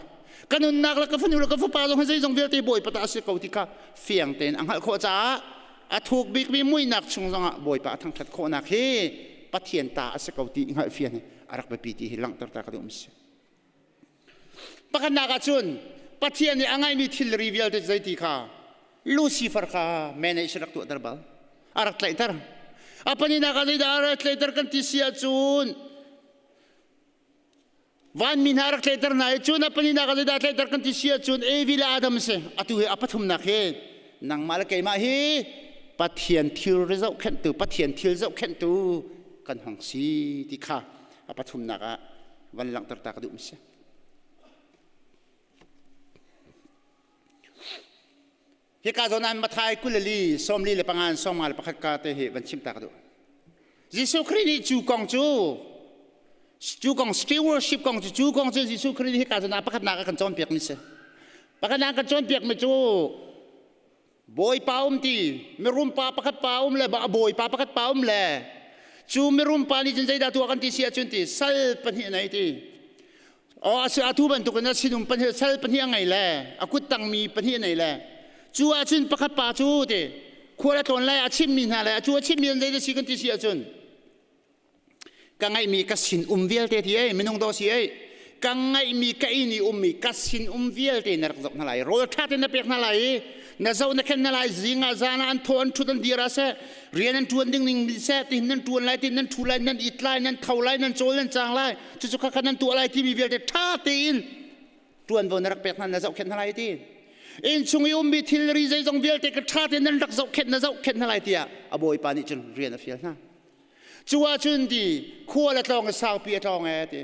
ka nunnak le ka fanu le ka fapa zong hi zeizong vialte Bawipa ta a si ko ti kha fiang tein a hngalh khawh caah a thuk bikmi muihnak chung zongah Bawipa a thangṭhat khawhnak hi Pathian ta a si ko ti hngalh fian hi a rak biapi ti hi langhter ta ka duh si. Pakhatnak ah cun Pathian nih a ngaimi thilri vialte zeiti kha Lucifer kha manage rak tuahter bal a rak tlaihter. A pahnihnak ah zeidah a rak tlaihter kan ti si ahcun vanmi hna rak tlaihter hna i cun a pahnihnak ah zeidah tlaihter kan ti si ahcun Evi le Adam si. Atu hi a pathumnak hi nangmah le keimah hi Pathian thil zohkhenhtu Pathian thil zohkhenhtu kan hong si ti kha a pathumnak ah van langhter ta ka duh si. Hika zawn ah Mathai 24 45 51 ka te hi van chim ta ka duh. Jesuh Khrih nih cu kong cu cu kong stewardship kong cu cu kong cu Jesuh Khrih nih hika zawn ah pakhatnak a kan cawnpiak mi si. Pakhatnak kan cawnpiak mi cu Bawipa um ti mirum pa pakhat pa um le bawipa pakhat pa um le cu mirum pa nih cun zeidah tuah kan ti si ahcun ti sal pahnih nei ti o a atu bantukin a sinum pahnih sal pahnih a ngei le a kut tangmi pahnih a nei le cu ahcun pakhat pa cu ti khual a tlawn lai a chimmi hna le a cu a chimmi an zeidah si kan ti si ahcun Ka ngaihmi ka sin um vialte ti ei minung daw si ei ka ngaihmi ka inn i ummi ka sin um vialte na rak zoh hna lai rawl ṭha tein na pek hna lai i na zoh na khen hna lai zing ah zan ah an thaw an ṭhut an dir ah seh rian an ṭuan ding ning seh tihin nan ṭuan lai tihin nan ṭhu lai nan it lai nan tho lai nan cawl nan cang lai cucu kha kha nan tuah lai timi vialte ṭha tein ṭuanvo na rak pek hna na zohkhenh hna lai ti innchung i ummi thilri zeizong vialte ka ṭha tein nan rak zohkhenh na zohkhenh hna lai tiah a bawipa nih cun rian a fial hna Cu ahcun ti khual a tlawng i saupi a tlawng ee ti.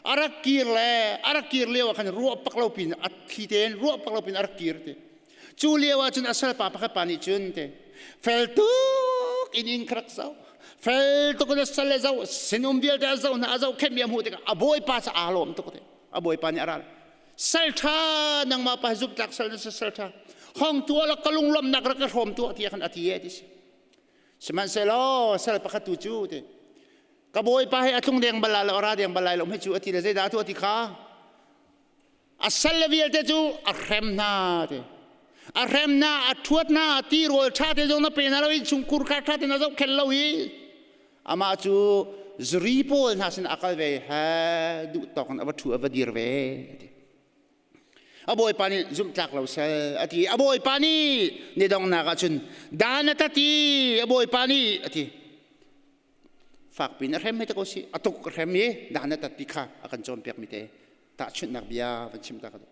A rak kir le a rak kir lio ah khan ruah pak lo pin a thli tein ruah pak lo pin a rak kir ti. Cu lio ahcun a salpa pakhat pa nih cun ti fel tuk in inn kha rak zoh. Fel tuk in a sal le zoh sinum vialte a zoh hna a zohkhenhmi a hmuh tikah a bawipa cu aa lawm tuk ti. A bawipa nih a ral. Sal ṭha nangmah pa zumhtlak sal na si sal ṭha. Hong tuah la ka lunglawmhnak rak ka hrawm tuah tiah khan a ti ee ti si. Sihmanhsehlaw sal pakhat tu cu ti ka bawipa hi a tlung deng bal lai lo a ra deng bal lai lo hei cu a ti le zeidah a tuah ti kha a sal le vialte cu a hrem hna ti a hrem hna a ṭhuat hna ti rawl ṭha te zong na pe hna lo i chungkhur kha ṭha te na zohkhenh lo i amah cu zuri pawl hna sin a kal ve he duh tawk in a va ṭhu a va dir ve ti A bawipa nih zumhtlak lo sal a ti. A bawipa nih ni donghnak ah cun dan a tat i a bawipa nih a ti. Fakpi in a hrem hei te ko si. A tuk a hrem i dan a tat ti kha a kan cawnpiak mi te tahchunhnak bia van chim ta ka duh.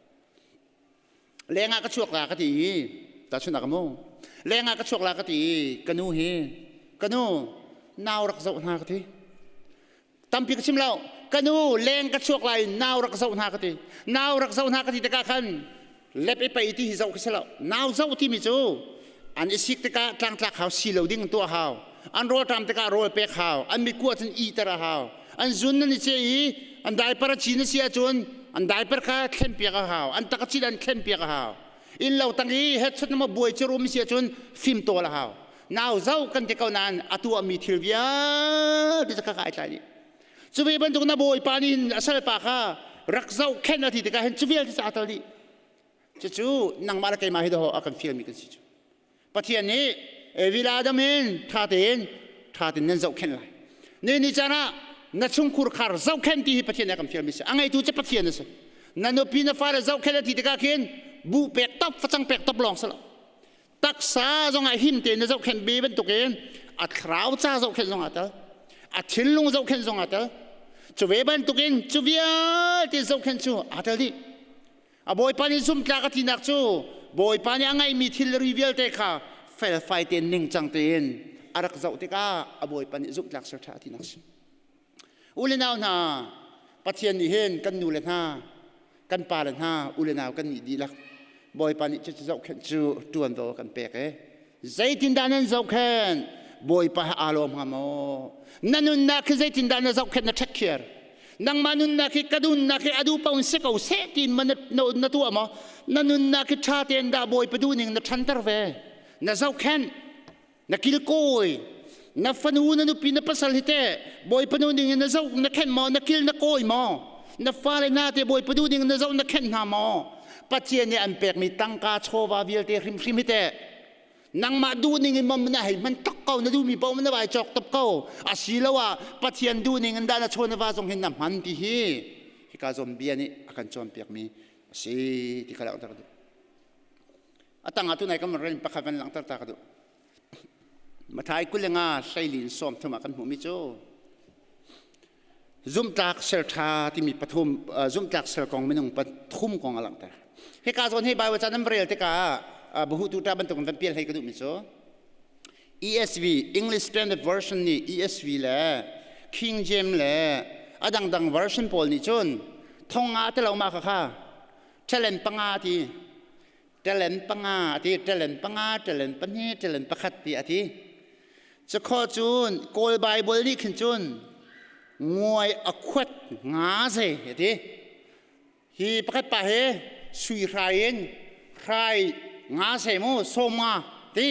Lengah ka chuak la ka ti i tahchunhnak mu. Lengah ka chuak la ka ti i ka nu hi ka nu nau rak zoh hna ka ti. Tampi ka chim lo. Ka nu leng ka chuak lai nau rak zoh hna ka ti. Nau rak zoh hna ka ti tikah khan lep i pei ti hi zoh khi si lo. Nau zoh timi cu an i sik tikah tlangtlak hau si lo ding tuah hau. An rawlṭam tikah rawl pek hau. An mikua cun iter a hau. An zun nan i ce i an diaper a cin a si ahcun an diaper kha thlenpiak a hau. An tak a cin an thlenpiak a hau. Inn lo tang i headset na buai ci rum si ahcun fim tawl a hau. Nau zoh kan ti ko nain a tuahmi thil vialte cu ka ai tlai dih. Cu ve bantuk na bawipa nih hin a salpa kha rak zohkhenh a ti tikah hin cu vialte cu aa tel dih. Cucu nangmah le keimah hi dawh a kan fialmi kan si cu. Pathian nih Evi le Adam hin ṭha tein ṭha tein nan zohkhenh lai. Ni ni caan ah na chungkhur khar zohkhenh ti hi Pathian nih a kan fialmi si. A ngeitu cu Pathian a si. Na nupi na fale zohkhenh a ti tikah khin buh pek top facang pek top lawng si lo. Taksa zongah him tein na zohkhenh ve bantukin a thlarau ca zohkhenh zong aa tel a thinlung zohkhenh zong aa tel cu ve bantukin cu vialte zohkhenh cu aa tel dih a bawipa nih zumtlak a tinak cu bawipa nih a ngeihmi thilri vialte kha felfai tein ningcang tein a rak zoh tikah a bawipa nih zumhtlak ser ṭha a tinak si U le nau hna, Pathian nih hin kan nu le hna, kan pa le hna, u le nau kan nih dihlak Bawipa nih cucu zohkhenh cu ṭuanvo a kan pek e. Zeitindah nan zohkhenh? Bawipa he aa lawm hnga maw? Na nunnak hi zeitindah na zohkhenh na ṭhek khiar? Nangmah nunnak hi ka nunnak hi a duh paoh in si ko seh tiin ma na tuah maw? Na nunnak hi ṭha tein dah Bawipa duhning na ṭhanter ve. Na zohkhenh, na kilkawi, na fanu, na nupi, na pasal hi teh Bawipa duhning in na zoh na khenh maw? Na kil na kawi maw? Na fale hna te Bawipa duhning in na zoh na khenh hna maw? Pathian nih an pekmi tangka chawva vialte hrimhrim hi teh nangmah duhning in mam na hei hman tok ko na duhmi paoh na vai cawk top ko asiloah Pathian duhning in dah na chaw na va zong hin na hman ti hi hika zawn bia nih a kan cawnpiakmi a si ti kha langhter ka duh. A tangah tunai kan van rel pakhat van langhter ta ka duh. Mathai 25 hleilin 30 ah kan hmuhmi cu Zumhtlak sel ṭha timi pathum zumhtlak sel kong minung pathum kong a langhter. Hika zawn hi Bible ca nan rel tikah buhutu ṭa bantuk in van pial hlei ka duhmi cu ESV English Standard Version nih ESV le King James le a dangdang version pawl nih cun thong nga te lo ma kha kha talent panga ti talent panga ti talent panga talent pahnih talent pakhat ti a ti Cakhaw cun Kawl Baibal nih khin cun nguai a khuat nga ze a ti. Hi pakhat pa he sui hrai in hrai nga se mu sawm nga ti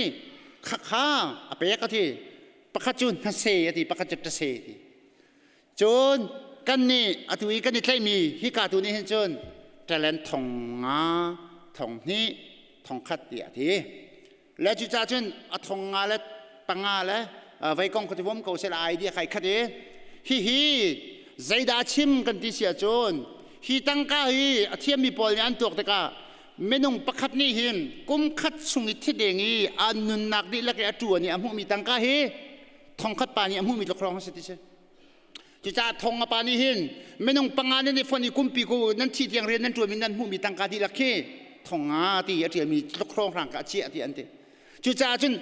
khakha a pek a ti. Pakhat cu hnase a ti pakhat cu ṭase a ti. Cun kan nih atu i kan i tlaihmi hika tu nih hin cun talent thong nga thong hnih thong khat ti a ti. Le cucaah cun a thong nga le panga le vei kong kha vom ko seh la idea kai khat i hihi zeidah chim kan ti si ahcun hi tangka hi a thiammi pawl nih an tuak tikah minung pakhat nih hin kum khat chung i thi deng i a nunnak dihlak i a ṭuan i a hmuhmi tangka hi thongkhat pa nih a hmuhmi tluk hrawng a si ti si. Cucaah thong a pa nih hin minung panga nan i fonh i kumpi ku nan thi tiang rian nan ṭuanmi nan hmuhmi tangka dihlak khi thong nga ti a ṭialmi tluk hrawnghrang ka a chiah ti an ti. Cucaah cun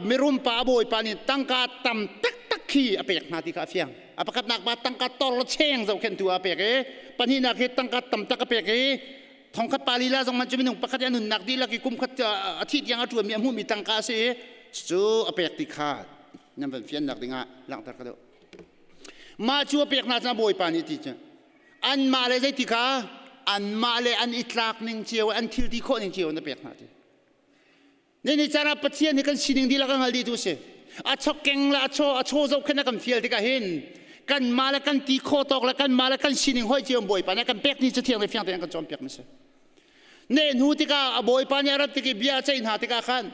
mirum pa a bawipa nih tangka tam taktak khi a pek hna ti kha a fiang. A pakhatnak pa tangka tor le cheng zohkhenhtu ah a pek i pahnihnak hi tangka tam tak a pek i thongkhat pa lila zong man cu minung pakhat i a nunnak dihlak i kum khat a thih tiang a ṭuanmi a hmuhmi tangka a si i cu a pek ti kha nan van fiannak dingah langhter ka duh. Mah cu a pek hna cang Bawipa nih ti cu anmah le zeiti kha anmah le an i tlak ning cio an thil ti khawh ning cio na pek hna ti. Ni ni caan ah Pathian hi kan sining dihlak a hngal dih tu si. A chok keng le a chaw a chaw zoh khin a kan fial tikah hin kanmah le kan ti khawh tawk le kanmah le kan sining hoi cio Bawipa nih kan pek ni cu thiang le fiang tein kan cawnpiak mi si. Ne hnu tikah a Bawipa nih a rat tik i bia a ceih hna tikah khan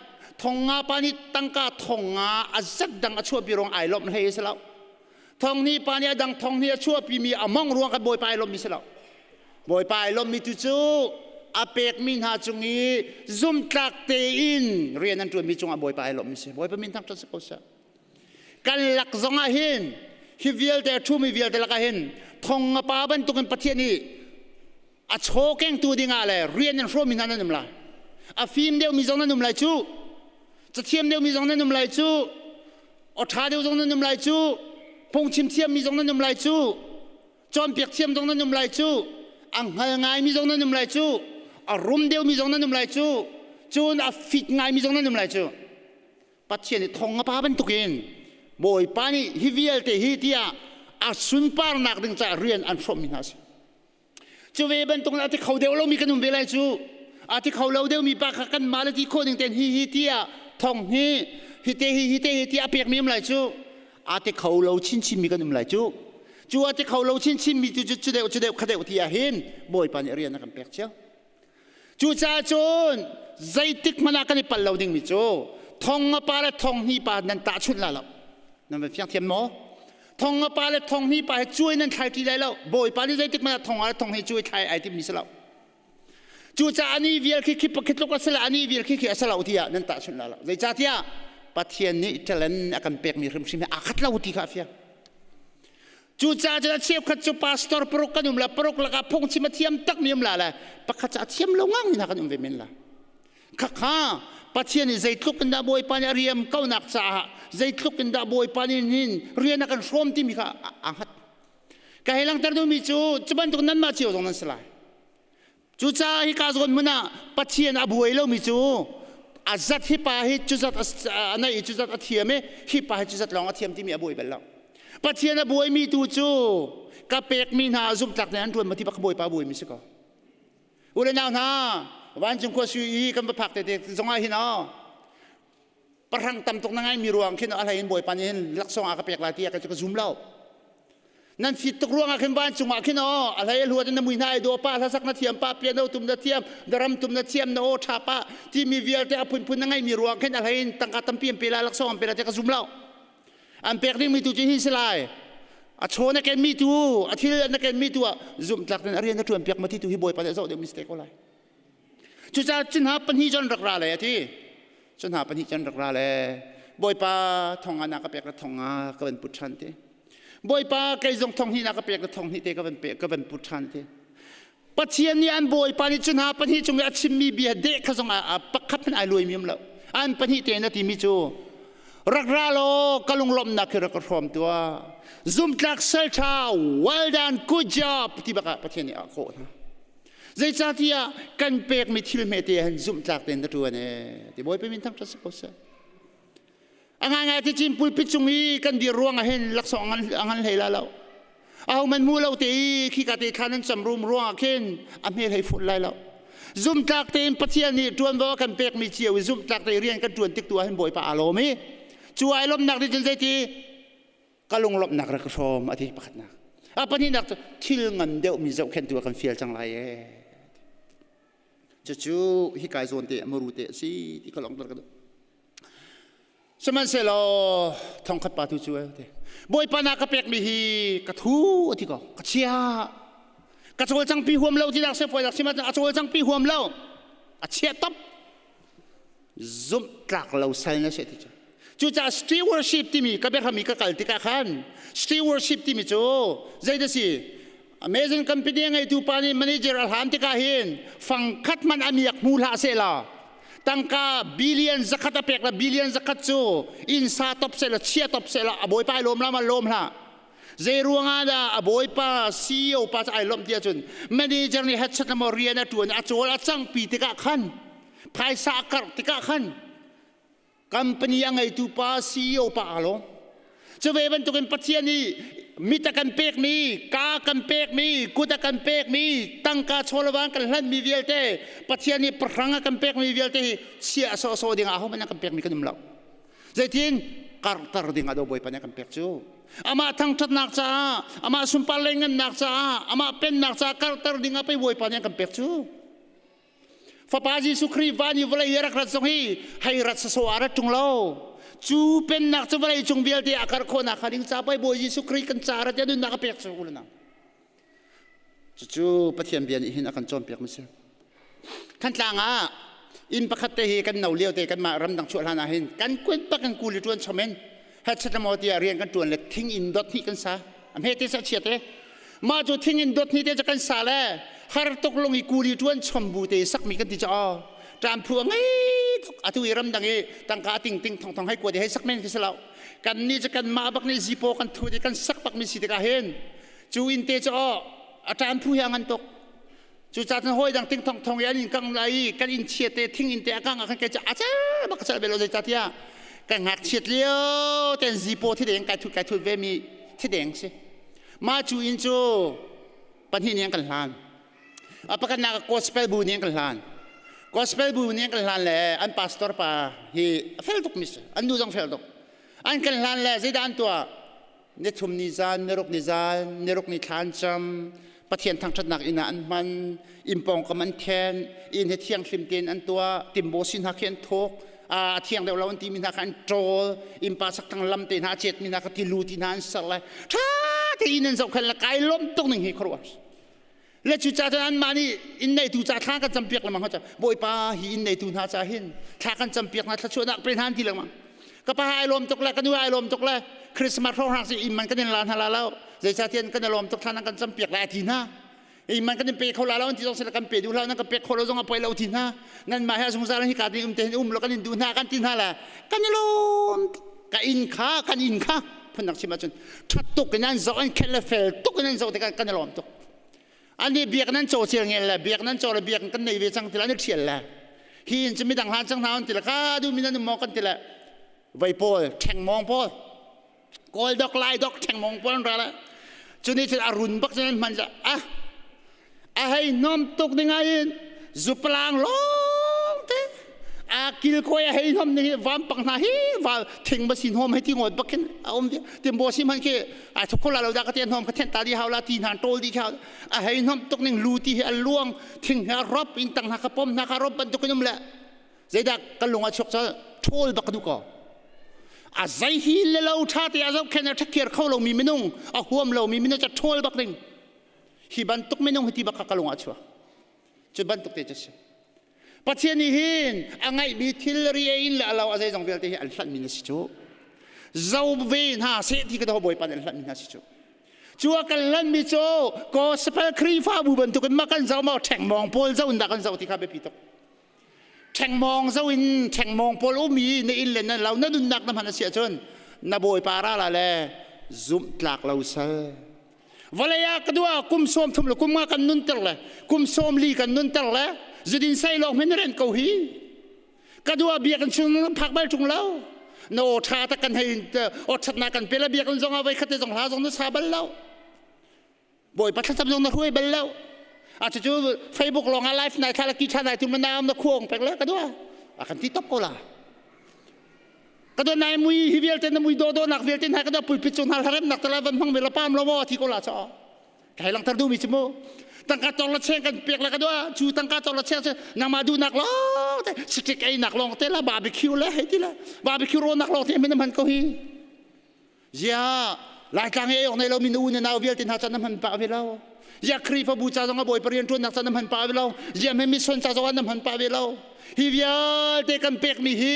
thong nga pa nih tangka thong nga a zat dang a chuahpi ruang ai lawmh hlei a si lo. Thong hnih pa nih a dang thong hnih a chuahpimi a mong ruang khan Bawipa ai lawmhmi si lo. Bawipa ai lawmhmi tu cu a pekmi hna cung i zumtlak tein rian an ṭuanmi cungah Bawipa ai lawmhmi si. Bawipa min thangṭhat si ko seh. Kan lak zongah hin hi vialte a ṭhumi vialte lakah hin thong nga pa bantukin Pathian nih a chaw kengtu dingah le rian in hrawmmi hna nan um lai. A fim deuhmi zong nan um lai cu. Cathiam deuhmi zong nan um lai cu. Aw ṭha deuh zong nan um lai cu. Phungchim thiammi zong nan um lai cu. Cawnpiak thiam zong nan um lai cu. A hngal ngaimi zong nan um lai cu. A rum deuhmi zong nan um lai cu. Cun a fit ngaimi zong nan um lai cu. Pathian nih thong a pa bantukin Bawipa nih hi vialte hi tiah a sunparnak ding caah rian an hrawmmi hna a si. Cu ve bantuk in a ti kho deuh lomi kan um ve lai cu. A ti kho lo deuhmi pa kha kan mah le ti khawh ning tein hi hi tiah thong hi hi te hi hi te hi tiah a pekmi um lai cu. A ti kho lo chinchinmi kan um lai cu. Cu a ti kho lo chinchinmi cu cu deuh cu deuh kha deuh ti ah hin Bawipa nih rian a kan pek cio. Cucaah cun zeitik hmanh ah kan i pal lo dingmi cu thong nga pa le thong hnih pa nan tahchunh la lo. Nan van fiang thiam maw? Thong nga pa le thong hnih pa he cuai nan thlai ṭi lai lo. Bawipa nih zeitik hmanh ah thong nga le thong hnih cuai thlai ai timmi si lo. Cucaah ani vial khi khi khi tluk a si la ani vial khi khi a si lo tiah nan tahchunh la lo. Zeicahtiah Pathian nih talent a kan pekmi hrimhrim hi aa khat lo ti kha a fiang. Cucaah cun a cheukhat cu pastor paruk kan um la paruk lakah phungchim a thiam takmi um la le pakhat cu a thiam lo ngang hna kan um ve men la. Khakha Pathian nih zeitluk in dah Bawipa nih a riam konak caah zeitluk in dah Bawipa nih hin rian a kan hrawm timi kha aa hngat. Ka hei langhter duhmi cu cu bantuk nanmah cio zong nan si lai. Cucaah hika zawn hmun ah Pathian a buai lomi cu a zat hi pa hi cu zat a nei i cu zat a thiam i hi pa hi cu zat lawng a thiam timi a buai bal lo. Pathian a buaimi tu cu Ka pekmi hna zumhtlak tein an ṭuan ma ti bak Bawipa buaimi si ko. U le nau hna, vancung khua sui i kan va phak te te zongah hin aw, pahrang tam tuk na ngaimi ruang khin a hlei in Bawipa nih hin laksawng a ka pek lai tiah ka cu ka zum lo. Nan fit tuk ruangah khin vancung ah khin aw a hlei a hluat in na mui hna ai daw pa hlasak na thiam pa piano tum na thiam daram tum na thiam na aw ṭha pa timi vialte a phunphun na ngeimi ruang khin a hlei in tangka tampi an pe lai laksawng an pe lai tiah ka zum lo. An pek dingmi tu cu hi si lai. A chaw na kenmi tu, a thil na kenmi tu ah zumhtlak in a rian na ṭuan piak ma ti tu hi Bawipa nih a zoh deuh mistake ko lai. Cucaah cu hna pahnih cun rak ra le a ti. Cu hna pahnih cun rak ra le Bawipa thong nga na ka pek le thong nga ka van put ṭhan te. Bawipa kei zong thong hnih na ka pek le thong hnih te ka van pe ka van put ṭhan te. Pathian nih an Bawipa nih cu hna pahnih cung i a chimmi bia deh kha zong a pakhat hmanh ai luaimi um lo. An pahnih tein a timi cu rak ra law ka lunglawmhnak hi rak ka hrawm tuah. Zumtlak sal ṭha well done good job ti bak ah Pathian nih a kawh hna. Zeicahtiah kan pekmi thil hmete han zumhtlak tein na ṭuan ee ti Bawipa min thangṭhat si ko seh. A ngaingai ti cin pulpit cung i kan dir ruang ah hin laksawng a ngan hlei la lo. Aho man hmu lo te i khika te thla nan cam rum ruang ah khin a hmel hei full lai lo. Zumhtlak tein Pathian nih ṭuanvo a kan pekmi cio i zumhtlak te rian kan ṭuan tik tu ah hin Bawipa aa lawm i cu ai lawmnak nih cun zeiti ka lunglawmhnak rak ka hrawm a ti pakhatnak a pahnihnak cu thil ngan deuhmi zohkhenhtu a kan fial cang lai ee cucu hi kai zawn te maru te a si ti ka longter ka duh sihmanhsehlaw thongkhat pa tu cu te bawipa na ka pekmi hi ka thu a ti ko ka chia ka cawlcangpi huam lo ti dak se foi dak sima a cawlcangpi huam lo a chia top zumhtlak lo sal na si ti cu cucaah stewardship timi ka biahram i ka kal tikah khan stewardship timi cu zeidah si Amazon company a ngeitu pa nih manager a hlan tikah hin fangkhat hmanh a miak hmu hlah sehla tangka billion zakhat a pek la billion zakhat cu inn sa top sehla chia top sehla a bawipa ai lawm la ma lawm hlah zei ruangah dah a bawipa CEO pa cu ai lawmh ti ahcun manager nih headset maw rian a ṭuan a cawl a cangpi tikah khan phaisa a karh tikah khan company a ngeitu pa CEO pa aa lawm cu ve bantukin Pathian nih mit a kan pekmi ka kan pekmi kut a kan pekmi tangka chawlawang kan hlanmi vialte Pathian nih pahrang a kan pekmi vialte hi chia sawhsawh ding ah ahohmanh a kan pekmi kan um lo zeitin karhter ding ah do Bawipa nih a kan pek cu amah thangṭhatnak caah amah sunpar le ngannak caah amah pennak caah karhter ding ah pei Bawipa nih a kan pek cu Fapa Jesuh Khrih van i vawlei i rak rat zong hi hei rat sawsawh ah rat ṭung lo. Cu pennak cu vawlei cung vialte a karh khawhnak hnga ding ca pei Bawi Jesuh Khrih kan ca rat i a nunnak a pek cu u le nau. Cucu Pathian bia nih hin a kan cawnpiak mi si. Thantlang ah inn pakhat te hi kan no lio te kanmah ramdang chuah hlan ah hin kan kuat bak kan kuli ṭuan chom in headset maw tiah rian kan ṭuan le thing inn dot hnih kan sa. A hme te sa chia te. Mah cu thing in dot ni te cu kan sa le har tuk lung i kuli ṭuan chom bu te sakmi kan ti cu aw ṭam phu a ngei tuk atu i ramdang i tangka ting ting thong thong hei kuat i hei sak men khi si lo kan nih cu kan mah bak nih zipaw kan thu i kan sak bak mi si tikah hin cu inn te cu aw a ṭam phu hi a ngan tuk cucaah cun hawi dang ting thong thong i an inn kang lai i kan inn chia te thing inn te a kang ah khan kei cu a cal bak ka cal bel lo zeicahtiah kan ngakchiat lio ten zipaw thideng kai thut kai thut ve mi thideng si Mah cu inn cu pahnih nih an kan hlan. A pakhatnak ah gospel bu nih an kan hlan. Gospel bu nih an kan hlan le an pastor pa hi a fel tuk mi si. An nu zong fel tuk. An kan hlan le zeidah an tuah? Nithum ni zan, niruk ni zan, niruk ni thlan cam, Pathian thangṭhatnak inn ah an hman, inn pawngkam an then, inn hi thianghlim tein an tuah, timbo si hna khi an thuk, a thiang deuh lo an timi hna kha an ṭawl innpa sakthang lam te hna a cetmi hna kha tilu ti hna an ser le ṭha tein an zohkhenh le kai lawm tuk ning hi khuaruah le cu ca cun anmah nih inn neitu ca thla kan campiak lengmang ha bawipa hi inn neitu hna ca hin thla kan campiak hna thluachuahnak pe hna an ti lengmang ka pa ai lawm tuk le ka nu ai lawm tuk le Christmas hrawng si inn man kan in la hna la lo zeicahtiah kan i lawm tuk thla nan kan campiak lai a ti hna man kan in pe kho la lo an ti zong sila kan pe duh lo nan kan pek kho lo zong a poi lo ti hna nan mah he zungzal hi ka ti um te hin um lo kan in duh hna kan ti hna le kan i lawm ka inn kha kan inn kha phundang chim ahcun ṭhat tuk in an zoh an khen le fel tuk in an zoh tikah kan i lawm tuk ani biak nan caw cel ngel le biak nan caw le biak kan nei ve cang ti le an i ṭhial le hi in cu midang hlan cang hna an ti le ka duh mi nan um maw kan ti le vei pawl ṭhengmawng pawl Kawl dok lai dok ṭhengmong pawl an ra le. Cu nih cun a run bak cun an hman ah a hei hnom tuk ding in zupalang lawng te a kilkawi a hei hnom ning hi vampang hna hi val thing ba sin hom hei ti ngawt bak khin a um dia timbo si man khi a thuk la lo da ka te hnom ka then ta di hau la ti hna tol di kha a hei hnom tuk ning lu ti hi a luang thing hi a rop in tang hna ka pom hna ka rop bantuk in um le zeidah kan lung a chuak cal ṭhawl bak duh ko a zei hi le lo ṭha te a zohkhen a ṭhakhiar kho lomi minung a huam lomi minung ca ṭhawl bak ding hi bantuk minung hi ti bak ka lung ah chuak cu bantuk te cu si Pathian nih hin a ngeihmi thil ri in le a lo a zeizong vialte hi an hlanhmi na si cu zo ve hna seh ti ka daw bawipa nih an hlanhmi hna si cu cu a kan hlanhmi cu gospel Khrihfabu bantukin ma kan zoh maw ṭhengmawng pawl zo in dah kan zoh ti kha biapi tuk ṭhengmawng zo in ṭhengmawng pawl um i na inn le na lo na nunnak na hman a si ahcun na bawipa ra la le zumh tlak lo sal vawlei ah ka dua kum sawm thum le kum nga kan nunter le kum sawm li kan nunter le zudin sei lawng hin ren ko hi ka dua biakinn chung na phak bal ṭung lo na aw ṭha tak kan hei aw ṭhatnak kan pe la biakinn zong ah voi khat te zong hla zong na sa bal lo Bawipa thlacam zong na hruai bal lo. A cucu Facebook lawng ah live nai thla ki tha nai tu na na khuang pek le ka dua. A kan ti top ko la. Ka dua nai mui hi vialte na mui do do nak vialte na ka dua pulpit cung hna hlarem nak tala van hmang me la pam lo mo thi ko la cho. Kai lang tar du mi chu mu. Tangka tor la cheng kan pek la ka dua chu tangka tor la cheng chu nangma du nak lo te stick ei nak long te la barbecue le hei ti la barbecue ro nak long te min man ko hi. Ziah Laitlang i awk nei lomi na u na nau vialte hna can na hman pah ve lo. Ziah Khrihfabu ca zong a bawipa rian ṭuannak ca na hman pah ve lo. Ziah hme mission ca zong ah na hman pah ve lo. Hi vialte kan pekmi hi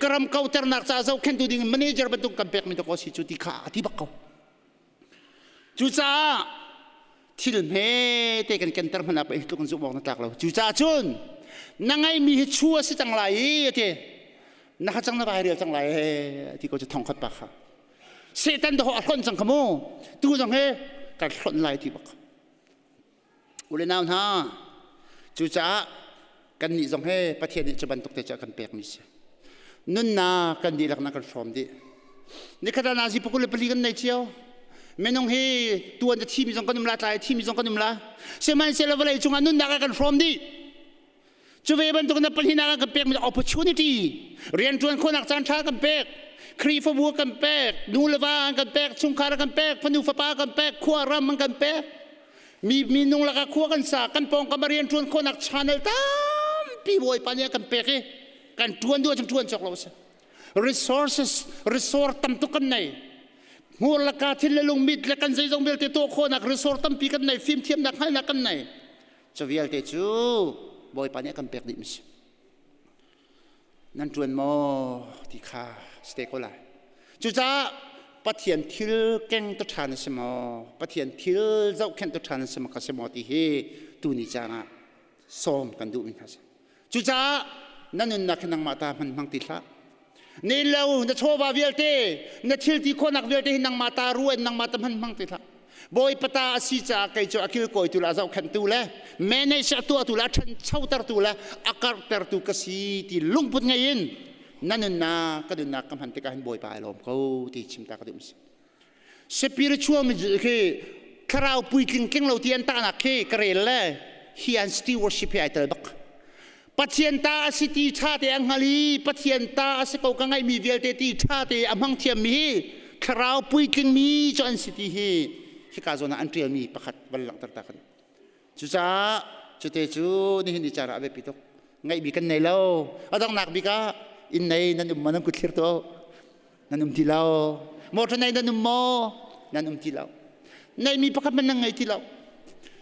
ka ram kauternak ca zohkhenhtu ding manager bantuk kan pekmi dawkaw si cu ti kha a ti bak ko. Cucaah thil hme te kan kenter hmanh ah pei tluk in zumh awk na tlak lo. Cucaah cun na ngeihmi hi chu a si cang lai i a ti. Na kha cang na vai rel cang lai he ti ko cu thong khat pa kha Satan doh a hlonh cang kha mu tu zong he kan hlonh lai ti bak ule nau hna cucaah kan nih zong he Pathian nih cu bantuk te cu a kan pek mi si nunnak kan dihlak na kan hrawm dih nikhat ah nazi pakul le pali kan nei cio minung hi tuan a thimi zong kan um la tlai a thimi zong kan um la sihmanhsehlaw vawlei cungah nunnak a kan hrawm dih Cu ve bantuk na pahnihnak ah kan pekmi opportunity rianṭuan khawhnak caan ṭha kan pek Khrihfabu kan pek nu le va an kan pek chungkhar kan pek fanu fapa kan pek khua ram an kan pek mi minung lakah khua kan sa kan pawngkam ah rianṭuan khawhnak channel tampi Bawipa nih a kan pek i kan ṭuan duh ahcun ṭuan cawk lo a si resources resource tam tuk kan nei hmur le ka thil le lungmit le kan zeizong vialte tuah khawhnak resource tampi kan nei fimthiamnak hngalhnak kan nei Cu vialte cu Bawipa nih a kan pek dih mi si. Nan ṭuan maw ti kha si te ko lai. Cucaah Pathian thil keng tu ṭha na si maw? Pathian thil zohkhenh tu ṭha na si maw ka si maw ti hi tuni caan ah sawm kan duhmi hna si. Cucaah na nunnak hi nangmah ta hman hmang ti hlah. Ne lo na chawva vialte na thil ti khawhnak vialte hi nangmah ta ruan nangmah ta hman hmang ti hlah. Bawipa ta a si caah kei cu a kilkawitu le a zohkhenhtu le manage a tuahtu le a ṭhanchotertu le a karhtertu ka si ti lungput ngei in na nunnak ka nunnak ka hman tikah hin Bawipa ai lawm ko ti chim ta ka duh si. Spiritual khi thlarau puitling tling lo ti an tahnak khi ka rel le hi an stewardship hi ai tel bak. Pathian ta a si ti ṭha te a hngal i Pathian ta a si ko ka ngeihmi vialte ti ṭha te a hmang thiammi hi thlarau puitlingmi cu an si ti hi hika zawn ah an ṭialmi pakhat van langhter ta kan. Cucaah cute cu nihin ni caan ah a biapi tuk. Ngeihmi kan nei lo. A donghnak bik ah inn nei nan um maw nan kut thlir tuah nan um ti lo. Motor nei nan um maw nan um ti lo. Neihmi pakhat hmanh nan ngei ti lo.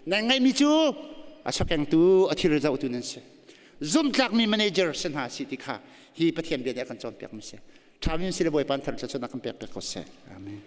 Nan ngeihmi cu a sokengtu a thil zohtu nan si. Zumhtlakmi manager si hna si ti kha hi Pathian bia nih a kan cawnpiakmi si. Ṭhami si le Bawipa thar thluachuahnak kan pek pek ko seh. Amen.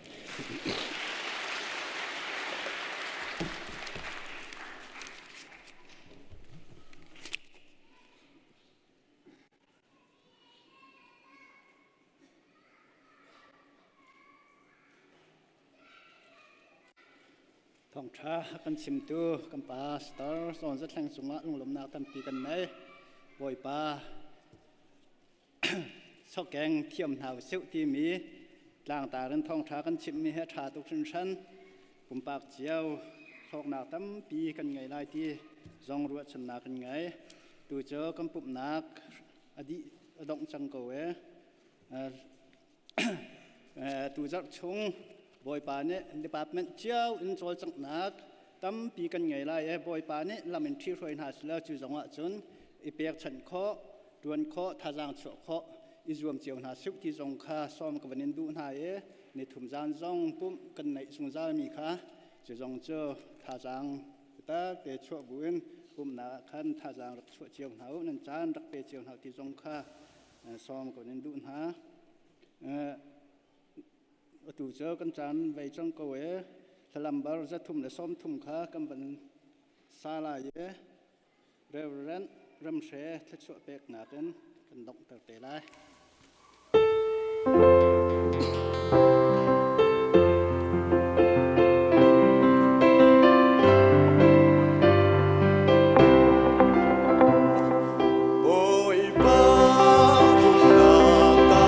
Thawngṭha kan chimtu kan pastor Zawn Zathleng cungah lunglawmhnak tampi kan nei. Bawipa sokeng thiam hna usih timi tlangtar in thawngṭha kan chimmi hi a ṭha tuk hringhran. Pumpak cio hlawknak tampi kan ngei lai ti zong ruahchannak kan ngei. Tu cu kan pumhnak a dih a dongh cang ko e. Tu zarh chung Bawipa nih department cio in cawlcanghnak tampi kan ngei lai e. Bawipa nih lam in ṭhihruai hna selaw cu zong ahcun i pekchanh khawh, ṭuan khawh, thazaang chuah khawh i zuam cio hna sih ti zong kha sawm ka van in duh hna i nithum zan zong pumh kan neih zungzalmi kha cu zong cu thazaang tak te chuah buin pumhnak ah khan thazaang rak chuah cio hna u nan caan rak pe cio hna ti zong kha sawm ka van in duh hna. Atu cu kan caan vei cang ko e thlalam bar zathum le sawmthum kha kan van sa lai e Reverend Ramhre thluachuah peknak in kan donghter te lai. Bawipa rumnak ka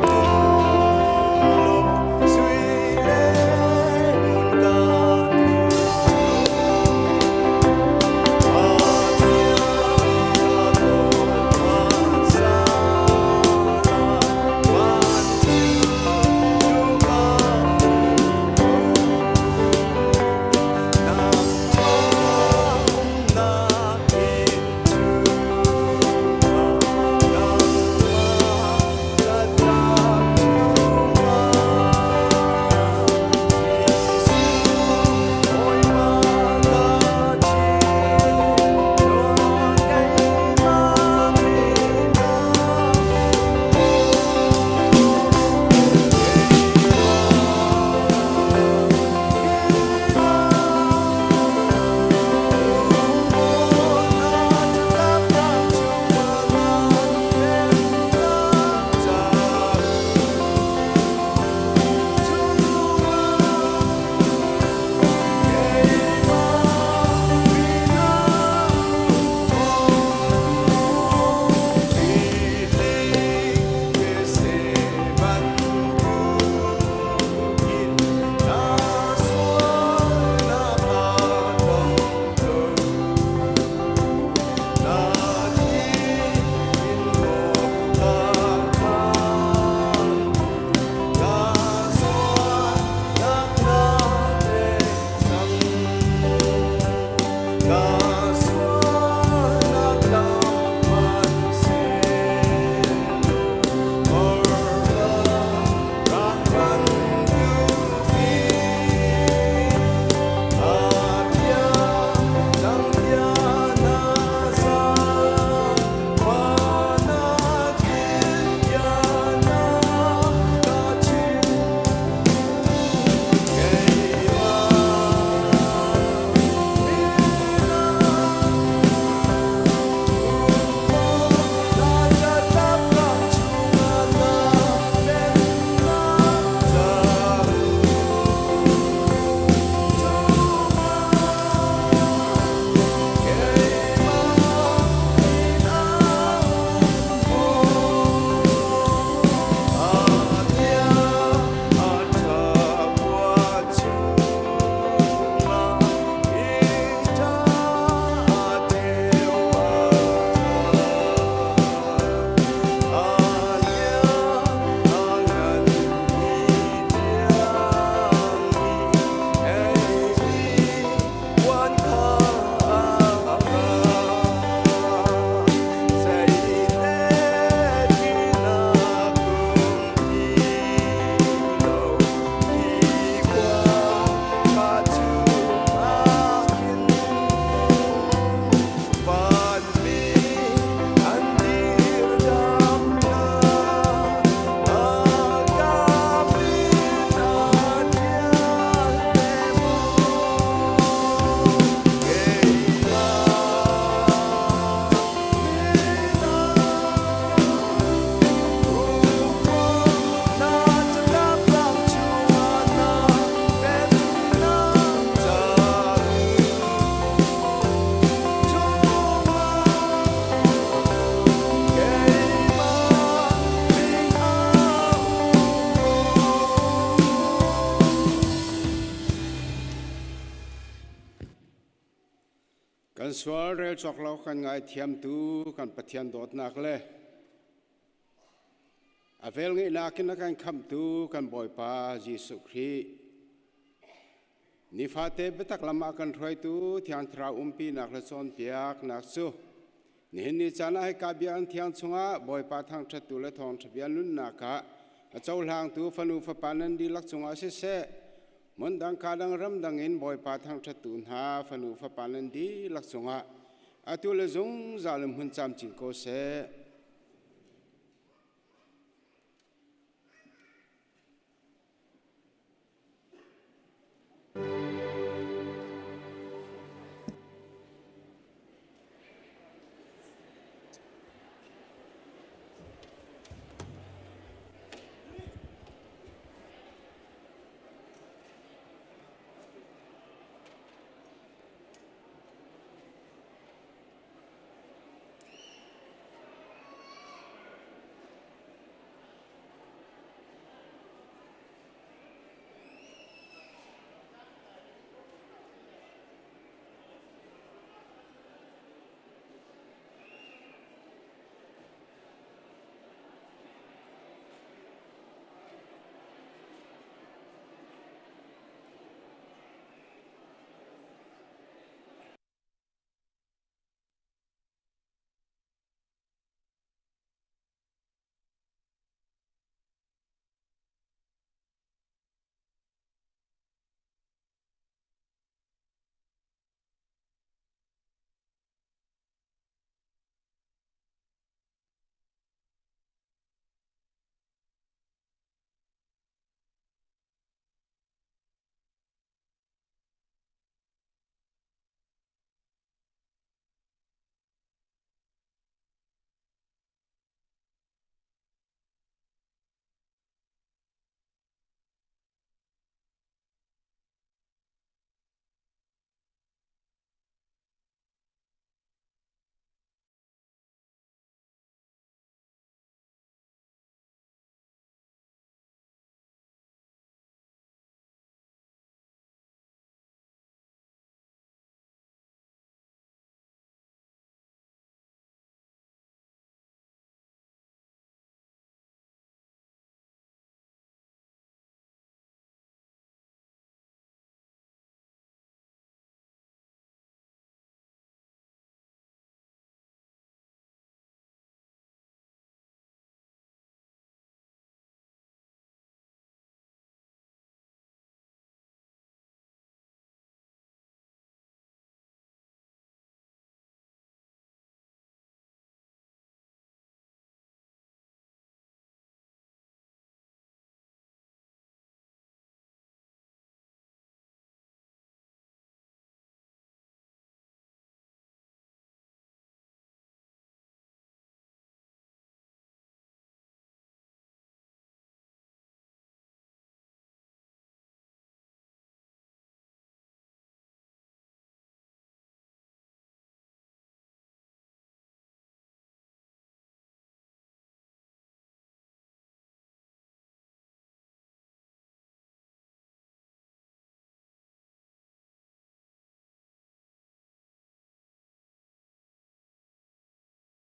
tum, sui le ngun ka tum. Kan sual rel cawk lo kan ngaithiamtu kan Pathian dawtnak le a velngeihnak in a kan khamhtu kan Bawipa Jesuh Khrih nifate biatak lam ah kan hruaitu Thiang Thlarau umpinak le cawnpiaknak cu nihin ni caan ah hika biakinn thiang chungah Bawipa thangṭhattu le thawngṭha bia nunnak ah a cohlangtu fanu fapa nan dihlak cungah siseh hmundang kadang ramdang in Bawipa thangṭhattu hna fanu fapa nan dihlak cungah atu le zungzal in hmun camcin ko seh.